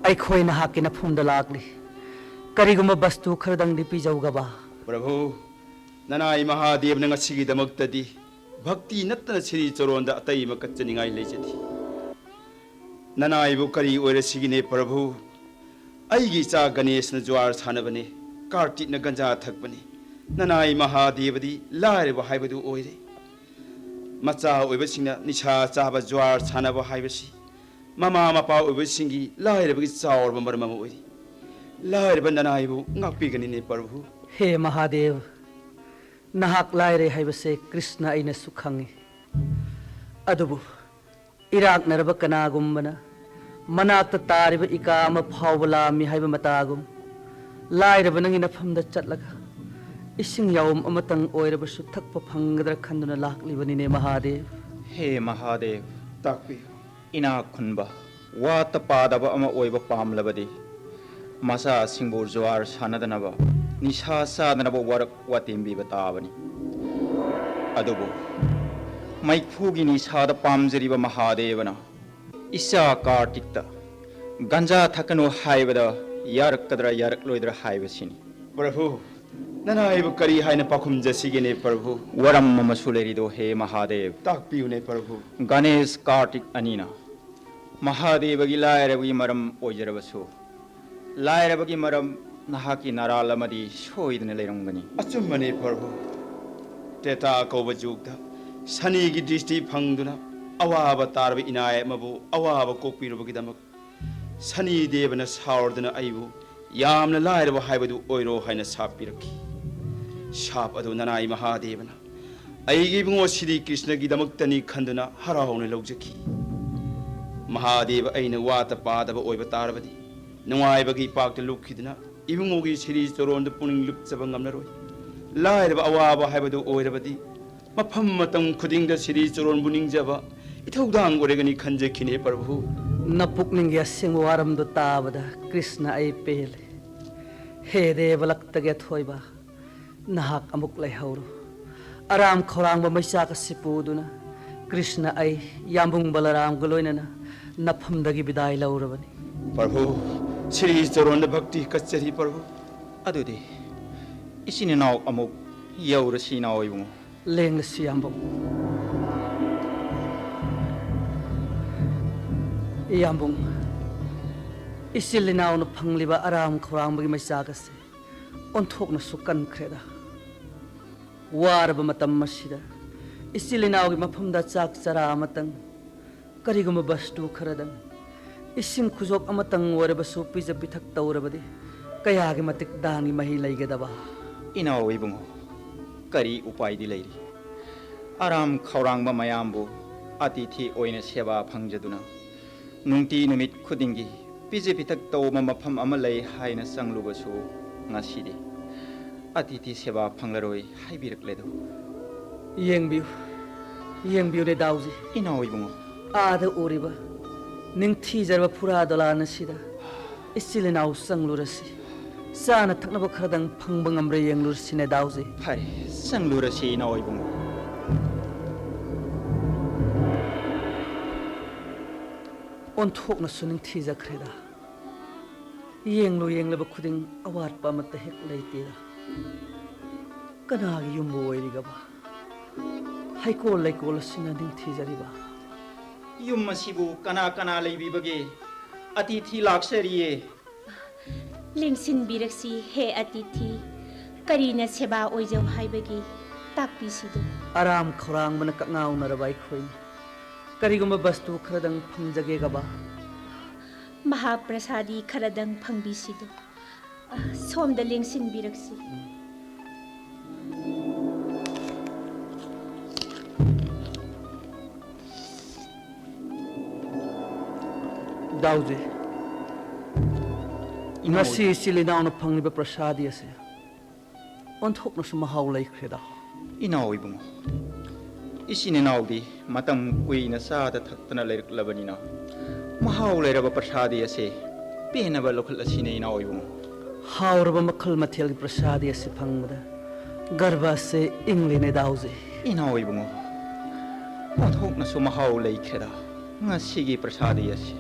ꯑꯩꯈꯣꯏ ꯅꯍꯥꯛꯀꯤ ꯅꯐꯝꯗ ꯂꯥꯛꯂꯤ꯫ ꯀꯔꯤꯒꯨꯝꯕ ꯕꯁꯇꯨ ꯈꯔꯗꯪꯗꯤ ꯄꯤꯖꯧꯒꯕ꯫ ꯄ꯭ꯔꯚꯨ, ꯅꯅꯥꯏ ꯃꯍꯥꯗꯦꯕꯅ ꯉꯁꯤꯒꯤꯗꯃꯛꯇꯗꯤ ꯚꯛꯇꯤ ꯅꯠꯇꯅ ꯁꯤꯔꯤ ꯆꯔꯣꯟꯗ ꯑꯇꯩ ꯑꯃ ꯀꯠꯆꯅꯤꯡꯉꯥꯏ ꯂꯩꯖꯗꯦ꯫ ꯅꯅꯥꯏꯕꯨ ꯀꯔꯤ ꯑꯣꯏꯔꯁꯤꯒꯤꯅꯦ ꯄ꯭ꯔꯚꯨ? ꯑꯩꯒꯤ ꯏꯆꯥ ꯒꯅꯦꯁꯅ ꯖꯨꯋꯥꯔ ꯁꯥꯟꯅꯕꯅꯤ, ꯀꯥꯔꯇꯤꯛꯅ ꯒꯟꯖꯥ ꯊꯛꯄꯅꯤ꯫ ꯅꯅꯥꯏ ꯃꯍꯥꯗꯦꯕꯗꯤ ꯂꯥꯏꯔꯕ ꯍꯥꯏꯕꯗꯨ ꯑꯣꯏꯔꯦ꯫ ꯃꯆꯥ ꯑꯣꯏꯕꯁꯤꯡꯅ ꯅꯤꯁꯥ ꯆꯥꯕ, ꯖꯨꯋꯥꯔ ꯁꯥꯟꯅꯕ ꯍꯥꯏꯕꯁꯤ ꯃꯃꯥ ꯃꯄꯥ ꯑꯣꯏꯕꯁꯤꯡꯒꯤ ꯂꯥꯏꯔꯕꯒꯤ ꯆꯥꯎꯔꯕ ꯃꯔꯝ ꯑꯃ ꯑꯣꯏꯔꯤ꯫ ꯂꯥꯏꯔꯕ ꯅꯅꯥꯏꯕꯨ ꯉꯥꯛꯄꯤꯒꯅꯤꯅꯦ ꯄ꯭ꯔꯚꯨ꯫ ꯍꯦ ꯃꯍꯥꯗꯦꯕ, ꯅꯍꯥꯛ ꯂꯥꯏꯔꯦ ꯍꯥꯏꯕꯁꯦ ꯀ꯭ꯔꯤꯁꯅ ꯑꯩꯅꯁꯨ ꯈꯪꯏ꯫ ꯑꯗꯨꯕꯨ ꯏꯔꯥꯛꯅꯔꯕ ꯀꯅꯥꯒꯨꯝꯕꯅ ꯃꯅꯥꯛꯇ ꯇꯥꯔꯤꯕ ꯏꯀꯥ ꯑꯃ ꯐꯥꯎꯕ ꯂꯥꯝꯃꯤ ꯍꯥꯏꯕ ꯃꯇꯥꯒꯨꯝ, ꯂꯥꯏꯔꯕ ꯅꯪꯒꯤ ꯅꯐꯝꯗ ꯆꯠꯂꯒ ꯏꯁꯤꯡ ꯌꯥꯎꯝ ꯑꯃꯇꯪ ꯑꯣꯏꯔꯕꯁꯨ ꯊꯛꯄ ꯐꯪꯒꯗ꯭ꯔꯥ ꯈꯟꯗꯨꯅ ꯂꯥꯛꯂꯤꯕꯅꯤꯅꯦ ꯃꯍꯥꯗꯦꯕ꯫ ꯍꯦ ꯃꯍꯥꯗꯦꯕ, ꯇꯥꯛꯄꯤꯌꯨ꯫ ꯏꯅꯥꯛ ꯈꯨꯟꯕ, ꯋꯥꯠꯇ ꯄꯥꯗꯕ ꯑꯃ ꯑꯣꯏꯕ ꯄꯥꯝꯂꯕꯗꯤ ꯃꯆꯥꯁꯤꯡꯕꯨ ꯖꯨꯋꯥꯔ ꯁꯥꯟꯅꯗꯅꯕ, ꯅꯤꯁꯥ ꯆꯥꯗꯅꯕ ꯋꯥꯔꯛ ꯋꯥꯇꯦꯝꯕꯤꯕ ꯇꯥꯕꯅꯤ꯫ ꯑꯗꯨꯕꯨ ꯃꯩꯈꯨꯒꯤ ꯅꯤꯁꯥꯗ ꯄꯥꯝꯖꯔꯤꯕ ꯃꯍꯥꯗꯦꯕꯅ ꯏꯆꯥ ꯀꯥꯔꯇꯤꯛꯇ ꯒꯟꯖꯥ ꯊꯛꯀꯅꯨ ꯍꯥꯏꯕꯗ ꯌꯥꯔꯛꯀꯗ꯭ꯔꯥ ꯌꯥꯔꯛꯂꯣꯏꯗ꯭ꯔꯥ ꯍꯥꯏꯕꯁꯤꯅꯤ꯫ ꯄ꯭ꯔꯚꯨ, ꯅꯅꯥꯏꯕꯨ ꯀꯔꯤ ꯍꯥꯏꯅ ꯄꯥꯎꯈꯨꯝ ꯆꯠꯁꯤꯒꯦꯅꯦ ꯄ꯭ꯔꯚꯨ? ꯋꯥꯔꯝ ꯑꯃꯁꯨ ꯂꯩꯔꯤꯗꯣ ꯍꯦ ꯃꯍꯥꯗꯦꯕ꯫ ꯇꯥꯛꯄꯤꯌꯨꯅꯦ ꯄ꯭ꯔꯚꯨ꯫ ꯒꯅꯦꯁ ꯀꯥꯔꯇꯤꯛ ꯑꯅꯤꯅ ꯃꯍꯥꯗꯦꯕꯒꯤ ꯂꯥꯏꯔꯕꯒꯤ ꯃꯔꯝ ꯑꯣꯏꯖꯔꯕꯁꯨ, ꯂꯥꯏꯔꯕꯒꯤ ꯃꯔꯝ ꯅꯍꯥꯛꯀꯤ ꯅꯔꯥꯜ ꯑꯃꯗꯤ ꯁꯣꯏꯗꯅ ꯂꯩꯔꯝꯒꯅꯤ꯫ ꯑꯆꯨꯝꯕꯅꯦ ꯄ꯭ꯔꯚꯨ꯫ ꯇ꯭ꯔꯦꯇꯥ ꯀꯧꯕ ꯖꯨꯒꯇ ꯁꯅꯤꯒꯤ ꯗ꯭ꯔꯤꯁꯇꯤ ꯐꯪꯗꯨꯅ ꯑꯋꯥꯕ ꯇꯥꯔꯕ ꯏꯅꯥꯏ ꯑꯃꯕꯨ ꯑꯋꯥꯕ ꯀꯣꯛꯄꯤꯔꯨꯕꯒꯤꯗꯃꯛ ꯁꯅꯤ ꯗꯦꯕꯅ ꯁꯥꯎꯔꯗꯨꯅ ꯑꯩꯕꯨ ꯌꯥꯝꯅ ꯂꯥꯏꯔꯕ ꯍꯥꯏꯕꯗꯨ ꯑꯣꯏꯔꯣ ꯍꯥꯏꯅ ꯁꯥꯞ ꯄꯤꯔꯛꯈꯤ꯫ ꯁꯥꯞ ꯑꯗꯨ ꯅꯅꯥꯏ ꯃꯍꯥꯗꯦꯕꯅ ꯑꯩꯒꯤ ꯏꯕꯨꯡꯉꯣ ꯁ꯭ꯔꯤ ꯀ꯭ꯔꯤꯁꯅꯒꯤꯗꯃꯛꯇꯅꯤ ꯈꯟꯗꯨꯅ ꯍꯔꯥꯎꯅ ꯂꯧꯖꯈꯤ꯫ ꯃꯍꯥꯗꯦꯕ ꯑꯩꯅ ꯋꯥꯠꯇ ꯄꯥꯗꯕ ꯑꯣꯏꯕ ꯇꯥꯔꯕꯗꯤ ꯅꯨꯡꯉꯥꯏꯕꯒꯤ ꯏꯄꯥꯛꯇ ꯂꯨꯞꯈꯤꯗꯨꯅ ꯏꯕꯨꯡꯉꯣꯒꯤ ꯁ꯭ꯔꯤ ꯆꯣꯔꯣꯟꯗ ꯄꯨꯛꯅꯤꯡ ꯂꯨꯞꯆꯕ ꯉꯝꯂꯔꯣꯏ꯫ ꯂꯥꯏꯔꯕ ꯑꯋꯥꯕ ꯍꯥꯏꯕꯗꯨ ꯑꯣꯏꯔꯕꯗꯤ ꯃꯐꯝ ꯃꯇꯝ ꯈꯨꯗꯤꯡꯗ ꯁ꯭ꯔꯤ ꯆꯣꯔꯣꯟꯕꯨ ꯅꯤꯡꯖꯕ ꯏꯊꯧꯗꯥꯡ ꯑꯣꯏꯔꯒꯅꯤ ꯈꯟꯖꯈꯤꯅꯦ ꯄ꯭ꯔꯚꯨ꯫ ꯅꯄꯨꯛꯅꯤꯡꯒꯤ ꯑꯁꯦꯡꯕ ꯋꯥꯔꯝꯗꯨ ꯇꯥꯕꯗ ꯀ꯭ꯔꯤꯁꯅ ꯑꯩ ꯄꯦꯜꯂꯦ꯫ ꯍꯦ ꯗꯦꯕ ꯂꯛꯇꯒꯤ ꯑꯊꯣꯏꯕ, ꯅꯍꯥꯛ ꯑꯃꯨꯛ ꯂꯩꯍꯧꯔꯣ꯫ ꯑꯔꯥꯝ ꯈꯧꯔꯥꯡꯕ ꯃꯩꯆꯥꯛ ꯑꯁꯤ ꯄꯨꯗꯨꯅ ꯀ꯭ꯔꯤꯁꯅ ꯑꯩ ꯌꯥꯝꯕꯨꯡ ꯕꯂꯔꯥꯝꯒ ꯂꯣꯏꯅꯅ ꯅꯐꯝꯗꯒꯤ ꯕꯤꯗꯥꯏ ꯂꯧꯔꯕꯅꯤ꯫ ꯄ꯭ꯔꯚꯨ, ꯁ꯭ꯔꯤ ꯆꯔꯣꯟꯗ ꯚꯛꯇꯤ ꯀꯠꯆꯔꯤ ꯄ꯭ꯔꯚꯨ꯫ ꯑꯗꯨꯗꯤ ꯏꯆꯤꯟ ꯏꯅꯥꯎ ꯑꯃꯨꯛ ꯌꯧꯔꯁꯤ ꯏꯅꯥꯎ ꯏꯕꯨꯡꯉꯣ꯫ ꯂꯦꯡꯂꯁꯤ ꯌꯥꯝꯕꯨꯡ꯫ ꯌꯥꯝꯕꯨꯡ, ꯏꯆꯤꯜ ꯏꯅꯥꯎꯅ ꯐꯪꯂꯤꯕ ꯑꯔꯥꯝ ꯈꯧꯔꯥꯡꯕꯒꯤ ꯃꯩꯆꯥꯛ ꯑꯁꯤ ꯑꯣꯟꯊꯣꯛꯅꯁꯨ ꯀꯟꯈ꯭ꯔꯦꯗ꯫ ꯋꯥꯔꯕ ꯃꯇꯝ ꯑꯁꯤꯗ ꯏꯆꯤꯜ ꯏꯅꯥꯎꯒꯤ ꯃꯐꯝꯗ ꯆꯥꯛ ꯆꯔꯥ ꯑꯃꯇꯪ, ꯀꯔꯤꯒꯨꯝꯕ ꯕꯁꯇꯨ ꯈꯔꯗꯪ, ꯏꯁꯤꯡ ꯈꯨꯖꯣꯞ ꯑꯃꯇꯪ ꯑꯣꯏꯔꯕꯁꯨ ꯄꯤꯖ ꯄꯤꯊꯛ ꯇꯧꯔꯕꯗꯤ ꯀꯌꯥꯒꯤ ꯃꯇꯤꯛ ꯗꯥꯟꯒꯤ ꯃꯍꯩ ꯂꯩꯒꯗꯕ? ꯏꯅꯥꯎ ꯏꯕꯨꯡꯉꯣ, ꯀꯔꯤ ꯎꯄꯥꯏꯗꯤ ꯂꯩꯔꯤ? ꯑꯔꯥꯝ ꯈꯧꯔꯥꯡꯕ ꯃꯌꯥꯝꯕꯨ ꯑꯇꯤꯊꯤ ꯑꯣꯏꯅ ꯁꯦꯕꯥ ꯐꯪꯖꯗꯨꯅ ꯅꯨꯡꯇꯤ ꯅꯨꯃꯤꯠ ꯈꯨꯗꯤꯡꯒꯤ ꯄꯤꯖ ꯄꯤꯊꯛ ꯇꯧꯕ ꯃꯐꯝ ꯑꯃ ꯂꯩ ꯍꯥꯏꯅ ꯆꯪꯂꯨꯕꯁꯨ ꯉꯁꯤꯗꯤ ꯑꯇꯤꯊꯤ ꯁꯦꯕꯥ ꯐꯪꯂꯔꯣꯏ ꯍꯥꯏꯕꯤꯔꯛꯂꯦꯗꯣ꯫ ꯌꯦꯡꯕꯤꯌꯨ, ꯌꯦꯡꯕꯤꯌꯨꯅꯦ ꯗꯥꯎꯖꯤ꯫ ꯏꯅꯥꯎ ꯏꯕꯨꯡꯉꯣ꯫ ꯑꯥꯗ ꯎꯔꯤꯕ ꯅꯤꯡꯊꯤꯖꯔꯕ ꯐꯨꯔꯥ ꯗꯣꯂꯥꯟ ꯑꯁꯤꯗ ꯏꯆꯤꯜ ꯏꯅꯥꯎ ꯆꯪꯂꯨꯔꯁꯤ꯫ ꯆꯥꯅ ꯊꯛꯅꯕ ꯈꯔꯗꯪ ꯐꯪꯕ ꯉꯝꯕ꯭ꯔꯥ ꯌꯦꯡꯂꯨꯔꯁꯤꯅꯦ ꯗꯥꯎꯖꯤ꯫ ꯐꯔꯦ, ꯆꯪꯂꯨꯔꯁꯤ ꯏꯅꯥꯎ ꯏꯕꯨꯡꯉꯣ꯫ ꯑꯣꯟꯊꯣꯛꯅꯁꯨ ꯅꯤꯡꯊꯤꯖꯈ꯭ꯔꯦꯗ꯫ ꯌꯦꯡꯂꯨ ꯌꯦꯡꯂꯕ ꯈꯨꯗꯤꯡ ꯑꯋꯥꯠꯄ ꯑꯃꯠꯇ ꯍꯦꯛ ꯂꯩꯇꯦꯗ꯫ ꯀꯅꯥꯒꯤ ꯌꯨꯝꯕꯨ ꯑꯣꯏꯔꯤꯒꯕ? ꯍꯩꯀꯣꯜ ꯂꯩꯀꯣꯜ ꯑꯁꯤꯅ ꯅꯤꯡꯊꯤꯖꯔꯤꯕ꯫ ꯌꯨꯝ ꯑꯁꯤꯕꯨ ꯀꯅꯥ ꯀꯅꯥ ꯂꯩꯕꯤꯕꯒꯦ? ꯑꯇꯤꯊꯤ ꯂꯥꯛꯆꯔꯤꯌꯦ꯫ ꯂꯦꯡꯁꯤꯟꯕꯤꯔꯛꯁꯤ ꯍꯦ ꯑꯇꯤꯊꯤ꯫ ꯀꯔꯤꯅ ꯁꯦꯕꯥ ꯑꯣꯏꯖꯧ ꯍꯥꯏꯕꯒꯦ? ꯇꯥꯛꯄꯤꯁꯤꯗꯣ꯫ ꯑꯔꯥꯝ ꯈꯧꯔꯥꯡꯕꯅ ꯀꯛꯉꯥꯎꯅꯔꯕ ꯑꯩꯈꯣꯏꯅꯤ꯫ ꯀꯔꯤꯒꯨꯝꯕ ꯕꯁꯇꯨ ꯈꯔꯗꯪ ꯐꯪꯖꯒꯦꯒꯕ? ꯃꯍꯥꯄ꯭ꯔꯁꯥꯗꯤ ꯈꯔꯗꯪ ꯐꯪꯕꯤꯁꯤꯗꯣ꯫ ꯑ, ꯁꯣꯝꯗ ꯂꯦꯡꯁꯤꯟꯕꯤꯔꯛꯁꯤ꯫ ꯗꯥꯎꯖꯤ, ꯏꯅꯥꯎ ꯉꯁꯤ ꯏꯆꯤꯜ ꯏꯅꯥꯎꯅ ꯐꯪꯂꯤꯕ ꯄ꯭ꯔꯁꯥꯗꯤ ꯑꯁꯦ ꯑꯣꯟꯊꯣꯛꯅꯁꯨ ꯃꯍꯥꯎ ꯂꯩꯈ꯭ꯔꯦꯗ꯫ ꯏꯅꯥꯎ ꯏꯕꯨꯡꯉꯣ, ꯏꯆꯤꯟ ꯏꯅꯥꯎꯗꯤ ꯃꯇꯝ ꯀꯨꯏꯅ ꯆꯥꯗ ꯊꯛꯇꯅ ꯂꯩꯔꯛꯂꯕꯅꯤꯅ, ꯃꯍꯥꯎ ꯂꯩꯔꯕ ꯄ꯭ꯔꯁꯥꯗꯤ ꯑꯁꯦ ꯄꯦꯟꯅꯕ ꯂꯧꯈꯠꯂꯁꯤꯅꯦ ꯏꯅꯥꯎ ꯏꯕꯨꯡꯉꯣ꯫ ꯍꯥꯎꯔꯕ ꯃꯈꯜ ꯃꯊꯦꯜꯒꯤ ꯄ꯭ꯔꯁꯥꯗꯤ ꯑꯁꯤ ꯐꯪꯕꯗ ꯒꯔꯚ ꯑꯁꯦ ꯏꯪꯂꯤꯅꯦ ꯗꯥꯎꯖꯤ꯫ ꯏꯅꯥꯎ ꯏꯕꯨꯡꯉꯣ, ꯑꯣꯟꯊꯣꯛꯅꯁꯨ ꯃꯍꯥꯎ ꯂꯩꯈ꯭ꯔꯦꯗ ꯉꯁꯤꯒꯤ ꯄ꯭ꯔꯁꯥꯗꯤ ꯑꯁꯤ꯫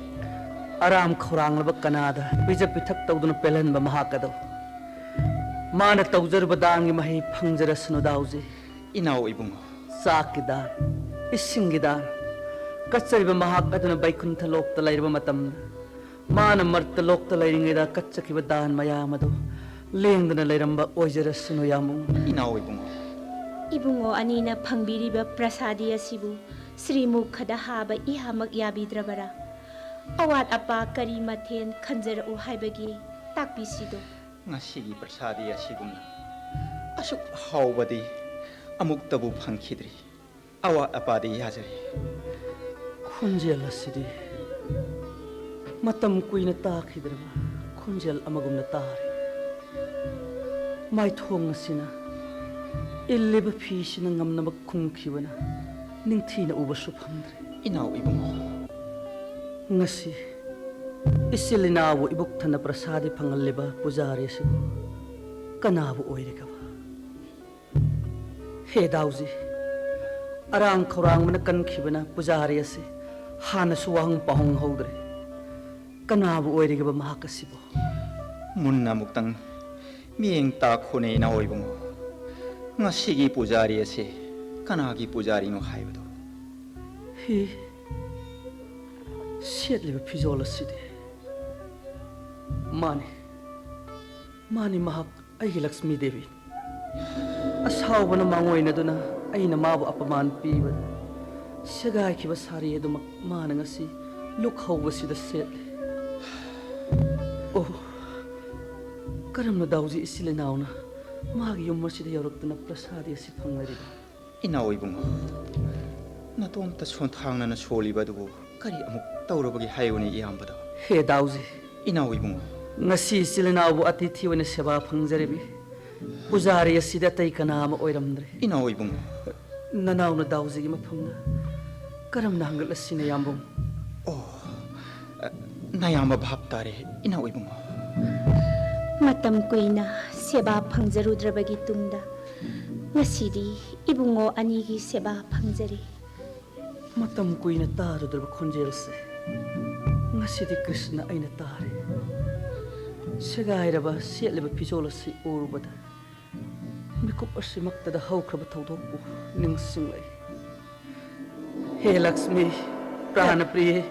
ꯑꯔꯥꯝ ꯈꯧꯔꯥꯡꯂꯕ ꯀꯅꯥꯗ ꯄꯤꯖ ꯄꯤꯊꯛ ꯇꯧꯗꯨꯅ ꯄꯦꯜꯍꯟꯕ ꯃꯍꯥꯛ ꯑꯗꯣ ꯃꯥꯅ ꯇꯧꯖꯔꯨꯕ ꯗꯥꯟꯒꯤ ꯃꯍꯩ ꯐꯪꯖꯔꯁꯅꯨ ꯗꯥꯎꯖꯤ꯫ ꯏꯅꯥꯎ ꯏꯕꯨꯡꯉꯣ꯫ ꯆꯥꯛꯀꯤ ꯗꯥꯟ, ꯏꯁꯤꯡꯒꯤ ꯗꯥꯟ ꯀꯠꯆꯔꯤꯕ ꯃꯍꯥꯛ ꯑꯗꯨꯅ ꯕꯩꯀꯨꯟꯊ ꯂꯣꯛꯇ ꯂꯩꯔꯕ ꯃꯇꯝꯗ, ꯃꯥꯅ ꯃꯔꯠꯇ ꯂꯣꯛꯇ ꯂꯩꯔꯤꯉꯩꯗ ꯀꯠꯆꯈꯤꯕ ꯗꯥꯟ ꯃꯌꯥꯝ ꯑꯗꯨ ꯂꯦꯡꯗꯅ ꯂꯩꯔꯝꯕ ꯑꯣꯏꯖꯔꯁꯅꯨ ꯌꯥꯝꯕꯨꯡ꯫ ꯏꯅꯥꯎ ꯏꯕꯨꯡꯉꯣ꯫ ꯏꯕꯨꯡꯉꯣ ꯑꯅꯤꯅ ꯐꯪꯕꯤꯔꯤꯕ ꯄ꯭ꯔꯁꯥꯗꯤ ꯑꯁꯤꯕꯨ ꯁ꯭ꯔꯤꯃꯨꯈꯗ ꯍꯥꯕ ꯏꯍꯥꯃꯛ ꯌꯥꯕꯤꯗ꯭ꯔꯕꯔꯥ? ꯑꯋꯥꯠ ꯑꯄꯥ ꯀꯔꯤ ꯃꯊꯦꯜ ꯈꯟꯖꯔꯛꯎ ꯍꯥꯏꯕꯒꯦ? ꯇꯥꯛꯄꯤꯁꯤꯗꯣ꯫ ꯉꯁꯤꯒꯤ ꯄ꯭ꯔꯁꯥꯗꯤ ꯑꯁꯤꯒꯨꯝꯅ ꯑꯁꯨꯛ ꯍꯥꯎꯕꯗꯤ ꯑꯃꯨꯛꯇꯕꯨ ꯐꯪꯈꯤꯗ꯭ꯔꯤ꯫ ꯑꯋꯥꯠ ꯑꯄꯥꯗꯤ ꯌꯥꯖꯔꯤ꯫ ꯈꯣꯟꯖꯦꯜ ꯑꯁꯤꯗꯤ ꯃꯇꯝ ꯀꯨꯏꯅ ꯇꯥꯈꯤꯗ꯭ꯔꯕ ꯈꯣꯟꯖꯦꯜ ꯑꯃꯒꯨꯝꯅ ꯇꯥꯔꯦ꯫ ꯃꯥꯏꯊꯣꯡ ꯑꯁꯤꯅ ꯏꯜꯂꯤꯕ ꯐꯤꯁꯤꯅ ꯉꯝꯅꯕ ꯈꯨꯝꯈꯤꯕꯅ ꯅꯤꯡꯊꯤꯅ ꯎꯕꯁꯨ ꯐꯪꯗ꯭ꯔꯦ꯫ ꯏꯅꯥꯎ ꯏꯕꯨꯡꯉꯣ, ꯉꯁꯤ ꯏꯆꯤꯜ ꯏꯅꯥꯎꯕꯨ ꯏꯕꯨꯛ ꯊꯟꯅ ꯄ꯭ꯔꯁꯥꯗꯤ ꯐꯪꯍꯜꯂꯤꯕ ꯄꯨꯖꯥꯔꯤ ꯑꯁꯤꯕꯨ ꯀꯅꯥꯕꯨ ꯑꯣꯏꯔꯤꯒꯕ? ꯍꯦ ꯗꯥꯎꯖꯤ, ꯑꯔꯥꯡ ꯈꯧꯔꯥꯡꯕꯅ ꯀꯟꯈꯤꯕꯅ ꯄꯨꯖꯥꯔꯤ ꯑꯁꯤ ꯍꯥꯟꯅꯁꯨ ꯋꯥꯍꯪ ꯄꯥꯎꯍꯪ ꯍꯧꯗ꯭ꯔꯦ꯫ ꯀꯅꯥꯕꯨ ꯑꯣꯏꯔꯤꯒꯕ ꯃꯍꯥꯛ ꯑꯁꯤꯕꯨ? ꯃꯨꯟꯅ ꯑꯃꯨꯛꯇꯪ ꯃꯤꯠꯌꯦꯡ ꯇꯥꯛꯈꯣꯅꯦ ꯏꯅꯥꯎ ꯏꯕꯨꯡꯉꯣ꯫ ꯉꯁꯤꯒꯤ ꯄꯨꯖꯥꯔꯤ ꯑꯁꯤ ꯀꯅꯥꯒꯤ ꯄꯨꯖꯥꯔꯤꯅꯣ ꯍꯥꯏꯕꯗꯣ꯫ ꯍꯤ, ꯁꯦꯠꯂꯤꯕ ꯐꯤꯖꯣꯜ ꯑꯁꯤꯗꯤ꯫ ꯃꯥꯅꯤ, ꯃꯥꯅꯤ, ꯃꯍꯥꯛ ꯑꯩꯒꯤ ꯂꯛꯁꯃꯤ ꯗꯦꯕꯤ꯫ ꯑꯁꯥꯎꯕꯅ ꯃꯥꯡꯑꯣꯏꯅꯗꯨꯅ ꯑꯩꯅ ꯃꯥꯕꯨ ꯑꯄꯃꯥꯟ ꯄꯤꯕꯗ ꯁꯦꯒꯥꯏꯈꯤꯕ ꯁꯥꯔꯤ ꯑꯗꯨꯃꯛ ꯃꯥꯅ ꯉꯁꯤ ꯂꯨꯛ ꯍꯧꯕꯁꯤꯗ ꯁꯦꯠꯂꯤ꯫ ꯑꯣ, ꯀꯔꯝꯅ ꯗꯥꯎꯖꯤ ꯏꯆꯤꯜ ꯏꯅꯥꯎꯅ ꯃꯥꯒꯤ ꯌꯨꯝ ꯑꯁꯤꯗ ꯌꯧꯔꯛꯇꯨꯅ ꯄ꯭ꯔꯁꯥꯗꯤ ꯑꯁꯤ ꯐꯪꯂꯔꯤꯕ? ꯏꯅꯥꯎ ꯏꯕꯨꯡꯉꯣ, ꯅꯇꯣꯝꯇ ꯁꯣꯟꯊꯥꯡꯅꯅ ꯁꯣꯜꯂꯤꯕ ꯑꯗꯨꯕꯨ ꯀꯔꯤ ꯑꯃꯨꯛ ꯇꯧꯔꯨꯕꯒꯦ ꯍꯥꯏꯌꯨꯅꯦ ꯏꯌꯥꯝꯕꯗꯣ? ꯍꯦ ꯗꯥꯎꯖꯤ, ꯏꯅꯥꯎ ꯏꯕꯨꯡꯉꯣ꯫ ꯉꯁꯤ ꯏꯆꯤꯜ ꯏꯅꯥꯎꯕꯨ ꯑꯇꯤꯊꯤ ꯑꯣꯏꯅ ꯁꯦꯕꯥ ꯐꯪꯖꯔꯤꯕꯤ ꯄꯨꯖꯥꯔꯤ ꯑꯁꯤꯗꯤ ꯑꯇꯩ ꯀꯅꯥ ꯑꯃ ꯑꯣꯏꯔꯝꯗ꯭ꯔꯦ꯫ ꯏꯅꯥꯎ ꯏꯕꯨꯡꯉꯣ꯫ ꯅꯅꯥꯎꯅ ꯗꯥꯎꯖꯤꯒꯤ ꯃꯐꯝꯗ ꯀꯔꯝꯅ ꯍꯪꯒꯠꯂꯁꯤ, ꯅꯌꯥꯝꯕ? ꯑꯣ, ꯅꯌꯥꯝꯕ ꯚꯥꯞ ꯇꯥꯔꯦ, ꯏꯅꯥꯎ ꯏꯕꯨꯡꯉꯣ꯫ ꯃꯇꯝ ꯀꯨꯏꯅ ꯁꯦꯕꯥ ꯐꯪꯖꯔꯨꯗ꯭ꯔꯕꯒꯤ ꯇꯨꯡꯗ ꯉꯁꯤꯗꯤ ꯏꯕꯨꯡꯉꯣ ꯑꯅꯤꯒꯤ ꯁꯦꯕꯥ ꯐꯪꯖꯔꯦ꯫ ꯃꯇꯝ ꯀꯨꯏꯅ ꯇꯥꯔꯨꯗ꯭ꯔꯕ ꯈꯣꯟꯖꯦꯜꯁꯦ ꯉꯁꯤꯗꯤ ꯀ꯭ꯔꯤꯁꯅ ꯑꯩꯅ ꯇꯥꯔꯦ꯫ ꯁꯦꯒꯥꯏꯔꯕ ꯁꯦꯠꯂꯤꯕ ꯐꯤꯖꯣꯜ ꯑꯁꯤ ꯎꯔꯨꯕꯗ ꯃꯤꯀꯨꯞ ꯑꯁꯤꯃꯛꯇꯗ ꯍꯧꯈ꯭ꯔꯕ ꯊꯧꯗꯣꯛꯄꯨ ꯅꯤꯡꯁꯤꯡꯂꯛꯏ꯫ ꯍꯦ ꯂꯛꯁꯃꯤ, ꯄ꯭ꯔꯥꯅ ꯄ꯭ꯔꯤꯌꯦ,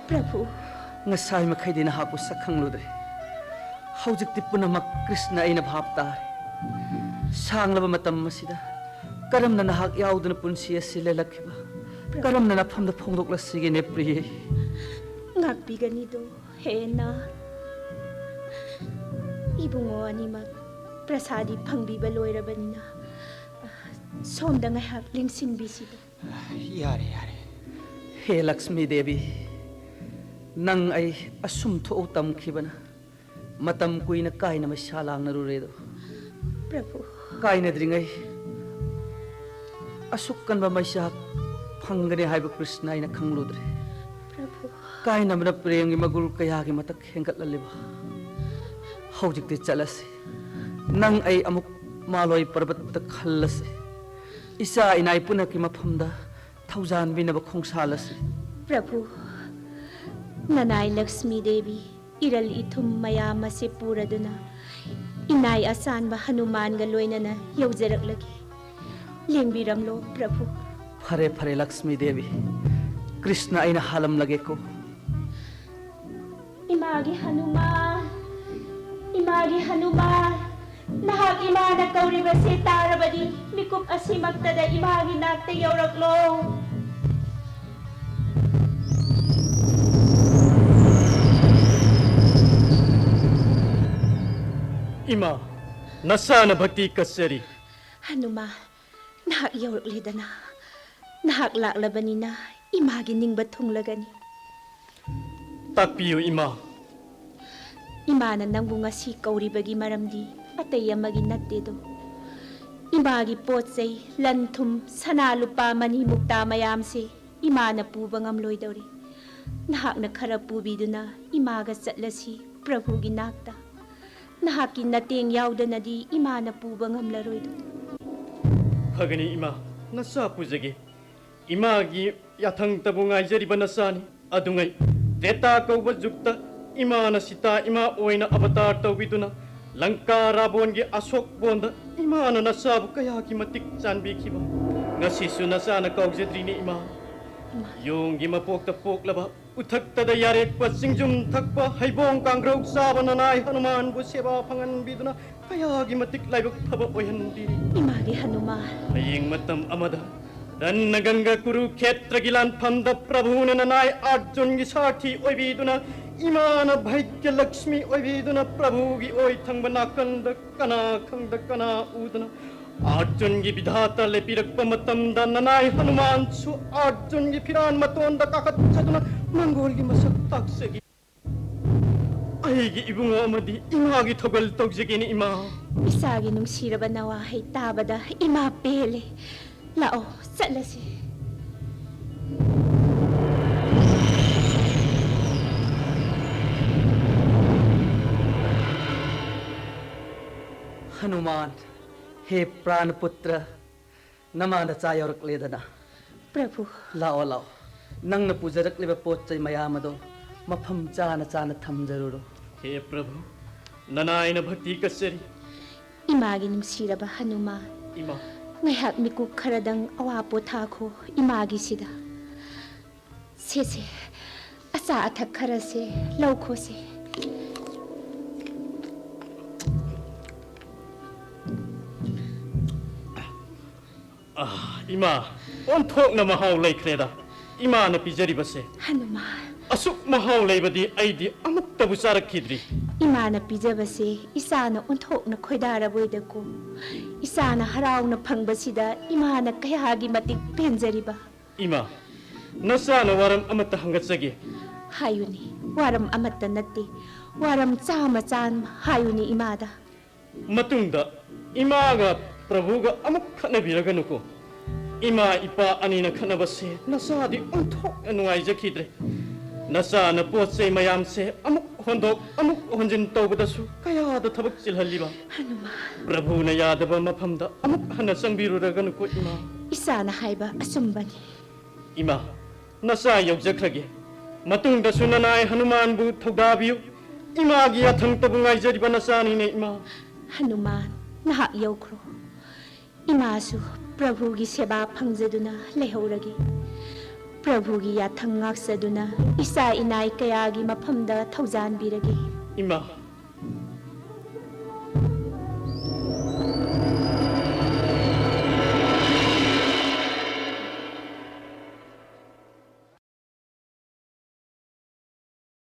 ꯄ꯭ꯔꯚꯨ꯫ ꯉꯁꯥꯏ ꯃꯈꯩꯗꯤ ꯅꯍꯥꯛꯄꯨ ꯁꯛ ꯈꯪꯂꯨꯗ꯭ꯔꯦ꯫ ꯍꯧꯖꯤꯛꯇꯤ ꯄꯨꯝꯅꯃꯛ ꯀ꯭ꯔꯤꯁꯅ ꯑꯩꯅ ꯚꯥꯞ ꯇꯥꯔꯦ꯫ ꯁꯥꯡꯂꯕ ꯃꯇꯝ ꯑꯁꯤꯗ ꯀꯔꯝꯅ ꯅꯍꯥꯛ ꯌꯥꯎꯗꯅ ꯄꯨꯟꯁꯤ ꯑꯁꯤ ꯂꯦꯜꯂꯛꯈꯤꯕ? ꯀꯔꯝꯅ ꯅꯐꯝꯗ ꯐꯣꯡꯗꯣꯛꯂꯁꯤꯒꯦꯅꯦ, ꯄ꯭ꯔꯤꯌꯦ? ꯉꯥꯛꯄꯤꯒꯅꯤꯗꯣ, ꯍꯦ ꯅꯥ꯫ ꯏꯕꯨꯡꯉꯣ ꯑꯅꯤꯃꯛ ꯄ꯭ꯔꯁꯥꯗꯤ ꯐꯪꯕꯤꯕ ꯂꯣꯏꯔꯕꯅꯤꯅ, ꯁꯣꯝꯗ ꯉꯥꯏꯍꯥꯛ ꯂꯦꯡꯁꯤꯟꯕꯤꯁꯤꯗ꯫ ꯌꯥꯔꯦ, ꯌꯥꯔꯦ꯫ ꯍꯦ ꯂꯛꯁꯃꯤ ꯗꯦꯕꯤ, ꯅꯪ ꯑꯩ ꯑꯁꯨꯝ ꯊꯣꯛꯎ ꯇꯝꯈꯤꯕꯅ ꯃꯇꯝ ꯀꯨꯏꯅ ꯀꯥꯏꯅ ꯃꯩꯁꯥ ꯂꯥꯡꯅꯔꯨꯔꯦꯗꯣ꯫ ꯄ꯭ꯔꯚꯨ꯫ ꯀꯥꯏꯅꯗ꯭ꯔꯤꯉꯩ ꯑꯁꯨꯛ ꯀꯟꯕ ꯃꯩꯁꯥ ꯐꯪꯒꯅꯤ ꯍꯥꯏꯕ ꯀ꯭ꯔꯤꯁꯅ ꯑꯩꯅ ꯈꯪꯂꯨꯗ꯭ꯔꯦ꯫ ꯄ꯭ꯔꯚꯨ꯫ ꯀꯥꯏꯅꯕꯅ ꯄ꯭ꯔꯦꯝꯒꯤ ꯃꯒꯨꯜ ꯀꯌꯥꯒꯤ ꯃꯊꯛ ꯍꯦꯟꯒꯠꯍꯜꯂꯤꯕ꯫ ꯍꯧꯖꯤꯛꯇꯤ ꯆꯠꯂꯁꯤ꯫ ꯅꯪ ꯑꯩ ꯑꯃꯨꯛ ꯃꯥꯂꯣꯏ ꯄꯔꯕꯠꯇ ꯈꯜꯂꯁꯤ꯫ ꯏꯆꯥ ꯏꯅꯥꯏ ꯄꯨꯝꯅꯃꯛꯀꯤ ꯃꯐꯝꯗ ꯊꯧꯖꯥꯟꯕꯤꯅꯕ ꯈꯣꯡꯁꯥꯜꯂꯁꯤ꯫ ꯄ꯭ꯔꯚꯨ, ꯅꯅꯥꯏ ꯂꯛꯁꯃꯤ ꯗꯦꯕꯤ ꯏꯔꯜ ꯏꯊꯨꯝ ꯃꯌꯥꯝ ꯑꯁꯤ ꯄꯨꯔꯗꯨꯅ ꯏꯅꯥꯏ ꯑꯆꯥꯟꯕ ꯍꯅꯨꯃꯥꯟꯒ ꯂꯣꯏꯅꯅ ꯌꯧꯖꯔꯛꯂꯒꯦ꯫ ꯂꯦꯡꯕꯤꯔꯝꯂꯣ ꯄ꯭ꯔꯚꯨ꯫ ꯐꯔꯦ, ꯐꯔꯦ ꯂꯛꯁꯃꯤ ꯗꯦꯕꯤ, ꯀ꯭ꯔꯤꯁꯅ ꯑꯩꯅ ꯍꯥꯜꯂꯝꯂꯒꯦꯀꯣ꯫ ꯏꯃꯥꯒꯤ ꯍꯅꯨꯃꯥꯟ, ꯏꯃꯥꯒꯤ ꯍꯅꯨꯃꯥꯟ, ꯅꯍꯥꯛ ꯏꯃꯥꯅ ꯀꯧꯔꯤꯕꯁꯤ ꯇꯥꯔꯕꯗꯤ ꯃꯤꯀꯨꯞ ꯑꯁꯤꯃꯛꯇꯗ ꯏꯃꯥꯒꯤ ꯅꯥꯛꯇ ꯌꯧꯔꯛꯂꯣ꯫ ꯏꯃꯥ, ꯅꯁꯥꯅ ꯚꯛꯇꯤ ꯀꯠꯆꯔꯤ꯫ ꯍꯅꯨꯃꯥꯟ, ꯅꯍꯥꯛ ꯌꯧꯔꯛꯂꯦꯗꯅ꯫ ꯅꯍꯥꯛ ꯂꯥꯛꯂꯕꯅꯤꯅ ꯏꯃꯥꯒꯤ ꯅꯤꯡꯕ ꯊꯨꯡꯂꯒꯅꯤ꯫ ꯇꯥꯛꯄꯤꯌꯨ ꯏꯃꯥ꯫ ꯏꯃꯥꯅ ꯅꯪꯕꯨ ꯉꯁꯤ ꯀꯧꯔꯤꯕꯒꯤ ꯃꯔꯝꯗꯤ ꯑꯇꯩ ꯑꯃꯒꯤ ꯅꯠꯇꯦꯗꯣ꯫ ꯏꯃꯥꯒꯤ ꯄꯣꯠ ꯆꯩ, ꯂꯟ ꯊꯨꯝ, ꯁꯅꯥ ꯂꯨꯄꯥ, ꯃꯅꯤ ꯃꯨꯛꯇꯥ ꯃꯌꯥꯝꯁꯦ ꯏꯃꯥꯅ ꯄꯨꯕ ꯉꯝꯂꯣꯏꯗꯧꯔꯤ꯫ ꯅꯍꯥꯛꯅ ꯈꯔ ꯄꯨꯕꯤꯗꯨꯅ ꯏꯃꯥꯒ ꯆꯠꯂꯁꯤ ꯄ꯭ꯔꯚꯨꯒꯤ ꯅꯥꯛꯇ꯫ ꯅꯍꯥꯛꯀꯤ ꯅꯇꯦꯡ ꯌꯥꯎꯗꯅꯗꯤ ꯏꯃꯥꯅ ꯄꯨꯕ ꯉꯝꯂꯔꯣꯏꯗꯣ꯫ ꯐꯒꯅꯤ ꯏꯃꯥ, ꯅꯆꯥ ꯄꯨꯖꯒꯦ꯫ ꯏꯃꯥꯒꯤ ꯌꯥꯊꯪꯇꯕꯨ ꯉꯥꯏꯖꯔꯤꯕ ꯅꯆꯥꯅꯤ꯫ ꯑꯗꯨꯉꯩ ꯇ꯭ꯔꯦꯇꯥ ꯀꯧꯕ ꯖꯨꯒꯇ ꯏꯃꯥꯅ ꯁꯤꯇꯥ ꯏꯃꯥ ꯑꯣꯏꯅ ꯑꯕꯇꯥꯔ ꯇꯧꯕꯤꯗꯨꯅ ꯂꯪꯀꯥ ꯔꯥꯕꯣꯟꯒꯤ ꯑꯁꯣꯛꯕꯣꯟꯗ ꯏꯃꯥꯅ ꯅꯆꯥꯕꯨ ꯀꯌꯥꯒꯤ ꯃꯇꯤꯛ ꯆꯥꯟꯕꯤꯈꯤꯕ꯫ ꯉꯁꯤꯁꯨ ꯅꯆꯥꯅ ꯀꯥꯎꯖꯗ꯭ꯔꯤꯅꯤ ꯏꯃꯥ꯫ ꯏꯃꯥ꯫ ꯌꯣꯡꯒꯤ ꯃꯄꯣꯛꯇ ꯄꯣꯛꯂꯕ, ꯎꯊꯛꯇꯗ ꯌꯥꯔꯦꯛꯄ, ꯆꯤꯡꯖꯨꯝ ꯊꯛꯄ, ꯍꯩꯕꯣꯡ ꯀꯥꯡꯒ꯭ꯔꯧ ꯆꯥꯕ ꯅꯅꯥꯏ ꯍꯅꯨꯃꯥꯟꯕꯨ ꯁꯦꯕꯥ ꯐꯪꯍꯟꯕꯤꯗꯨꯅ ꯀꯌꯥꯒꯤ ꯃꯇꯤꯛ ꯂꯥꯏꯕꯛ ꯐꯕ ꯑꯣꯏꯍꯟꯕꯤꯔꯤ꯫ ꯏꯃꯥꯒꯤ ꯍꯅꯨꯃꯥꯟ꯫ ꯍꯌꯦꯡ ꯃꯇꯝ ꯑꯃꯗ ꯔꯟꯅꯒꯪꯒ ꯀꯨꯔꯨꯈꯦꯇ꯭ꯔꯒꯤ ꯂꯥꯟꯐꯝꯗ ꯄ꯭ꯔꯚꯨꯅ ꯅꯅꯥꯏ ꯑꯔꯖꯨꯟꯒꯤ ꯁꯥꯔꯊꯤ ꯑꯣꯏꯕꯤꯗꯨꯅ, ꯏꯃꯥꯅ ꯚꯩꯒ꯭ꯌ ꯂꯛꯁꯃꯤ ꯑꯣꯏꯕꯤꯗꯨꯅ ꯄ꯭ꯔꯚꯨꯒꯤ ꯑꯣꯏ ꯊꯪꯕ ꯅꯥꯀꯟꯗ ꯀꯅꯥ ꯈꯪꯗ ꯀꯅꯥ ꯎꯗꯅ ꯑꯔꯖꯨꯟꯒꯤ ꯕꯤꯙꯥꯇ ꯂꯦꯞꯄꯤꯔꯛꯄ ꯃꯇꯝꯗ ꯅꯅꯥꯏ ꯍꯅꯨꯃꯥꯟꯁꯨ ꯑꯔꯖꯨꯟꯒꯤ ꯐꯤꯔꯥꯟ ꯃꯇꯣꯟꯗ ꯀꯥꯈꯠꯆꯗꯨꯅ ꯃꯪꯒꯣꯜꯒꯤ ꯃꯁꯛ ꯇꯥꯛꯆꯈꯤ꯫ ꯑꯩꯒꯤ ꯏꯕꯨꯡꯉꯣ ꯑꯃꯗꯤ ꯏꯃꯥꯒꯤ ꯊꯧꯒꯜ ꯇꯧꯖꯒꯦꯅꯦ ꯏꯃꯥ꯫ ꯏꯆꯥꯒꯤ ꯅꯨꯡꯁꯤꯔꯕ ꯅꯋꯥꯍꯩ ꯇꯥꯕꯗ ꯏꯃꯥ ꯄꯦꯜꯂꯦ꯫ ꯂꯥꯛꯑꯣ, ꯆꯠꯂꯁꯤ꯫ ꯍꯅꯨꯃꯥꯟ, ꯍꯦ ꯄ꯭ꯔꯥꯟꯄꯨꯇ꯭ꯔ, ꯅꯃꯥ ꯅꯆꯥ ꯌꯧꯔꯛꯂꯦꯗꯅ꯫ ꯄ꯭ꯔꯚꯨ꯫ ꯂꯥꯛꯑꯣ, ꯂꯥꯛꯑꯣ꯫ ꯅꯪꯅ ꯄꯨꯖꯔꯛꯂꯤꯕ ꯄꯣꯠ ꯆꯩ ꯃꯌꯥꯝ ꯑꯗꯣ ꯃꯐꯝ ꯆꯥꯅ ꯆꯥꯅ ꯊꯝꯖꯔꯨꯔꯣ꯫ ꯍꯦ ꯄ꯭ꯔꯚꯨ, ꯅꯅꯥꯏꯅ ꯚꯛꯇꯤ ꯀꯠꯆꯔꯤ꯫ ꯏꯃꯥꯒꯤ ꯅꯨꯡꯁꯤꯔꯕ ꯍꯅꯨꯃꯥꯟ꯫ ꯏꯃꯥ꯫ ꯉꯥꯏꯍꯥꯛ ꯃꯤꯀꯨꯞ ꯈꯔꯗꯪ ꯑꯋꯥ ꯄꯣꯊꯥꯈꯣ ꯏꯃꯥꯒꯤꯁꯤꯗ꯫ ꯁꯦ, ꯁꯦ, ꯑꯆꯥ ꯑꯊꯛ ꯈꯔꯁꯦ ꯂꯧꯈꯣꯁꯦ꯫ ꯑꯥ, ꯏꯃꯥ, ꯑꯣꯟꯊꯣꯛꯅ ꯃꯍꯥꯎ ꯂꯩꯈ꯭ꯔꯦꯗ ꯏꯃꯥꯅ ꯄꯤꯖꯔꯤꯕꯁꯦ꯫ ꯍꯅꯨꯃꯥꯟ꯫ ꯑꯁꯨꯛ ꯃꯍꯥꯎ ꯂꯩꯕꯗꯤ ꯑꯩꯗꯤ ꯑꯃꯨꯛꯇꯕꯨ ꯆꯥꯔꯛꯈꯤꯗ꯭ꯔꯤ꯫ ꯏꯃꯥꯅ ꯄꯤꯖꯕꯁꯦ ꯏꯆꯥꯅ ꯑꯣꯟꯊꯣꯛꯅ ꯈꯣꯏꯗꯥꯔꯕꯣꯏꯗꯀꯣ꯫ ꯏꯆꯥꯅ ꯍꯔꯥꯎꯅ ꯐꯪꯕꯁꯤꯗ ꯏꯃꯥꯅ ꯀꯌꯥꯒꯤ ꯃꯇꯤꯛ ꯄꯦꯟꯖꯔꯤꯕ꯫ ꯏꯃꯥ, ꯅꯆꯥꯅ ꯋꯥꯔꯝ ꯑꯃꯠꯇ ꯍꯪꯒꯠꯆꯒꯦ꯫ ꯍꯥꯏꯌꯨꯅꯦ, ꯋꯥꯔꯝ ꯑꯃꯠꯇ ꯅꯠꯇꯦ, ꯋꯥꯔꯝ ꯆꯥꯝꯃ ꯆꯥꯝꯃ ꯍꯥꯏꯌꯨꯅꯦ ꯏꯃꯥꯗ꯫ ꯃꯇꯨꯡꯗ ꯏꯃꯥꯒ ꯄ꯭ꯔꯚꯨꯒ ꯑꯃꯨꯛ ꯈꯠꯅꯕꯤꯔꯒꯅꯨꯀꯣ꯫ ꯏꯃꯥ ꯏꯄꯥ ꯑꯅꯤꯅ ꯈꯠꯅꯕꯁꯦ ꯅꯆꯥꯗꯤ ꯑꯣꯟꯊꯣꯛꯅ ꯅꯨꯡꯉꯥꯏꯖꯈꯤꯗ꯭ꯔꯦ꯫ ꯅꯆꯥꯅ ꯄꯣꯠ ꯆꯩ ꯃꯌꯥꯝꯁꯦ ꯑꯃꯨꯛ ꯍꯣꯟꯗꯣꯛ ꯑꯃꯨꯛ ꯍꯣꯟꯖꯤꯟ ꯇꯧꯕꯗꯁꯨ ꯀꯌꯥꯗ ꯊꯕꯛ ꯆꯤꯜꯍꯜꯂꯤꯕ꯫ ꯍꯅꯨꯃꯥꯟ꯫ ꯄ꯭ꯔꯚꯨꯅ ꯌꯥꯗꯕ ꯃꯐꯝꯗ ꯑꯃꯨꯛ ꯍꯟꯅ ꯆꯪꯕꯤꯔꯨꯔꯒꯅꯨꯀꯣ ꯏꯃꯥ꯫ ꯏꯆꯥꯅ ꯍꯥꯏꯕ ꯑꯆꯨꯝꯕꯅꯤ꯫ ꯏꯃꯥ, ꯅꯆꯥ ꯌꯧꯖꯈ꯭ꯔꯒꯦ꯫ ꯃꯇꯨꯡꯗꯁꯨ ꯅꯅꯥꯏ ꯍꯅꯨꯃꯥꯟꯕꯨ ꯊꯧꯗꯥꯕꯤꯌꯨ꯫ ꯏꯃꯥꯒꯤ ꯌꯥꯊꯪꯇꯕꯨ ꯉꯥꯏꯖꯔꯤꯕ ꯅꯆꯥꯅꯤꯅꯦ ꯏꯃꯥ꯫ ꯍꯅꯨꯃꯥꯟ, ꯅꯍꯥꯛ ꯌꯧꯈ꯭ꯔꯣ꯫ ꯏꯃꯥꯁꯨ ꯄ꯭ꯔꯚꯨꯒꯤ ꯁꯦꯕꯥ ꯐꯪꯖꯗꯨꯅ ꯂꯩꯍꯧꯔꯒꯦ꯫ ꯄ꯭ꯔꯚꯨꯒꯤ ꯌꯥꯊꯪ ꯉꯥꯛꯆꯗꯨꯅ ꯏꯆꯥ ꯏꯅꯥꯏ ꯀꯌꯥꯒꯤ ꯃꯐꯝꯗ ꯊꯧꯖꯥꯟꯕꯤꯔꯒꯦ꯫ ꯏꯃꯥ,